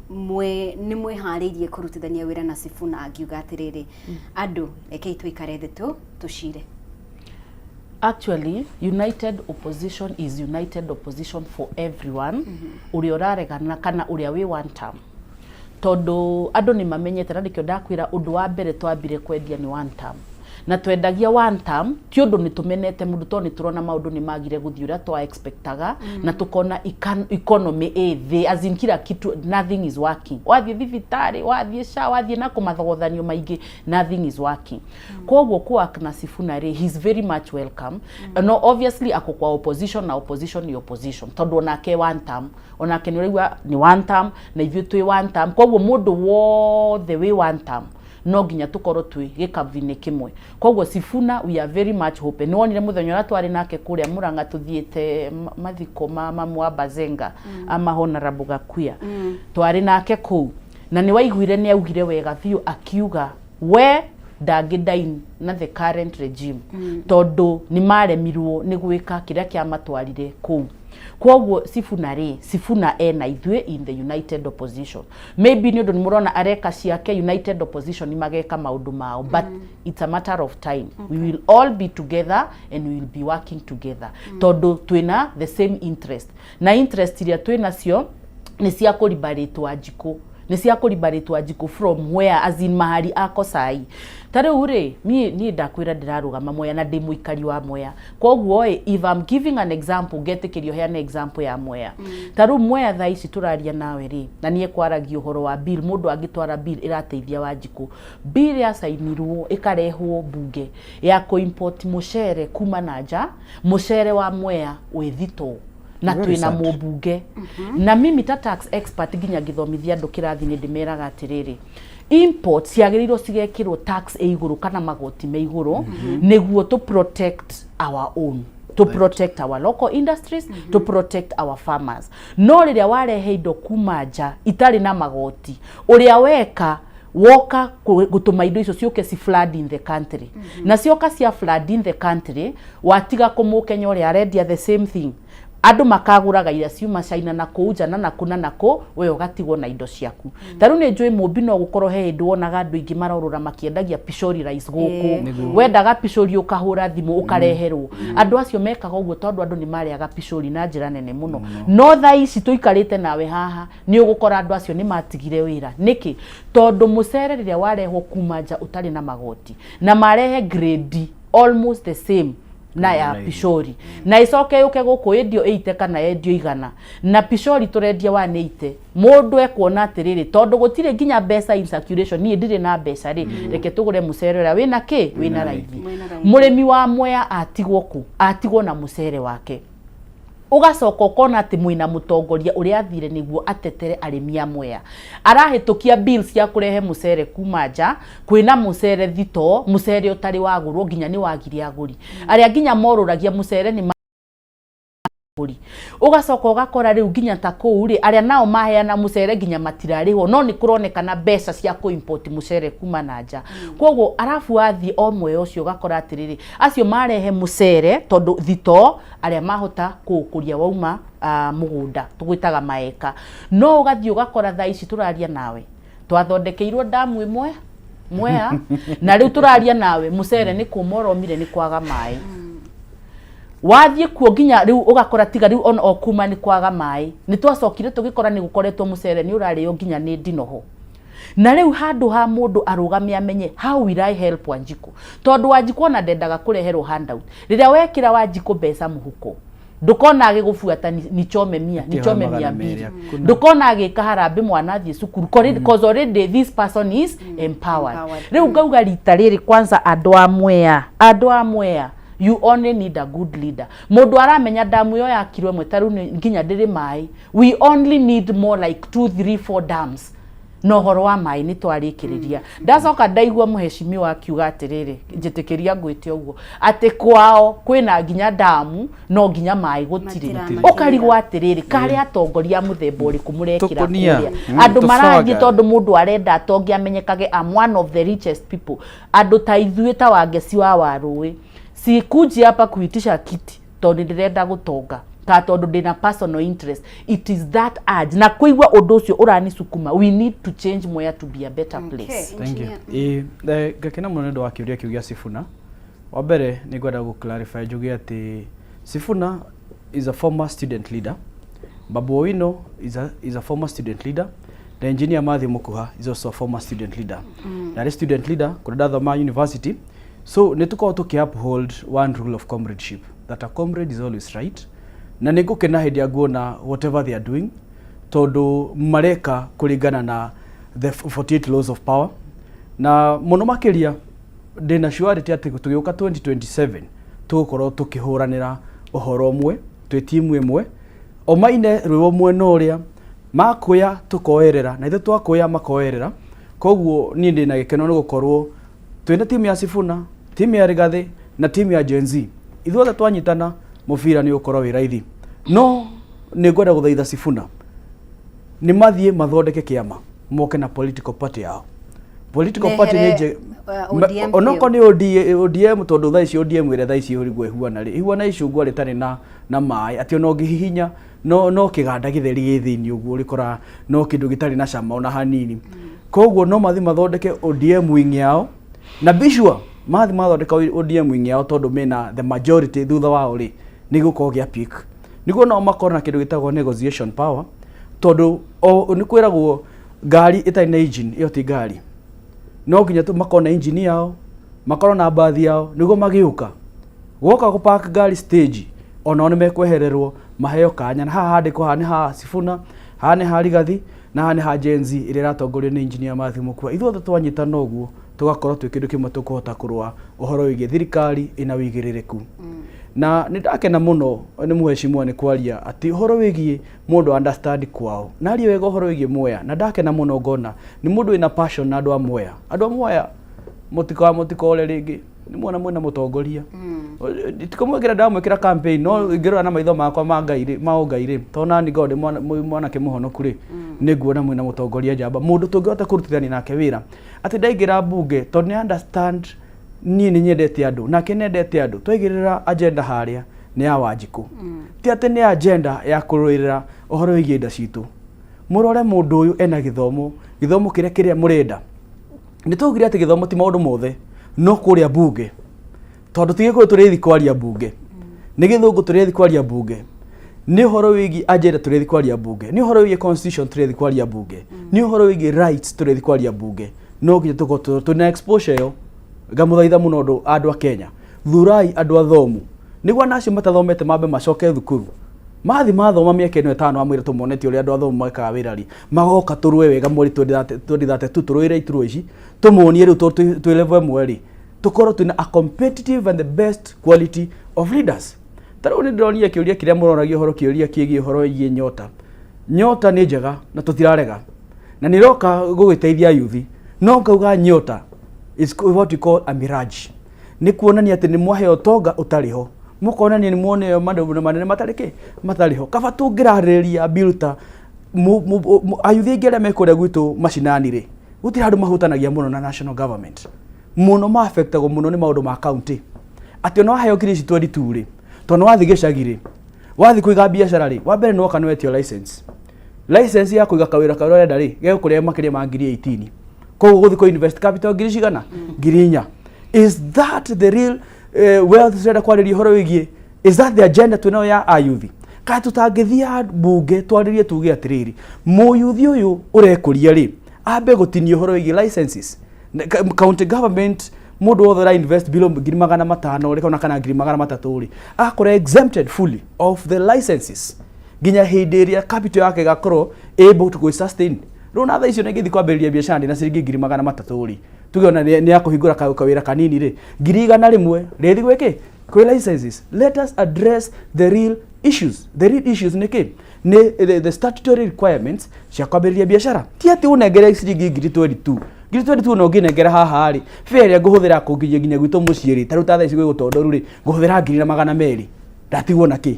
mwe nĩ mwĩharĩirie kũrutithania wĩra na Sifuna angiuga atĩrĩrĩ, andũ rekei tũikare thĩ tu tũcire? Actually, United Opposition is united opposition for everyone, ũrĩa ũraregana kana ũrĩa wĩ one term, tondũ andũ nĩ mamenyete, na nĩkĩo ndakwĩra ũndũ wa mbere twambire kwendia nĩ one term, na twendagia one term ti ũndũ nĩ tũmenete mũndũ, tondũ nĩ tũrona maũndũ nĩ magire gũthiĩ ũrĩa twa expectaga, na tũkona economy ĩ thĩ, as in kila kitu, nothing is working. Wathiĩ thibitarĩ, wathiĩ SHA, wathiĩ na kũmathogothanio maingĩ, nothing is working. Koguo kũwork na Sifuna rĩ, he's very much welcome. No obviously ako kwa opposition, na opposition ni opposition, tondũ onake one term, onake nĩ ũraigua nĩ one term, na ithuĩ twĩ one term. Koguo mũndũ wothe wĩ one term no nginya tũkorwo twĩ gĩkabu-inĩ kĩmwe. Koguo Sifuna, we are very much open. Nĩ wonire mũthenya ũrĩa twarĩ nake kũrĩa Murang'a, tũthiĩte mathiko ma mamu wa Bazenga, ama Honorable Gakuya, twarĩ nake kũu, na nĩ waiguire nĩ augire wega biũ, akiuga we ndangĩ dine na the current regime, tondũ nĩ maremirwo nĩ gwĩka kĩrĩa kĩamatwarire kũu. Koguo Sifuna rĩ, Sifuna ena ithuĩ in the United Opposition. Maybe nĩ ũndũ nĩ mũrona areka ciake, United Opposition nĩ mageka maũndũ mao, but it's a matter of time. We will all be together and we will be working together, tondũ twĩna the same interest, na interest iria twĩnacio nĩ cia kũribarĩtwo Wanjikũ, nĩ cia kũribarĩtwo Wanjikũ from where, as in mahali ako sai. Ta rĩu rĩ, niĩ ndakwĩra ndĩrarũgama Mwea na ndĩ mũikari wa Mwea. Koguo ĩ, if I'm giving an example, ngetĩkĩrio heane example ya Mwea. Ta rĩu Mwea thaa ici tũraria nawe rĩ, na niĩ kwaragia ũhoro wa bill, mũndũ angĩtwara bill ĩrateithia Wanjikũ, bill yacainirwo ĩkarehwo mbunge ya kũ-import mũcere kuma na nja, mũcere wa Mwea wĩ thitoo na Very twĩna sad. Mũmbunge na mimi ta tax expert, nginya ngĩthomithia andũ kĩrathi-inĩ ndĩmeraga atĩrĩrĩ, import ciagĩrĩirwo cigekĩrwo tax ĩ igũrũ kana magoti me igũrũ, nĩguo to protect our own, to protect our local industries, to protect our farmers. No rĩrĩa warehe indo kuma nja itarĩ na magoti, ũrĩa weka Woka gũtũma indo icio ciũke ci flood in the country, na cioka cia flood in the country, watiga kũmũkenya ũrĩa arendia the same thing, andũ makagũraga iria ciuma China na kũu nja na nakũ na nakũ, we ũgatigwo na indo ciaku. Ta rĩu nĩ njũĩ mũmbi no gũkorwo he hĩndĩ wonaga andũ aingĩ marorũra makĩendagia pishori rice gũkũ. Wendaga pishori, ũkahũra thimũ ũkareherwo. Andũ acio mekaga ũguo tondũ andũ nĩ marĩaga pishori na njĩra nene mũno. No thaa ici tũikarĩte nawe haha, nĩ ũgũkora andũ acio nĩ matigire wĩra. Nĩkĩ? Tondũ mũcere rĩrĩa warehwo kuma nja ũtarĩ na magoti, na marehe grade almost the same na ya pishori, na ĩcoke yũke gũkũ ĩndio 80 kana yendio 100, na pishori tũrendia 180, mũndũ ekuona atĩrĩrĩ, tondũ gũtirĩ nginya mbeca in circulation, niĩ ndirĩ na mbeca rĩ, reke tũgũre mũcere ũrĩa wĩna kĩ, wĩna raithi. Mũrĩmi wa Mwea atigwo kũ? Atigwo na mũcere wake. Ũgacoka ũkona atĩ mwĩna mũtongoria ũrĩa athire nĩguo atetere arĩmi a Mwea, arahĩtũkia bills cia kũrehe mũcere kuma nja. Kwĩna mũcere thitoo, mũcere ũtarĩ wagũrwo, nginya nĩ wagire agũri, arĩa nginya morũragia mũcere nĩ agũri. Ũgacoka ũgakora rĩu nginya ta kũu rĩ, arĩa nao maheana mũcere nginya matirarĩhwo, no nĩ kũronekana mbeca cia kũ-import mũcere kuma na nja. Koguo arabu wathiĩ o Mwea ũcio, ũgakora atĩrĩrĩ, acio marehe mũcere tondũ thitoo arĩa mahota kũũkũria wauma mũgũnda tũgwĩtaga maeka. No ũgathiĩ ũgakora thaa ici tũraria nawe twathondekeirwo damu ĩmwe Mwea, na rĩu tũraria nawe mũcere nĩ kũma ũromire nĩ kwaga maĩ. Wathiĩ kuo nginya rĩu ũgakora tiga rĩu ona o kuma nĩ kwaga maĩ, nĩ twacokire tũgĩkora nĩ gũkoretwo mũcere nĩ ũrarĩo nginya nĩ ndinoho. Na rĩu handũ ha mũndũ arũgame amenye, how will I help Wanjikũ, tondũ Wanjikũ ona ndendaga kũreherwo handout. Rĩrĩa wekĩra Wanjikũ mbeca mũhuko, ndũkona agĩgũbuata nichome mia, nichome 200. Ndũkona agĩka harambĩ mwana athiĩ cukuru, cause already this person is empowered. Rĩu ngauga rita rĩrĩ kwanza, andũ a Mwea, andũ a Mwea, you only need a good leader, mũndũ aramenya damu ĩyo yakirwo ĩmwe ta rĩu nginya ndĩrĩ maĩ. We only need more like 2 3 4 dams, na ũhoro wa maĩ nĩ twarĩkĩrĩria. Ndacoka ndaigua mũhecimiwa akiuga atĩrĩrĩ, njĩtĩkĩria ngwĩte ũguo, atĩ kwao kwĩna nginya damu no nginya maĩ gũtirĩ. Ũkarigwo atĩrĩrĩ, karĩ atongoria a mũthemba ũrĩkũ mũrekĩra Tũkũnia. kũrĩa andũ marathiĩ? Tũbanga. Tondũ mũndũ arenda atonge amenyekage, I'm one of the richest people. Andũ ta ithuĩ ta Wangeci wa Warũĩ, sikuji hapa kuitisha kiti tondũ ndĩrenda gũtonga ka tondũ ndĩna personal interest. It is that urge na kũigua ũndũ ũcio ũranisukuma. We need to change Mwea to be a better place. Thank you. Ĩĩ, ngakena mũno nĩ ũndũ wa kĩũria kĩu gĩa Sifuna. Wa mbere nĩ ngwenda gũ clarify njuge atĩ Sifuna is a former student leader. Babu Owino is a former student leader. The engineer Matthew Mukuha is also a former student leader. Na arĩ student leader kũrĩa ndathoma university. So nĩ tũkoragwo tũkĩ uphold one rule of comradeship, that a comrade is always right. Na nĩ ngũkena hĩndĩ ĩrĩa nguona whatever they are doing, tondũ mareka kũringana na the 48 laws of power. Na mũno makĩria ndĩna surety atĩ tũgĩũka 2027 tũgũkorwo tũkĩhũranĩra ũhoro ũmwe twĩ timu ĩmwe, o maine rwĩmbo mwena ũrĩa makuya tũkoerera, na ithuĩ twakuya makoerera. Koguo niĩ ndĩna gĩkeno nĩ gũkorwo twĩna timu ya Sifuna, timu ya Rigathi na timu ya Gen Z. Ithuothe twanyitana, mũbira nĩ ũgũkorwo wĩ raithi. No nĩ ngwenda gũthaitha Sifuna nĩ mathiĩ mathondeke kĩama, moke na political party yao. Political party nĩ Mehere, ODM biũ. Onokorwo nĩ ODA, ODM, tondũ thaa ici ODM ĩrĩa thaa ici ũriguo ĩhuana rĩ, ĩhuana icungwa rĩtarĩ na maĩ, atĩ ona ũngĩhihinya no kĩganda gĩtheri gĩ thĩinĩ ũguo, ũrĩkora no kĩndũ gĩtarĩ na cama ona hanini. Koguo no mathiĩ mathondeke ODM wing yao, na be sure mathiĩ mathondeka ODM wing yao, tondũ mena the majority thutha wao rĩ, nĩ gũkorwo gĩa peak, nĩguo nao makorwo na kĩndũ gĩtagwo negotiation power, tondũ o nĩ kwĩragwo ngari ĩtarĩ na engine ĩyo ti ngari. No nginya tu makorwo na engine yao, makorwo na mbathi yao, nĩguo magĩũka gwoka gũpark ngari stage, onao nĩ mekwehererwo maheo kanya, na haha handĩkwo haha nĩ ha Sifuna, haha nĩ ha Rigathi, na haha nĩ ha Gen Z ĩrĩa ĩratongorio nĩ engineer Matthew Mukua. Ithuothe twanyitana ũguo, tũgakorwo twĩ kĩndũ kĩmwe, tũkũhota kũrũa ũhoro wĩgiĩ thirikari ĩna wĩigĩrĩrĩku. Na nĩ ndakena mũno nĩ mũhecimiwa nĩ kwaria atĩ ũhoro wĩgiĩ mũndũ understand kwao, na arie wega ũhoro wĩgiĩ Mwea, na ndakena mũno ngona nĩ mũndũ wĩna passion na andũ a Mwea. Andũ a Mwea, mũtikore rĩngĩ nĩ muona mwĩna mũtongoria tikamwĩkĩra, ndamwĩkĩra campaign, no ingĩrora na maitho makwa ma Ngai rĩ, ma ũngai rĩ, tondũ nani ngorwo ndĩ mwanake mũhonoku rĩ, Nĩ nguona mwĩna mũtongoria njamba, mũndũ tũngĩhota kũrutithania nake wĩra, atĩ ndaingĩra mbunge tondũ nĩ understand niĩ nĩ nyendete andũ nake nĩ endete andũ. Twaigĩrĩra agenda harĩa nĩ ya Wanjikũ, ti atĩ nĩ agenda ya kũrũĩrĩra ũhoro wĩgiĩ indo citũ. Mũrore mũndũ ũyũ ena gĩthomo, gĩthomo kĩrĩa kĩrĩa mũrenda. Nĩ twaugire atĩ gĩthomo ti maũndũ mothe, no kũrĩa mbunge, tondũ ti Gĩkũyũ tũrĩthi kwaria mbunge, nĩ Gĩthũngũ tũrĩthi kwaria mbunge, nĩ ũhoro wĩgiĩ agenda tũrĩthi kwaria mbunge, nĩ ũhoro wĩgiĩ constitution tũrĩthi kwaria mbunge, nĩ ũhoro wĩgiĩ rights tũrĩthi kwaria mbunge. No nginya tũkorwo twĩna exposure ĩyo. Ngamũthaitha mũno andũ andũ a Kenya, thurai andũ athomu, nĩguo ona acio matathomete mambe macoke thukuru. Mathi mathoma mĩaka ĩno ĩtano amwĩra tũmonetie ũrĩa andũ athomu mekaga wĩra rĩ, magoka tũrũe wega mweri 2032, tũrũĩre iturwa ici, tũmonie rĩu tondũ twĩ level ĩmwe rĩ, tũkorwo twĩna a competitive and the best quality of leaders. Ta rĩu nĩ ndĩronire kĩũria kĩrĩa mũroragia ũhoro, kĩũria kĩgiĩ ũhoro wĩgiĩ Nyota. Nyota nĩ njega na tũtirarega na nĩ ĩroka gũgĩteithia yuthi, no ngauga Nyota is what we call a mirage. Nĩ kuonania atĩ nĩ mwaheo ũtonga ũtarĩ ho, mũkonania nĩ muoneo maũndũ manene matarĩ kĩ matarĩ ho. Kaba tũngĩrarĩrĩria bill ta ayuthi aingĩ arĩa me kũrĩa gwitũ macinani rĩ, gũtirĩ handũ mahutanagia mũno na national government mũno, ma-affectagwo mũno nĩ maũndũ ma county, atĩ ona waheo ngiri ici 22 rĩ, tondũ wathiĩ gĩcagi rĩ, wathiĩ kũiga biacara rĩ, wa mbere nĩ woka nĩ wetio license. License ya kũiga kawĩra karĩa ũrenda rĩ, gegũkũrĩa makĩria ma ngiri 18. Koguo gũthiĩ kũ invest capital ngiri cigana? Ngiri 4. Is that the real wealth tũrenda kwarĩria ũhoro wĩgiĩ? Is that the agenda twĩnayo ya ayuthi? Kana tũtangĩthiĩ mbunge twarĩrie tuge atĩrĩrĩ, mũyuthi ũyũ ũrekũria rĩ, ambe gũtinia ũhoro wĩgiĩ licenses. County government, mũndũ wothe ũra invest below 500,000 rĩ, kana 300,000 rĩ, agakorwo exempted fully of the licenses nginya hĩndĩ ĩrĩa capital yake ĩgakorwo able to sustain. Rĩu na thaa icio nĩngĩthiĩ kwambĩrĩria biacara ndĩna ciringi 300,000 rĩ, tuge ona nĩ ya kũhingũra kawĩra kanini rĩ, 100,000 rĩthi gwĩkĩ kwĩ licenses. Let us address the real issues. The real issues nĩ kĩ? Nĩ the statutory requirements cia kwambĩrĩria biacara. Ti atĩ ũnengere ciringi ngiri 22, ngiri 22. No ngĩnengera haha rĩ, fare ĩrĩa ngũhũthĩra kũnginyia nginya gwitũ mũciĩ rĩ, ta rĩu ta thaa ici gwĩ gũtondoru rĩ, ngũhũthĩra 1,200. Ndatigwo na kĩ?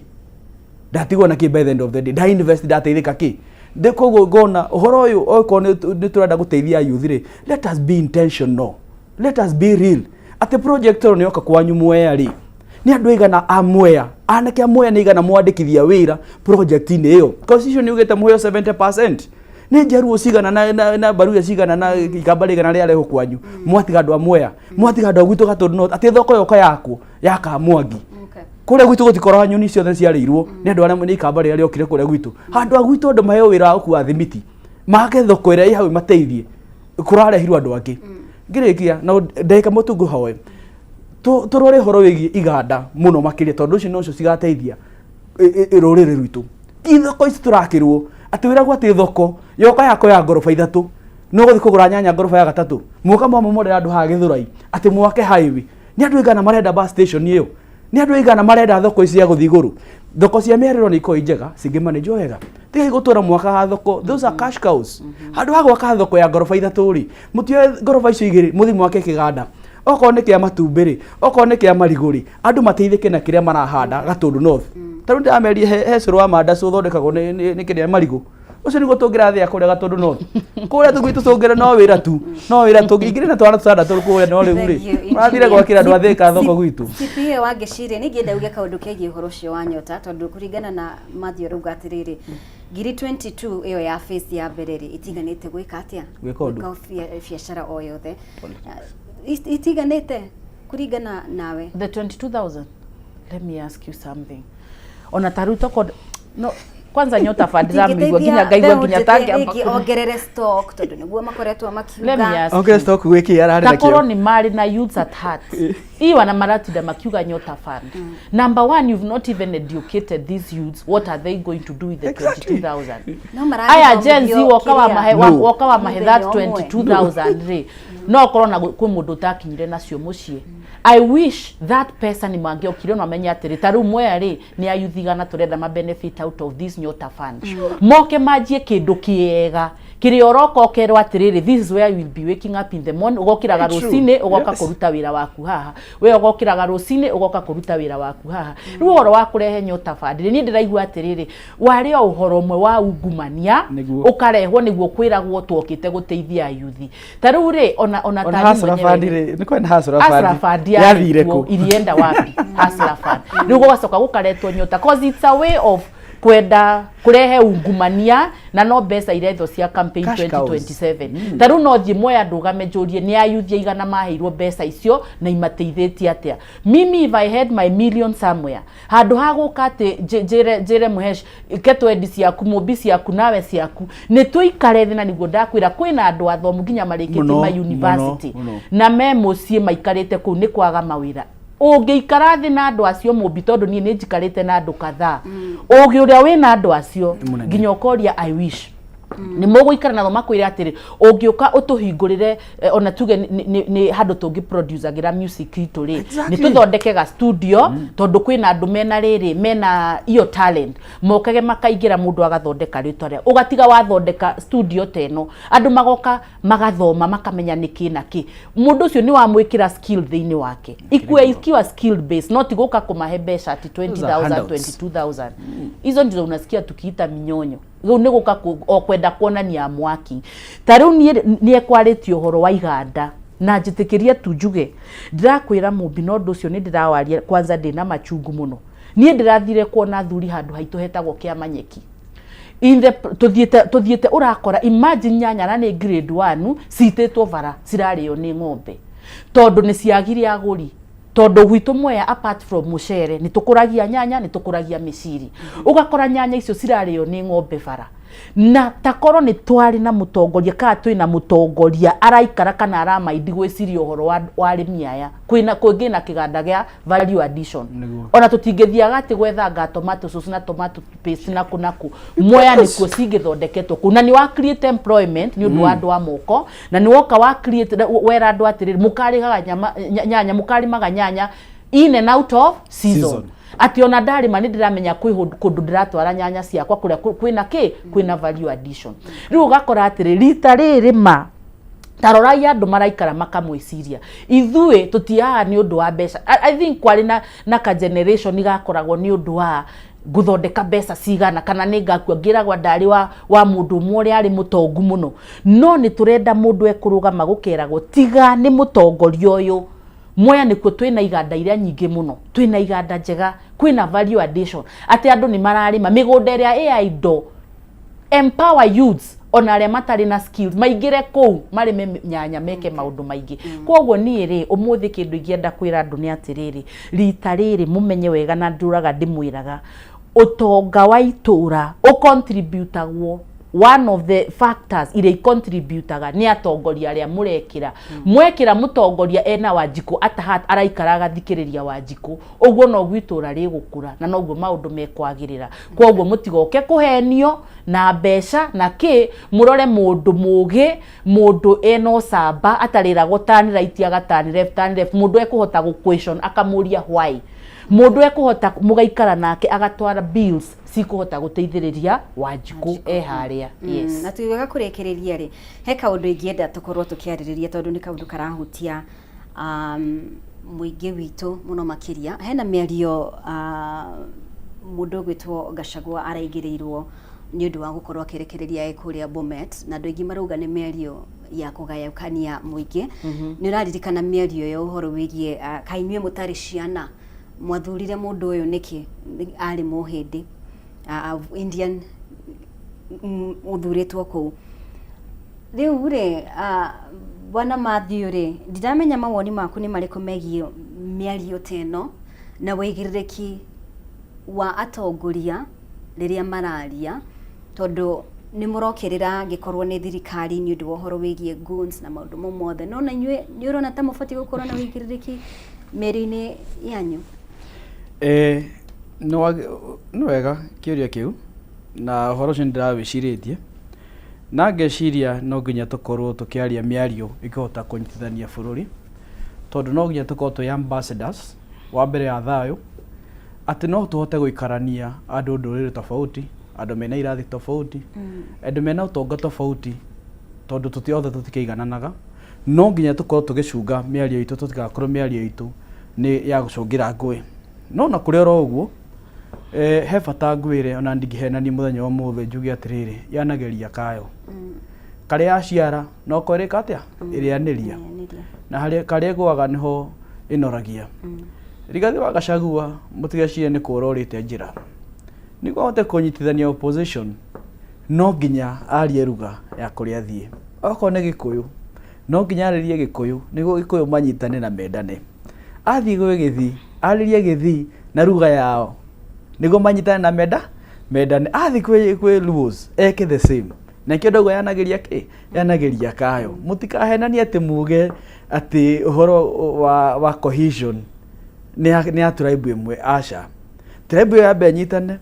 Ndatigwo na kĩ by the end of the day? Nda invest, ndateithĩka kĩ? Ndĩ koguo ngona ũhoro ũyũ, okorwo nĩ tũrenda gũteithia youth rĩ, let us be intentional, let us be real, atĩ project ĩyo nĩ yoka kwanyu Mwea rĩ, nĩ andũ aigana a Mwea, anake a Mwea nĩ igana mwandĩkithia wĩra project-inĩ ĩyo? Constitution yugĩte mũheo 70%. Nĩ njaruo cigana na baruya cigana na ikamba rĩigana rĩarehwo kwanyu? Mwatiga andũ a Mwea, mwatiga andũ a gwitũ Gatũndũ North, atĩ thoko yoka yakwo ya Kamwangi. Kũrĩa gwitũ gũtikoragwo nyoni ciothe ciarĩirwo nĩ andũ arĩa nĩ ikamba rĩrĩa rĩokire kũrĩa gwitũ. Handũ a gwitũ andũ maheo wĩra wa gũkua thimiti, make thoko ĩrĩa ĩ hau ĩmateithie, kũrarehirwo andũ angĩ. Ngĩrĩkia na ndagĩka ĩmwe tu, ngũhoe tũrore ũhoro wĩgiĩ iganda mũno makĩria, tondũ ũcio nocio cigateithia rũrĩrĩ rwitũ, ti thoko ici tũrakĩrwo atĩ wĩragwo atĩ thoko yoka yako ya ngoroba ithatũ, no gũthiĩ kũgũra nyanya ngoroba ya gatatũ. Muoka mwamomorera andũ haha Gĩthũrai atĩ mwake highway, nĩ andũ aigana marenda bus station ĩyo? Nĩ andũ aigana marenda thoko ici cia gũthiĩ igũrũ? Thoko cia mĩarĩro nĩ ikoragwo i njega cingĩmanĩjwo wega. Tigai gũtũra mwakaga thoko, those are cash cows. Handũ ha gwaka thoko ya ngoroba ithatũ rĩ, mũtioe ngoroba icio igĩrĩ mũthiĩ mwake kĩganda, okorwo nĩ kĩa matumbĩ rĩ, okorwo nĩ kĩa marigũ rĩ, andũ mateithĩke na kĩrĩa marahanda Gatũndũ North. Ta rĩu ndĩramerie he cũrũ wa mandaci ũthondekagwo nĩ kĩrĩa marigũ ũcio, nĩguo tũngĩrathĩa kũrĩa Gatũndũ North. Kũrĩa tũgui tũcũngĩre no wĩra tu, no wĩra tũngĩingĩre na twana tũtandatũ kũrĩa. No rĩu rĩ, Thank you, mathire engineer. gwakĩra andũ athĩka thoko gwitũ. CPA wa Ngĩciria nĩ ingĩenda uge kaũndũ kegiĩ ũhoro ũcio wa Nyota, tondũ kũringana na Matthew arauga atĩrĩrĩ, ngiri 22 ĩyo ya phase ya mbere rĩ, itiganĩte gwĩka atĩa? Gwĩka ũndũ. Biacara o yothe itiganĩte kũringana nawe. The 22,000, let me ask you something. Ona ta rĩu toko no kwanza Nyota Fund ndĩramĩigua nginya ngaigua nginya tangĩamba rĩngĩ ongerere stock, tondũ nĩguo makoretwo Let me makiuga. ask Ongere you. stock gwĩkĩ ararĩ Takorwo nakĩo? nĩ marĩ na youths at heart iwa na maratinda makiuga Nyota Fund, number one, you've not even educated these youths. What are they going to do with the 22,000? No Aya Gen Z marathomithio woka wa kĩrĩa? mahe No. woka wa mahe that Mũthenya ũmwe. 22,000 rĩ, no korwo na kwĩ mũndũ ũtakinyire nacio mũciĩ. I wish that pesa nĩ mangĩokire na mamenye atĩrĩ, ta rĩu Mwea rĩ, nĩ ayuthi igana tũrenda ma benefit out of this Nyota Fund, moke manjie kĩndũ kĩega kĩrĩa ũroka ũkerwo atĩrĩrĩ, this is where you will be waking up in the morning, ũgokĩraga rũcinĩ ũgoka kũruta wĩra waku haha, we ũgokĩraga rũcinĩ ũgoka kũruta wĩra waku haha. Rĩu ũhoro wa kũrehe Nyota Fund rĩ, niĩ ndĩraigua atĩrĩrĩ, warĩ o ũhoro ũmwe wa ungumania. Nĩguo. Ũkarehwo nĩguo kwĩragwo twokĩte gũteithia ayuthi. Ta rĩu rĩ, ona Ona tani Hustler mwenyewe Fund rĩ, rĩ, nĩ kwena Hustler Hustler Fund Fund yathire yarĩ kuo, kũ? Ilienda wapi Hustler Fund? Rĩu gũgacoka gũkaretwo Nyota, cause it's a way of kwenda kurehe ungumania na no mbeca iretho cia campaign. Cash cows. 2027 ta rĩu no thiĩ Mwea ndũgame njũrie nĩ ayuthi aigana maheirwo mbeca icio na imateithĩtie atĩa. Mimi, if I had my million somewhere, handũ ha gũka atĩ njĩre Mũhesh ke twendi ciaku, mũmbi ciaku, nawe ciaku, nĩ tũikare thĩ. Na nĩguo ndakwĩra kwĩna andũ athomu nginya marĩkĩtie Mũno, ma university mũno, mũno. na me mũciĩ maikarĩte kũu nĩ kwaga mawĩra. Ũngĩikara thĩ na andũ acio, mũmbi, tondũ niĩ nĩ njikarĩte na andũ kadhaa, ũgĩ ũrĩa wĩna andũ acio Mũnene. nginya ũkoria, I wish nĩ mũgũikara nao makwĩre atĩrĩ, ũngĩũka ũtũhingũrĩre ona tuge nĩ handũ tũngĩ produce-agĩra music itũ rĩ, nĩ tũthondeke ga studio, tondũ kwĩna andũ mena rĩrĩ, mena iyo talent, mokage makaingĩra, mũndũ agathondeka rĩtwa rĩa ũgatiga wathondeka studio ta ĩno, andũ magoka magathoma, makamenya nĩ kĩ na kĩ. Mũndũ ũcio nĩ wamwĩkĩra skill thĩinĩ wake, ikue ikiwa skill base, no ti gũka kũmahe mbeca ati 20,000, Handouts. 22,000. Hizo ndizo unasikia tukiita minyonyo. Rĩu nĩ gũka o kwenda kuonania mwaki. Ta rĩu niĩ nĩ ekwarĩtie ũhoro wa iganda na njĩtĩkĩrie tu njuge, ndĩrakwĩra mũmbi, na ũndũ ũcio nĩ ndĩrawaria kwanza ndĩna machungu mũno. Niĩ ndĩrathire kuona athuri handũ haitũ hetagwo Kĩamanyeki in the tuthiĩte ũrakora, imagine, nyanya na nĩ grade 1 citĩtwo bara cirarĩo nĩ ng'ombe tondũ nĩ ciagire agũri, tondũ gwitũ Mwea, apart from mũcere, nĩ tũkũragia nyanya, nĩ tũkũragia mĩciri. Ũgakora nyanya icio cirarĩo nĩ ng'ombe bara. Na takorwo nĩ twarĩ na mũtongoria, kana twĩna mũtongoria araikara kana aramaindi gwĩciria ũhoro wa arĩmi aya, kwĩna kũngĩ na kĩganda gĩa value addition. Ona tũtingĩthiaga atĩ gwethanga tomato sauce na tomato paste naku naku. Mwea nĩkuo cingĩthondeketwo kũu, na nĩ wa create employment nĩ ũndũ wa andũ a moko, na nĩ woka wa create wera andũ atĩrĩrĩ, mũkarĩhaga nyama nyanya, mũkarĩmaga nyanya in and out of season, Season. Atĩ ona ndarĩma nĩ ndĩramenya kwĩ kũndũ ndĩratwara nyanya ciakwa kũrĩa kwĩna kĩ, kwĩna value addition. Rĩu ũgakora atĩrĩ, rita rĩrĩ ma tarorai andũ maraikara makamwĩciria, ithuĩ tũtiaga nĩ ũndũ wa mbeca. I think kwarĩ na ka generation gakoragwo nĩ ũndũ wa ngũthondeka mbeca cigana kana nĩ ngakua ngĩragwa ndarĩ wa mũndũ ũmwe ũrĩa arĩ mũtongu mũno. No nĩ tũrenda mũndũ ekũrũgama gũkeragwo tiga nĩ mũtongoria ũyũ. Mwea nĩkuo twĩna iganda iria nyingĩ mũno, twĩna iganda njega, kwĩna value addition, atĩ andũ nĩ mararĩma mĩgũnda ĩrĩa ĩ idle. Empower youths, ona arĩa matarĩ na skills maingĩre kũu marĩme nyanya, meke maũndũ maingĩ. Koguo niĩ rĩ, ũmũthĩ kĩndũ ingĩenda kwĩra andũ nĩ atĩrĩrĩ, rita rĩrĩ mũmenye wega, na ndũraga ndĩmwĩraga, ũtonga wa itũra ũcontributagwo, one of the factors iria icontributaga nĩ atongoria arĩa mũrekĩra. Mwekĩra mũtongoria ena Wanjikũ atahat araikara agathikĩrĩria Wanjikũ, ũguo noguo itũra rĩgũkũra na noguo maũndũ mekwagĩrĩra. Koguo mũtigoke kũhenio na mbeca na kĩ, mũrore mũndũ mũgĩ, mũndũ ena ũcamba, atarĩragwo turn right aga turn left, turn left, mũndũ ekũhota gũ question akamũria why, mũndũ ekũhota mũgaikara nake agatwara bills cikũhota gũteithĩrĩria Wanjikũ e harĩa. Yes. Na tugiuga kũrĩkĩrĩria rĩ, he kaũndũ ingĩenda tũkorwo tũkĩarĩrĩria tondũ nĩ kaũndũ karahutia mũingĩ witũ mũno makĩria. Hena mĩario mũndũ ũgwĩtwo Gachagua araigĩrĩirwo nĩ ũndũ wa gũkorwo akĩrekereria e kũrĩa Bomet, na andũ aingĩ marauga nĩ mĩario ya kũgayũkania mũingĩ. Nĩ ũraririkana mĩario ĩyo, ũhoro wĩgiĩ kaĩ inyuĩ mũtarĩ ciana, mwathurire mũndũ ũyũ nĩkĩ? Arĩ mũhĩndĩ, Indian, ũthurĩtwo kũu rĩu rĩ. Bwana Matthew rĩ, ndiramenya mawoni maku nĩ marĩkũ megiĩ mĩario ta ĩno na wĩigĩrĩrĩki wa atongoria rĩrĩa mararia, tondũ nĩ mũrokĩrĩra angĩkorwo nĩ thirikari nĩ ũndũ wa ũhoro wĩgiĩ goons na maũndũ mau mothe, no na inyuĩ nĩ ũrona ta mũbatiĩ gũkorwo na wĩigĩrĩrĩki mĩario-inĩ yanyu? Nĩ wega kĩũria kĩu, na ũhoro ũcio nĩ ndĩrawĩcirĩtie na ngeciria no nginya tũkorwo tũkĩaria mĩario ĩkĩhota kũnyitithania bũrũri. Tondũ no nginya tũkorwo twĩ ambassadors wa mbere ya thayũ, atĩ no tũhote gũikarania andũ ndũrĩrĩ tofauti, andũ mena irathi tofauti, andũ mena ũtonga tofauti, tondũ tũti othe tũtikĩigananaga. No nginya tũkorwo tũgĩcunga mĩario itũ, tũtigakorwo mĩario itũ nĩ ya gũcũngĩra ngũĩ. No na kũrĩ oro ũguo, eh, he bata ngwĩre ona ndingĩhenania mũthenya wa ũmũthĩ njuge atĩrĩrĩ, yanageria kayo. Karĩa yaciara no ko ĩrĩka atĩa? Ĩrĩanĩria. Na harĩa karĩa ĩgũaga nĩho ĩnoragia. Rigathĩ wa Gachagua mũtigecirie nĩ kũra ũrĩte njĩra. Nĩguo ahote kũnyitithania opposition no nginya arie ruga ya kũrĩa athiĩ. Okorwo nĩ Gĩkũyũ, no nginya arĩrie Gĩkũyũ nĩguo Gĩkũyũ manyitane na mendane. Athiĩ gwĩ Gĩthii, arĩrie Gĩthii na ruga yao nĩguo manyitane na menda mendane. Athiĩ kwĩ Luos eke the same. Na nĩkĩo ndauga yanagĩria kĩ? Yanagĩria kayo. Mũtikahenanie atĩ muge atĩ ũhoro wa cohesion nĩ ya tribe ĩmwe, aca. Tribe ĩyo yambe ĩnyitane,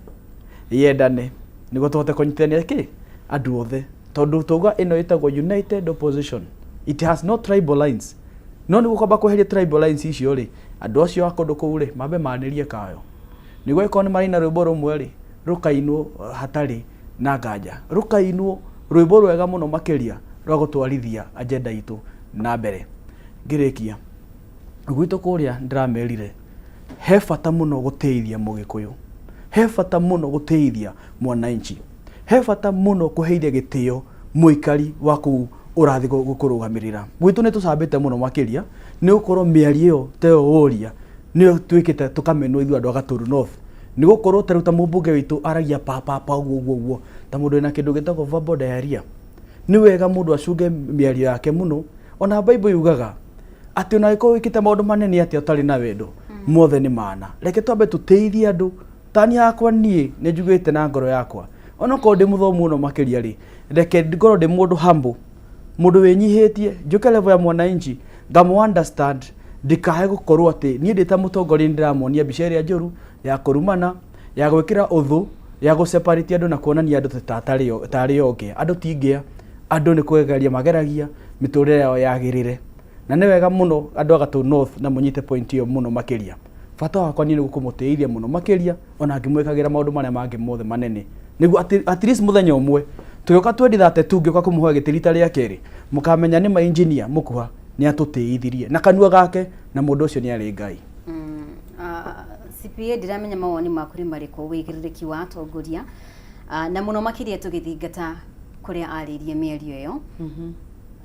yendane nĩguo tũhote kũnyitithania kĩ? Andũ othe. Tondũ twauga ĩno ĩtagwo united opposition. It has no tribal lines. No nĩguo kwamba kweheria tribal lines icio rĩ, andũ acio a kũndũ kũu rĩ, mambe manĩrie kayo. Nĩguo angĩkorwo nĩ maraina rwĩmbo rũmwe rĩ, rũkainwo hatarĩ na nganja. Rũkainwo rwĩmbo rwega mũno makĩria rwa gũtwarithia agenda itũ na mbere. Ngĩrĩkia, gwitũ kũrĩa ndĩramerire, he bata mũno gũtĩithia mũgĩkũyũ, he bata mũno gũtĩithia mwananchi, he bata mũno kũheithia gĩtĩo mũikari wa kũu ũrathiĩ gũkũrũgamĩrĩra. Gwitũ nĩ tũcambĩte mũno makĩria, nĩ gũkorwo mĩario ĩyo ta ĩyo woria, nĩyo twĩkĩte tũkamenwo ithuĩ andũ a Gatũndũ North. Nĩ gũkorwo ta rĩu ta mũmbunge witũ aragia pa pa pa ũguo ũguo ũguo, ta mũndũ wĩna kĩndũ gĩtagwo verbal diarrhea. Nĩ wega mũndũ acunge mĩario yake mũno, ona Bible yugaga atĩ ona angĩkorwo wĩkĩte maũndũ manene atĩa ũtarĩ na wendo, mothe nĩ mana. Reke twambe tũtĩithie andũ. Tani yakwa niĩ nĩ njugĩte na ngoro yakwa, onokorwo ndĩ mũthomu mũno makĩria rĩ, reke ngorwo ndĩ mũndũ humble, mũndũ wĩnyihĩtie, njũke level ya mwananchi, ngamũ understand, ndikae gũkorwo atĩ niĩ ndĩ ta mũtongoria nĩ ndĩramonia mbica ĩrĩa njũru ya kũrumana, ya gwĩkĩra ũthũ, ya gũ separate andũ na kuonania andũ ta tarĩ o ngĩa. Andũ ti ngĩa, andũ nĩ kũgeria mageragia mĩtũrĩre yao yagĩrĩre. Na nĩ wega mũno andũ a Gatũ North na mũnyite point ĩyo mũno makĩria. Bata wakwa niĩ nĩ kũmũtĩithia mũno makĩria ona ngĩmwĩkagĩra maũndũ marĩa mangĩ mothe manene. Nĩguo at least mũthenya ũmwe tũgĩũka 2032 ngĩũka kũmũhoya gĩtĩ rita rĩa kerĩ, mũkamenya nĩ ma engineer Mũkuha nĩ atũtĩithirie na kanua gake na mũndũ ũcio nĩ arĩ Ngai. CPA ndiramenya mawoni maku nĩ marĩkũ wĩigĩrĩrĩki wa atongoria na mũno makĩria tũgĩthingata kũrĩa arĩirie mĩario ĩyo.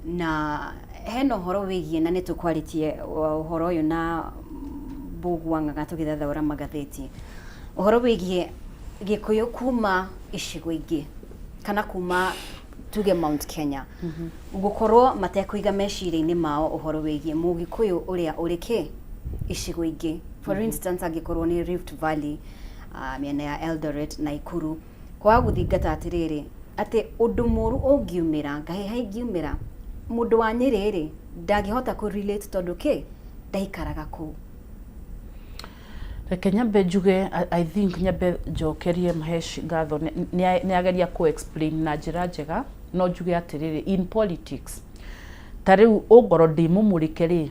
Na hena ũhoro wĩgiĩ na nĩ tũkwarĩtie ũhoro ũyũ na Mbũgua Ng'ang'a tũgĩthathaũra magathĩti, ũhoro wĩgiĩ Gĩkũyũ kuma icigo ingĩ kana kuma tuge Mount Kenya gũkorwo matekũiga meciria-inĩ mao ũhoro wĩgiĩ Mũgĩkũyũ ũrĩa ũrĩ kĩ icigo ingĩ, for instance angĩkorwo nĩ Rift Valley, mĩena ya Eldoret, Naikuru, kwaga gũthingata atĩrĩrĩ atĩ ũndũ mũru ũngiumĩra, ngahĩha ingiumĩra, mũndũ wa Nyĩrĩ rĩ ndangĩhota kũ relate tondũ kĩ ndaikaraga kũu. Reke nyambe njuge, I think nyambe njokerie Mahesh ngatho, nĩ ageria kũ explain na njĩra njega, no njuge atĩrĩrĩ, in politics, ta rĩu ũngorwo ndĩ mũmũrĩke rĩ,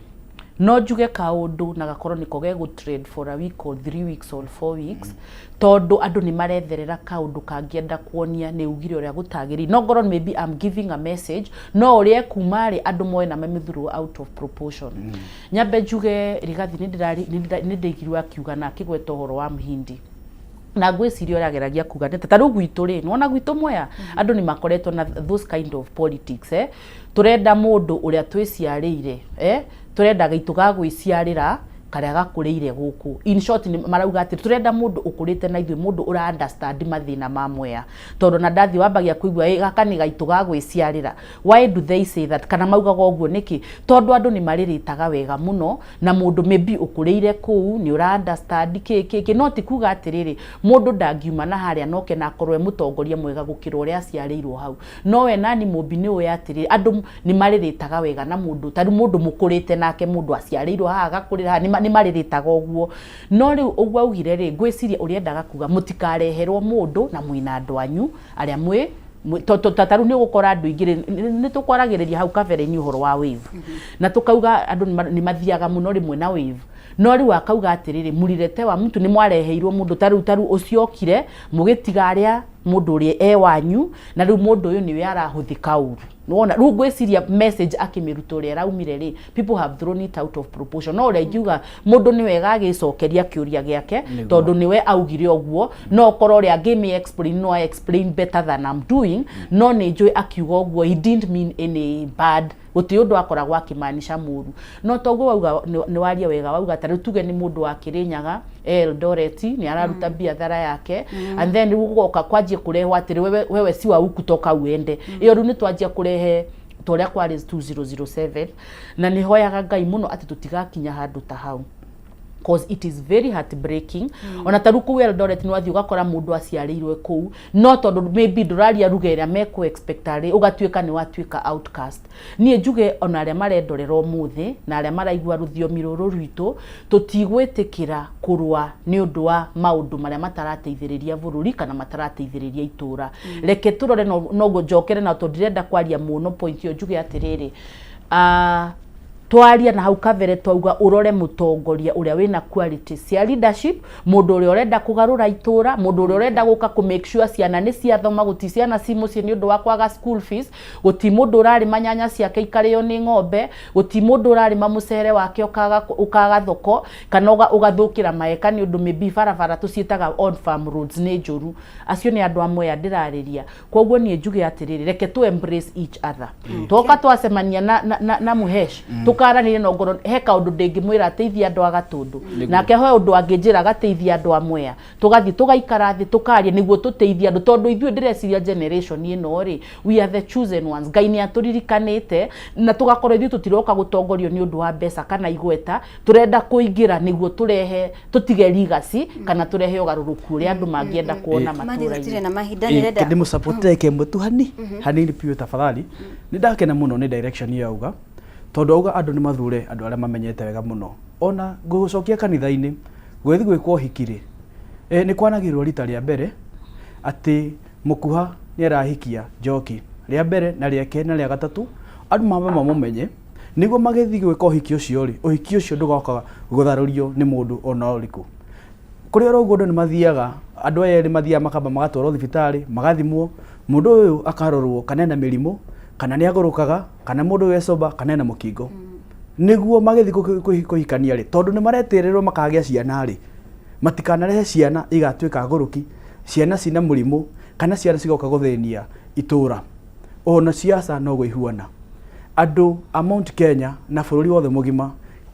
no njuge kaũndũ na gakorwo nĩko gegũ trend for a week or 3 weeks or 4 weeks, tondũ andũ nĩ maretherera kaũndũ kangĩenda kuonia nĩ ugire ũrĩa gũtagĩrĩire. No ngorwo maybe I'm giving a message, no ũrĩa ĩkuma rĩ, andũ moe na mamĩthrow out of proportion. Nyambe njuge Rigathi nĩ ndĩigirwo akiuga na akĩgweta ũhoro wa Mhindi. Na ngwĩciria ũrĩa ageragia kuga nĩ ta rĩu gwitũ rĩ, nĩwona gwitũ Mwea, andũ nĩ makoretwo na those kind of politics, eh. Tũrenda mũndũ ũrĩa twĩciarĩire, eh, tũrenda gaitũ ga gwĩciarĩra karĩa gakũrĩire gũkũ. In short nĩ marauga atĩ tũrenda mũndũ ũkũrĩte na ithuĩ, mũndũ ũra understand mathĩna ma Mwea. Tondũ na ndathiĩ wambagia kũigua ĩ gaka nĩ gaitũ ga gwĩciarĩra. Why do they say that? Kana maugaga ũguo nĩkĩ? Tondũ andũ nĩ marĩrĩtaga wega mũno na mũndũ maybe ũkũrĩire kũu, nĩ ũra understand kĩ kĩ kĩ, no ti kuga atĩrĩrĩ, mũndũ ndangiuma na harĩa na oke na akorwo e mũtongoria mwega gũkĩra ũrĩa aciarĩirwo hau. No we nani Mũmbi nĩ ũĩ atĩrĩrĩ, andũ nĩ marĩrĩtaga wega na mũndũ, ta rĩu mũndũ mũkũrĩte nake mũndũ aciarĩirwo haha agakũrĩra haha, nĩ marĩrĩtaga ũguo. No rĩu ũguo augire rĩ, ngwĩciria ũrĩa endaga kuga, mũtikareherwo mũndũ na mwĩna andũ anyu arĩa mwĩ Ta rĩu nĩ ũgũkora andũ aingĩ rĩ, nĩ tũkwaragĩrĩria hau kabere-inĩ ũhoro wa wave, na tũkauga andũ nĩ mathiaga mũno rĩmwe na wave, no rĩu akauga atĩrĩrĩ, mũriretewa mtu, nĩ mwareheirwo mũndũ ta rĩu, ta rĩu ũcio okire mũgĩtiga arĩa mũndũ ũrĩa e wanyu, na rĩu mũndũ ũyũ nĩwe arahũthĩka ũru. Nĩwona rĩu ngwĩciria message akĩmĩruta ũrĩa ĩraumire rĩ, people have thrown it out of proportion. No ũrĩa ingiuga, mũndũ nĩ wega agĩcokeria kĩũria gĩake, tondũ nĩwe augire ũguo. No korwo ũrĩa angĩmĩ explain, no explain better than I'm doing, no nĩ njũĩ akiuga ũguo he didn't mean any bad, gũtirĩ ũndũ akoragwo akĩmaanisha mũru. No toguo wauga, nĩ waria wega, wauga ta rĩu tuge nĩ mũndũ wa Kĩrĩnyaga e Eldoret, nĩ araruta biathara yake, and then rĩu gũgoka kwanjia kũrehwo atĩrĩ, wewe, wewe si wa huku, toka uende. Ĩyo rĩu nĩ twanjia kũrehe ta ũrĩa kwarĩ 2007, na nĩ hoyaga Ngai mũno atĩ tũtigakinya handũ ta hau, cause it is very heartbreaking. Ona ta rĩu kũu Eldoret nĩ wathiĩ ũgakora mũndũ aciarĩirwe kũu, no tondũ maybe ndũraria ruga ĩrĩa mekũ expect rĩ, ũgatuĩka nĩ watuĩka outcast. Niĩ njuge ona arĩa marendorera ũmũthĩ na arĩa maraigua rũthiomi rũrũ rwitũ, tũtigwĩtĩkĩra kũrũa nĩ ũndũ wa maũndũ marĩa matarateithĩrĩria bũrũri kana matarateithĩrĩria itũra. Reke tũrore, noguo njokere na tondũ ndirenda kwaria mũno point ĩyo, njuge atĩrĩrĩ, twaria na hau kabere twauga ũrore mũtongoria ũrĩa wĩna quality cia leadership, mũndũ ũrĩa ũrenda kũgarũra itũra, mũndũ ũrĩa ũrenda gũka kũ make sure ciana nĩ ciathoma, gũti ciana ci mũciĩ nĩ ũndũ wa kwaga school fees, gũti mũndũ ũrarĩma nyanya ciake ikarĩo nĩ ng'ombe, gũti mũndũ ũrarĩma mũcere wake ũkaga thoko kana ũgathũkĩra maeka nĩ ũndũ maybe barabara tũciĩtaga on farm roads nĩ njũru. Acio nĩ andũ amwe aya ndĩrarĩria. Koguo niĩ njuge atĩrĩrĩ, reke tu embrace each other. Twoka twacemania na Mũhesh, tũkaranĩria na ngoro, he kaũndũ ndĩngĩmwĩra ateithie andũ a Gatũndũ, nake he ũndũ angĩnjĩra agateithia andũ a Mwea. Tũgathiĩ tũgaikara thĩ, tũkaria nĩguo tũteithie andũ, tondũ ithuĩ ndĩreciria generation ĩno rĩ, we are the chosen ones. Ngai nĩ atũririkanĩte na tũgakorwo ithuĩ tũtiroka gũtongorio nĩ ũndũ wa mbeca kana igweta. Tũrenda kũingĩra nĩguo tũrehe, tũtige legacy kana tũrehe ũgarũrũku ũrĩa andũ mangĩenda kuona Matthew, matũra-inĩ. Tũtirĩ na mahinda, nĩrenda Ndĩmũsupport kemwe tu hani hanini biũ tafadhali. Nĩ ndakena mũno nĩ direction ĩyo auga, tondũ auga andũ nĩ mathure andũ arĩa mamenyete wega mũno. Ona ngũcokia kanitha-inĩ, gũgĩthiĩ gwĩkwo ũhiki rĩ, nĩ kwanagĩrĩrwo rita rĩa mbere atĩ mũkuha nĩ arahikia Njoki rĩa mbere na rĩa kerĩ na rĩa gatatũ, andũ mambe mamũmenye nĩguo magĩthiĩ gwĩka ũhiki ũcio rĩ, ũhiki ũcio ndũgoka gũtharũrio nĩ mũndũ ona ũrĩkũ. Kũrĩ oro ũguo andũ nĩ mathiaga, andũ aya erĩ mathiaga makamba magatwarwo thibitarĩ, magathimwo, mũndũ ũyũ akarorwo kana ena mĩrimũ, kana nĩ agũrũkaga, kana mũndũ ũyũ e sober, kana ena mũkingo, nĩguo magĩthiĩ kũhikania rĩ, tondũ nĩ maretĩrĩrwo makagĩa ciana rĩ, matikanarehe ciana igatuĩka ngũrũki, ciana cina mũrimũ, kana ciana cigoka gũthĩnia itũra. Ona siasa noguo ihuana. Andũ a Mount Kenya na bũrũri wothe mũgima,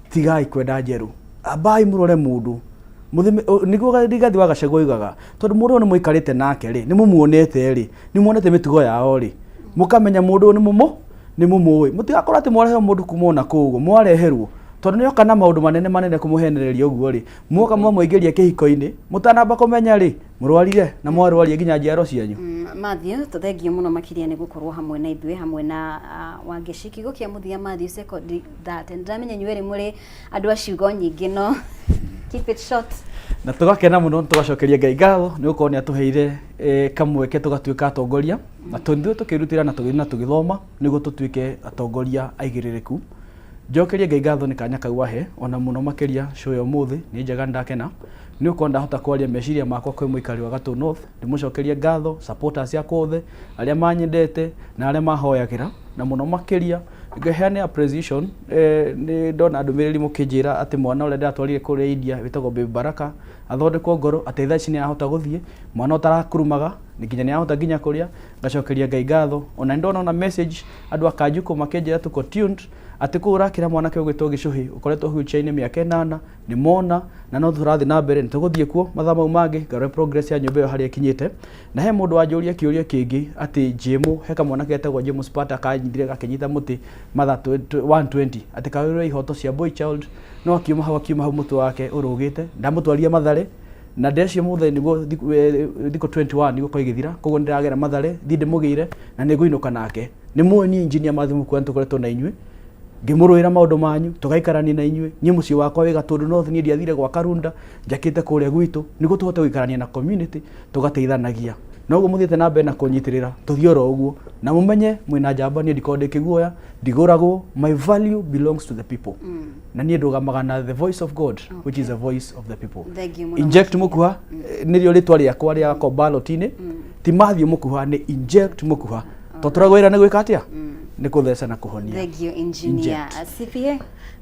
tigai kwenda njerũ, ambai mũrore mũndũ mũthime nĩguo Rigathi wa Gachagua oigaga, tondũ mũndũ ũyũ nĩ mũikarĩte nake rĩ, nĩ mũmuonete rĩ, nĩ muonete mĩtugo yao rĩ, mũkamenya mũndũ ũyũ nĩ mũmũĩ. Mũtigakorwo atĩ mwareherwo mũndũ kuma ona kũu ũguo mwareherwo, tondũ nĩoka na maũndũ manene manene kũmũhenereria ũguo rĩ, mwoka mwamũingĩria kĩhiko-inĩ, mũtanamba kũmenya rĩ, mũrwarire na mwarwaria nginya njiaro cianyu. Matthew, tũthengio mũno makĩria nĩ gũkorwo hamwe na ithuĩ, hamwe na Wangeci. Kiugo kĩa mũthia, Matthew, second that. Ndĩramenya inyuĩ erĩ mũrĩ andũ a ciugo nyingĩ, no keep it short. Na tũgakena mũno, tũgacokeria Ngai ngatho nĩ gũkorwo nĩ atũheire kamweke tũgatuĩka atongoria, na tũthiĩ tũkĩrutĩra na tũgĩthiĩ na tũgĩthoma nĩguo tũtuĩke atongoria aigĩrĩrĩku. Njokerie Ngai ngatho nĩ kanya kau ahe, ona mũno makĩria show ya ũmũthĩ nĩ njega. Nĩ ndakena nĩ gũkorwo ndahota kwaria meciria makwa kwĩ mũikari wa Gatũ North. Ndĩmũcokerie ngatho supporters akwa othe arĩa manyendete na arĩa mahoyagĩra, na mũno makĩria ngeheane appreciation. Nĩ ndona ndũmĩrĩri mũkĩnjĩra atĩ mwana ũrĩa ndĩratwarire kũrĩa India wĩtagwo Baby Baraka athondekwo ngoro, atĩ thaa ici nĩ arahota gũthiĩ, mwana ũtarakurumaga nĩ nginya nĩ arahota nginya kũrĩa. Ngacokeria Ngai ngatho. Ona nĩ ndona ona message andũ a Kanjukũ makĩnjĩra tuko tuned, atĩ kũu ũrakĩra mwanake ũgwĩtwo Gĩcũhĩ ũkoretwo wheelchair-inĩ mĩaka 8 nĩ mona, na no tũrathiĩ na mbere, nĩ tũgũthiĩ kuo mathaa mau mangĩ ngarore progress ya nyũmba ĩyo harĩa ĩkinyĩte. Na he mũndũ wanjũria kĩũria kĩngĩ atĩ Jemo, he kamwana getagwo Jemo Spata kanyitire gakĩnyita mũtĩ mathaa 120 atĩ karũĩrĩre ihoto cia boy child, no akiuma hau mũtwe wake ũrũgĩte. Ndamũtwarire Mathare na ndĩrecia mũthĩ nĩguo thikũ 21 nĩguo korwo igĩthira, koguo nĩndĩragera Mathare thiĩ ndĩmũgĩre na nĩngũinũka nake. Nĩ mũĩ niĩ engineer Matthew Mũkua nĩtũkoretwo na inyuĩ ngĩmũrũĩra maũndũ manyu, tũgaikarania na inyuĩ. Niĩ mũciĩ wakwa wĩ Gatũndũ North, niĩ ndiathire gwa Karunda, njakĩte kũrĩa gwitũ nĩguo tũhote gũikarania na community, tũgateithanagia. Noguo mũthiĩte na mbere na kũnyitĩrĩra, tũthiĩ oro ũguo na mũmenye mwĩna njamba. Niĩ ndikoragwo ndĩ kĩguoya, ndigũragwo. My value belongs to the people, na niĩ ndũgamaga na the voice of God, which is the voice of the people. Thank you mũno. Inject Mukuha nĩrĩo rĩtwa rĩakwa rĩa ballot-inĩ, ti Matthew Mukuha, nĩ Inject Mukuha, to tũragwo wĩra nĩ gwĩka atĩa? Nĩ kũtheca na kũhonia. Thank you, engineer. CPA.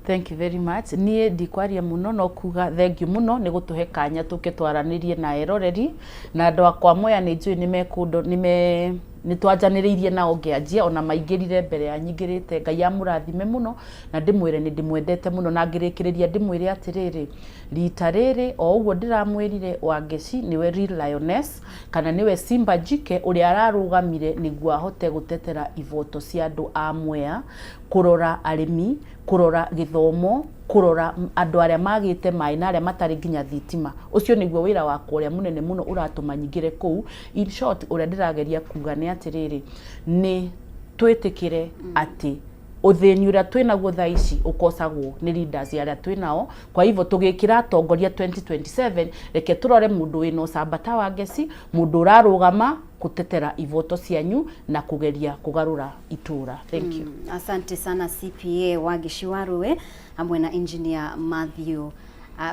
Thank you very much. Niĩ ndikwaria mũno, no kuga thank you mũno nĩ gũtũhe kanya tũke twaranĩrie na eroreri na andũ akwa Mwea. Nĩ njũĩ nĩ mekũndo nĩ me nĩ twanjanĩrĩirie nao ngĩanjia, ona maingĩrire mbere ya nyingĩrĩte. Ngai amũrathime mũno, na ndĩmwĩre nĩ ndĩmwendete mũno, na ngĩrĩkĩrĩria ndĩmwĩre atĩrĩrĩ, rita rĩrĩ o ũguo ndĩramwĩrire, Wangeci nĩwe real lioness, kana nĩwe simba jike ũrĩa ararũgamire nĩguo ahote gũtetera ivoto cia andũ a Mwea, kũrora arĩmi, kũrora gĩthomo, kũrora andũ arĩa magĩte maĩ na arĩa matarĩ nginya thitima. Ũcio nĩguo wĩra wakwa ũrĩa mũnene mũno ũratũma nyingĩre kũu. In short, ũrĩa ndĩrageria kuga nĩ atĩrĩrĩ, nĩ twĩtĩkĩre atĩ ũthĩni ũrĩa twĩnaguo thaa ici ũkosagwo nĩ leaders arĩa twĩnao. Kwa hivyo tũgĩkĩra atongoria 2027, reke tũrore mũndũ wĩna ũcamba ta Wangeci, mũndũ ũrarũgama gũtetera ivoto cianyu na kũgeria kũgarũra itũra. Thank you. Asante sana, CPA Wangeci Waruwe hamwe na engineer Matthew.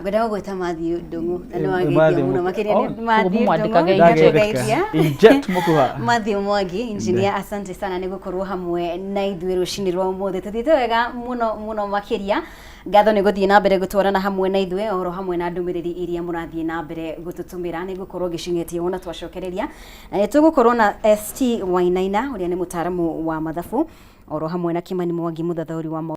Ngwendaga gwĩta Matthew Ndung'u na nĩ wageithia Matthew mũno makĩria. Oh, nĩ Matthew mũmwandĩkage Ndung'u, Inject. nĩtũgeithia. Inject Mukuha. Matthew Mwangi, engineer, asante sana nĩ gũkorwo hamwe na ithuĩ rũcinĩ rwa ũmũthĩ. Tũthiĩte wega mũno mũno makĩria. Ngatho nĩ gũthiĩ na mbere gũtwarana hamwe na ithuĩ, oro hamwe na ndũmĩrĩri iria mũrathiĩ na mbere gũtũtũmĩra. Nĩ gũkorwo ngĩcing'ĩtie wona twacokereria na nĩ tũgũkorwo na ST Wainaina ũrĩa nĩ mũtaaramu wa mathabu, oro hamwe na Kimani Mwangi, mũthathaũri wa maũndũ.